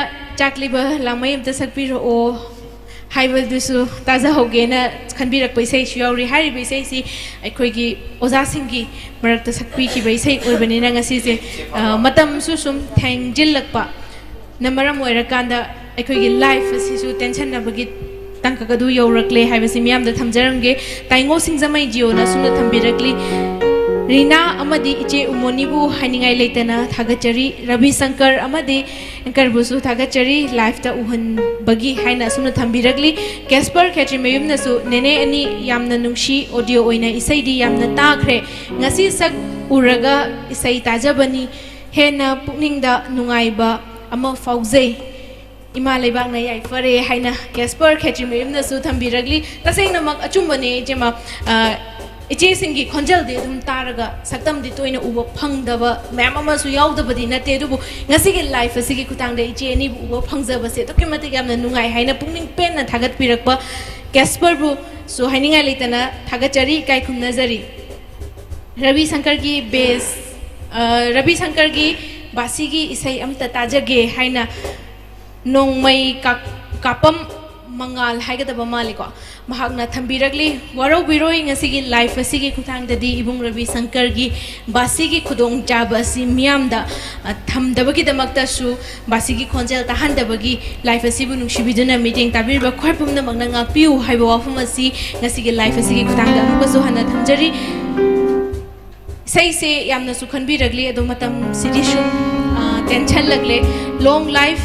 ꯆꯥꯛꯂꯤꯕ ꯂꯥꯡꯃꯩ ꯑꯝꯇ ꯁꯛꯄꯤꯔꯛꯑꯣ ꯍꯥꯏꯕꯗꯨꯁꯨ ꯇꯥꯖꯍꯧꯒꯦꯅ ꯈꯟꯕꯤꯔꯛꯄ ꯏꯁꯩꯁꯨ ꯌꯥꯎꯔꯤ꯫ ꯍꯥꯏꯔꯤꯕ ꯏꯁꯩꯁꯤ ꯑꯩꯈꯣꯏꯒꯤ ꯑꯣꯖꯥꯁꯤꯡꯒꯤ ꯃꯔꯛꯇ ꯁꯛꯄꯤꯈꯤꯕ ꯏꯁꯩ ꯑꯣꯏꯕꯅꯤꯅ ꯉꯁꯤꯁꯦ, ꯑ, ꯃꯇꯝꯁꯨ ꯁꯨꯝ ꯊꯦꯡꯖꯤꯜꯂꯛꯄ ꯅ ꯃꯔꯝ ꯑꯣꯏꯔꯀꯥꯟꯗ ꯑꯩꯈꯣꯏꯒꯤ ꯂꯥꯏꯐ ꯑꯁꯤꯁꯨ ꯇꯦꯟꯁꯟꯅꯕꯒꯤ ꯇꯥꯡꯀꯛ ꯑꯗꯨ ꯌꯧꯔꯛꯂꯦ ꯍꯥꯏꯕꯁꯤ ꯃꯤꯌꯥꯝꯗ ꯊꯝꯖꯔꯝꯒꯦ꯫ ꯇꯥꯏꯉꯣ ꯁꯤꯡꯖꯃꯩ ꯖꯤꯑꯣꯅ ꯑꯁꯨꯝꯅ ꯊꯝꯕꯤꯔꯛꯂꯤ, ꯔꯤꯅꯥ ꯑꯃꯗꯤ ꯏꯆꯦ ꯎꯃꯣꯅꯤꯕꯨ ꯍꯥꯏꯅꯤꯡꯉꯥꯏ ꯂꯩꯇꯅ ꯊꯥꯒꯠꯆꯔꯤ꯫ ꯔꯕꯤ ꯁꯪꯀꯔ ꯑꯃꯗꯤ ꯑꯦꯡꯀꯔꯕꯨꯁꯨ ꯊꯥꯒꯠꯆꯔꯤ, ꯂꯥꯏꯐꯇ ꯎꯍꯟꯕꯒꯤ ꯍꯥꯏꯅ ꯑꯁꯨꯝꯅ ꯊꯝꯕꯤꯔꯛꯂꯤ꯫ ꯀꯦꯁꯄꯔ ꯈꯦꯇ꯭ꯔꯤꯃꯌꯨꯝꯅꯁꯨ, "ꯅꯦꯅꯦ ꯑꯅꯤ ꯌꯥꯝꯅ ꯅꯨꯡꯁꯤ, ꯑꯣꯗꯤꯑꯣ ꯑꯣꯏꯅ ꯏꯁꯩꯗꯤ ꯌꯥꯝꯅ ꯇꯥꯈ꯭ꯔꯦ, ꯉꯁꯤ ꯁꯛ ꯎꯔꯒ ꯏꯁꯩ ꯇꯥꯖꯕꯅꯤ, ꯍꯦꯟꯅ ꯄꯨꯛꯅꯤꯡꯗ ꯅꯨꯡꯉꯥꯏꯕ ꯑꯃ ꯐꯥꯎꯖꯩ꯫ ꯏꯃꯥ ꯂꯩꯕꯥꯛꯅ ꯌꯥꯏꯐꯔꯦ" ꯍꯥꯏꯅ ꯀꯦꯁꯄꯔ ꯈꯦꯇ꯭ꯔꯤꯃꯌꯨꯝꯅꯁꯨ ꯊꯝꯕꯤꯔꯛꯂꯤ꯫ ꯇꯁꯦꯡꯅꯃꯛ ꯑꯆꯨꯝꯕꯅꯦ, ꯏꯆꯦꯃ꯫ ꯑ, ꯏꯆꯦꯁꯤꯡꯒꯤ ꯈꯣꯟꯖꯦꯜꯗꯤ ꯑꯗꯨꯝ ꯇꯥꯔꯒ ꯁꯛꯇꯝꯗꯤ ꯇꯣꯏꯅ ꯎꯕ ꯐꯪꯗꯕ ꯃꯌꯥꯝ ꯑꯃꯁꯨ ꯌꯥꯎꯗꯕꯗꯤ ꯅꯠꯇꯦ, ꯑꯗꯨꯕꯨ ꯉꯁꯤꯒꯤ ꯂꯥꯏꯐ ꯑꯁꯤꯒꯤ ꯈꯨꯊꯥꯡꯗ ꯏꯆꯦ ꯑꯅꯤꯕꯨ ꯎꯕ ꯐꯪꯖꯕꯁꯦ ꯑꯗꯨꯛꯀꯤ ꯃꯇꯤꯛ ꯌꯥꯝꯅ ꯅꯨꯡꯉꯥꯏ ꯍꯥꯏꯅ ꯄꯨꯛꯅꯤꯡ ꯄꯦꯟꯅ ꯊꯥꯒꯠꯄꯤꯔꯛꯄ ꯀꯦꯁꯄꯔꯕꯨꯁꯨ ꯍꯥꯏꯅꯤꯡꯉꯥꯏ ꯂꯩꯇꯅ ꯊꯥꯒꯠꯆꯔꯤ, ꯏꯀꯥꯏ ꯈꯨꯝꯅꯖꯔꯤ꯫ ꯔꯕꯤ ꯁꯪꯀꯔꯒꯤ ꯕꯦꯁ, ꯑ, ꯔꯕꯤ ꯁꯪꯀꯔꯒꯤ ꯕꯥꯁꯤꯒꯤ ꯏꯁꯩ ꯑꯃꯇ ꯇꯥꯖꯒꯦ ꯍꯥꯏꯅ ꯅꯣꯡꯃꯩ ꯀꯥꯞ-, ꯀꯥꯞꯄꯝ ꯃꯉꯥꯜ ꯍꯥꯏꯒꯗꯕ ꯃꯥꯜꯂꯤꯀꯣ, ꯃꯍꯥꯛꯅ ꯊꯝꯕꯤꯔꯛꯂꯤ꯫ ꯋꯥꯔꯧꯕꯤꯔꯣꯏ, ꯉꯁꯤꯒꯤ ꯂꯥꯏꯐ ꯑꯁꯤꯒꯤ ꯈꯨꯊꯥꯡꯗꯗꯤ ꯏꯕꯨꯡ ꯔꯕꯤ ꯁꯪꯀꯔꯒꯤ ꯕꯥꯁꯤꯒꯤ ꯈꯨꯗꯣꯡꯆꯥꯕ ꯑꯁꯤ ꯃꯤꯌꯥꯝꯗ, ꯑ, ꯊꯝꯗꯕꯒꯤꯗꯃꯛꯇꯁꯨ, ꯕꯥꯁꯤꯒꯤ ꯈꯣꯟꯖꯦꯜ ꯇꯥꯍꯟꯗꯕꯒꯤ ꯂꯥꯏꯐ ꯑꯁꯤꯕꯨ ꯅꯨꯡꯁꯤꯕꯤꯗꯨꯅ ꯃꯤꯠꯌꯦꯡ ꯇꯥꯕꯤꯔꯤꯕ ꯈ꯭ꯋꯥꯏ ꯄꯨꯝꯅꯃꯛꯅ ꯉꯥꯛꯄꯤꯌꯨ ꯍꯥꯏꯕ ꯋꯥꯐꯝ ꯑꯁꯤ ꯉꯁꯤꯒꯤ ꯂꯥꯏꯐ ꯑꯁꯤꯒꯤ ꯈꯨꯊꯥꯡꯗ ꯑꯃꯨꯛꯀꯁꯨ ꯍꯟꯅ ꯊꯝꯖꯔꯤ꯫ ꯏꯁꯩꯁꯦ ꯌꯥꯝꯅꯁꯨ ꯈꯟꯕꯤꯔꯛꯂꯤ, ꯑꯗꯣ ꯃꯇꯝꯁꯤꯗꯤ ꯁꯨꯝ, ꯑ, ꯇꯦꯟꯁꯜꯂꯛꯂꯦ꯫ Long life,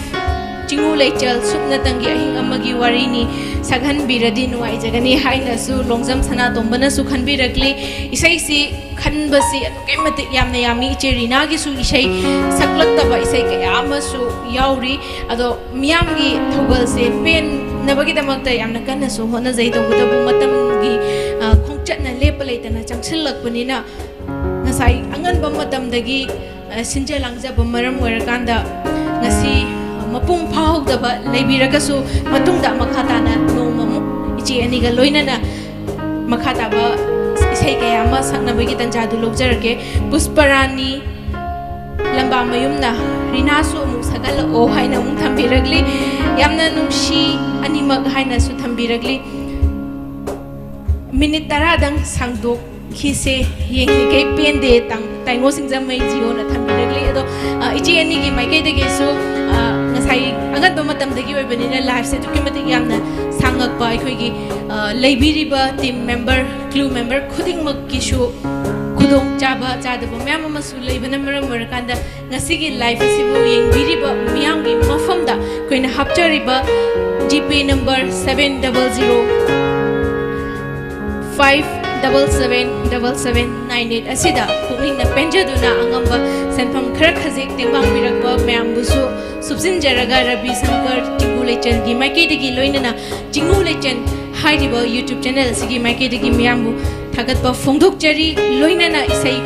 ꯆꯤꯡꯉꯨ ꯂꯩꯆꯜ, ꯁꯨꯞꯅꯇꯪꯒꯤ ꯑꯍꯤꯡ ꯑꯃꯒꯤ ꯋꯥꯔꯤꯅꯤ, ꯁꯛꯍꯟꯕꯤꯔꯗꯤ ꯅꯨꯡꯉꯥꯏꯖꯒꯅꯤ ꯍꯥꯏꯅꯁꯨ ꯂꯣꯡꯖꯝ ꯁꯅꯥꯇꯣꯝꯕꯅꯁꯨ ꯈꯟꯕꯤꯔꯛꯂꯤ꯫ ꯏꯁꯩꯁꯤ ꯈꯟꯕꯁꯤ ꯑꯗꯨꯛꯀꯤ ꯃꯇꯤꯛ ꯌꯥꯝꯅ ꯌꯥꯝꯃꯤ꯫ ꯏꯆꯦ ꯔꯤꯅꯥꯒꯤꯁꯨ ꯏꯁꯩ ꯁꯛꯂꯛꯇꯕ ꯏꯁꯩ ꯀꯌꯥ ꯑꯃꯁꯨ ꯌꯥꯎꯔꯤ꯫ ꯑꯗꯣ ꯃꯤꯌꯥꯝꯒꯤ ꯊꯧꯒꯜꯁꯦ ꯄꯦꯟꯅꯕꯒꯤꯗꯃꯛꯇ ꯌꯥꯝꯅ ꯀꯟꯅꯁꯨ ꯍꯣꯠꯅꯖꯩ, ꯇꯧꯕꯇꯕꯨ ꯃꯇꯝꯒꯤ, ꯑ, ꯈꯣꯡꯆꯠꯅ ꯂꯦꯞꯄ ꯂꯩꯇꯅ ꯆꯪꯁꯤꯜꯂꯛꯄꯅꯤꯅ ꯉꯁꯥꯏ ꯑꯉꯟꯕ ꯃꯇꯝꯗꯒꯤ, ꯑ, ꯁꯤꯟꯖ ꯂꯥꯡꯖꯕ ꯃꯔꯝ ꯑꯣꯏꯔꯀꯥꯟꯗ ꯉꯁꯤ, ꯑ, ꯃꯄꯨꯡ ꯐꯥꯍꯧꯗꯕ ꯂꯩꯕꯤꯔꯒꯁꯨ, ꯃꯇꯨꯡꯗ ꯃꯈꯥ ꯇꯥꯅ ꯅꯣꯡꯃꯃꯨꯛ ꯏꯆꯦ ꯑꯅꯤꯒ ꯂꯣꯏꯅꯅ ꯃꯈꯥ ꯇꯥꯕ ꯏꯁꯩ ꯀꯌꯥ ꯑꯃ ꯁꯛꯅꯕꯒꯤ ꯇꯥꯟꯖꯥꯗꯨ ꯂꯧꯖꯔꯛꯀꯦ꯫ ꯄꯨꯁꯄꯔꯥꯅꯤ ꯂꯝꯕꯥꯃꯌꯨꯝꯅ "ꯔꯤꯅꯥꯁꯨ ꯑꯃꯨꯛ ꯁꯛꯍꯜꯂꯛꯑꯣ" ꯍꯥꯏꯅ ꯑꯃꯨꯛ ꯊꯝꯕꯤꯔꯛꯂꯤ꯫ "ꯌꯥꯝꯅ ꯅꯨꯡꯁꯤ ꯑꯅꯤꯃꯛ" ꯍꯥꯏꯅꯁꯨ ꯊꯝꯕꯤꯔꯛꯂꯤ꯫ "ꯃꯤꯅꯤꯠ ꯇꯔꯥꯗꯪ ꯁꯥꯡꯗꯣꯛꯈꯤꯁꯦ, ꯌꯦꯡꯂꯤꯈꯩ ꯄꯦꯟꯗꯦ" ꯇꯥꯡ-, ꯇꯥꯏꯉꯣ ꯁꯤꯡꯖꯃꯩ ꯖꯤꯑꯣꯅ ꯊꯝꯕꯤꯔꯛꯂꯤ꯫ ꯑꯗꯣ, ꯑ, ꯏꯆꯦ ꯑꯅꯤꯒꯤ ꯃꯥꯏꯀꯩꯗꯒꯤꯁꯨ, ꯑ, ꯉꯁꯥꯏ ꯑꯉꯟꯕ ꯃꯇꯝꯗꯒꯤ ꯑꯣꯏꯕꯅꯤꯅ liveꯁꯦ ꯑꯗꯨꯛꯀꯤ ꯃꯇꯤꯛ ꯌꯥꯝꯅ ꯁꯥꯡꯉꯛꯄ, ꯑꯩꯈꯣꯏꯒꯤ, ꯑ, ꯂꯩꯕꯤꯔꯤꯕ team member, crew member ꯈꯨꯗꯤꯡꯃꯛꯀꯤꯁꯨ ꯈꯨꯗꯣꯡꯆꯥꯕ ꯆꯥꯗꯕ ꯃꯌꯥꯝ ꯑꯃꯁꯨ ꯂꯩꯕꯅ ꯃꯔꯝ ꯑꯣꯏꯔꯀꯥꯟꯗ, ꯉꯁꯤꯒꯤ live ꯑꯁꯤꯕꯨ ꯌꯦꯡꯕꯤꯔꯤꯕ ꯃꯤꯌꯥꯝꯒꯤ ꯃꯐꯝꯗ ꯑꯩꯈꯣꯏꯅ ꯍꯥꯞꯆꯔꯤꯕ GPay number seven double zero five double seven double seven nine eight ꯑꯁꯤꯗ ꯄꯨꯛꯅꯤꯡꯅ ꯄꯦꯟꯖꯗꯨꯅ ꯑꯉꯝꯕ ꯁꯦꯟꯐꯝ ꯈꯔ ꯈꯖꯤꯛ ꯇꯦꯡꯕꯥꯡꯕꯤꯔꯛꯄ ꯃꯌꯥꯝꯕꯨꯁꯨ ꯁꯨꯞꯆꯤꯟꯖꯔꯒ, ꯔꯕꯤ ꯁꯪꯀꯔ ꯆꯤꯡꯒꯨ ꯂꯩꯆꯟꯒꯤ ꯃꯥꯏꯀꯩꯗꯒꯤ, ꯂꯣꯏꯅꯅ ꯆꯤꯡꯒꯨ ꯂꯩꯆꯟ ꯍꯥꯏꯔꯤꯕ YouTube channel ꯑꯁꯤꯒꯤ ꯃꯥꯏꯀꯩꯗꯒꯤ ꯃꯤꯌꯥꯝꯕꯨ ꯊꯥꯒꯠꯄ ꯐꯣꯡꯗꯣꯛꯆꯔꯤ꯫ ꯂꯣꯏꯅꯅ ꯏꯁꯩ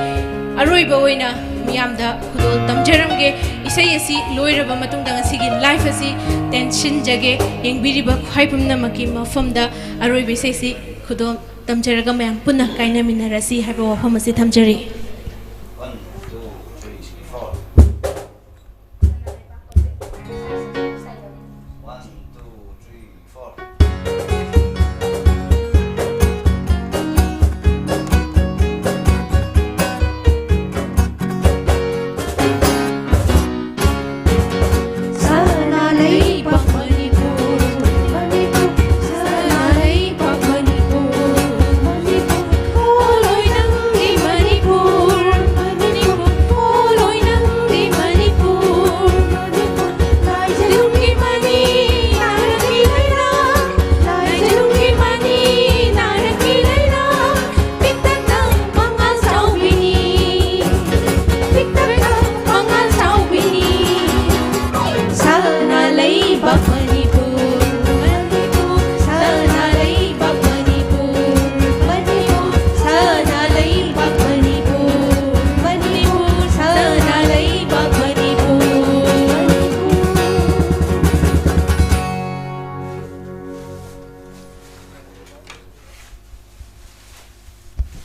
ꯑꯔꯣꯏꯕ ꯑꯣꯏꯅ ꯃꯤꯌꯥꯝꯗ ꯈꯨꯗꯣꯜ ꯇꯝꯖꯔꯝꯒꯦ꯫ ꯏꯁꯩ ꯑꯁꯤ ꯂꯣꯏꯔꯕ ꯃꯇꯨꯡꯗ ꯉꯁꯤꯒꯤ live ꯑꯁꯤ ꯇꯦꯟꯁꯤꯟꯖꯒꯦ꯫ ꯌꯦꯡꯕꯤꯔꯤꯕ ꯈ꯭ꯋꯥꯏ ꯄꯨꯝꯅꯃꯛꯀꯤ ꯃꯐꯝꯗ ꯑꯔꯣꯏꯕ ꯏꯁꯩꯁꯤ ꯈꯨꯗꯣꯜ ꯇꯝꯖꯔꯒ ꯃꯌꯥꯝ ꯄꯨꯟꯅ ꯀꯥꯏꯅꯃꯤꯟꯅꯔꯁꯤ ꯍꯥꯏꯕ ꯋꯥꯐꯝ ꯑꯁꯤ ꯊꯝꯖꯔꯤ꯫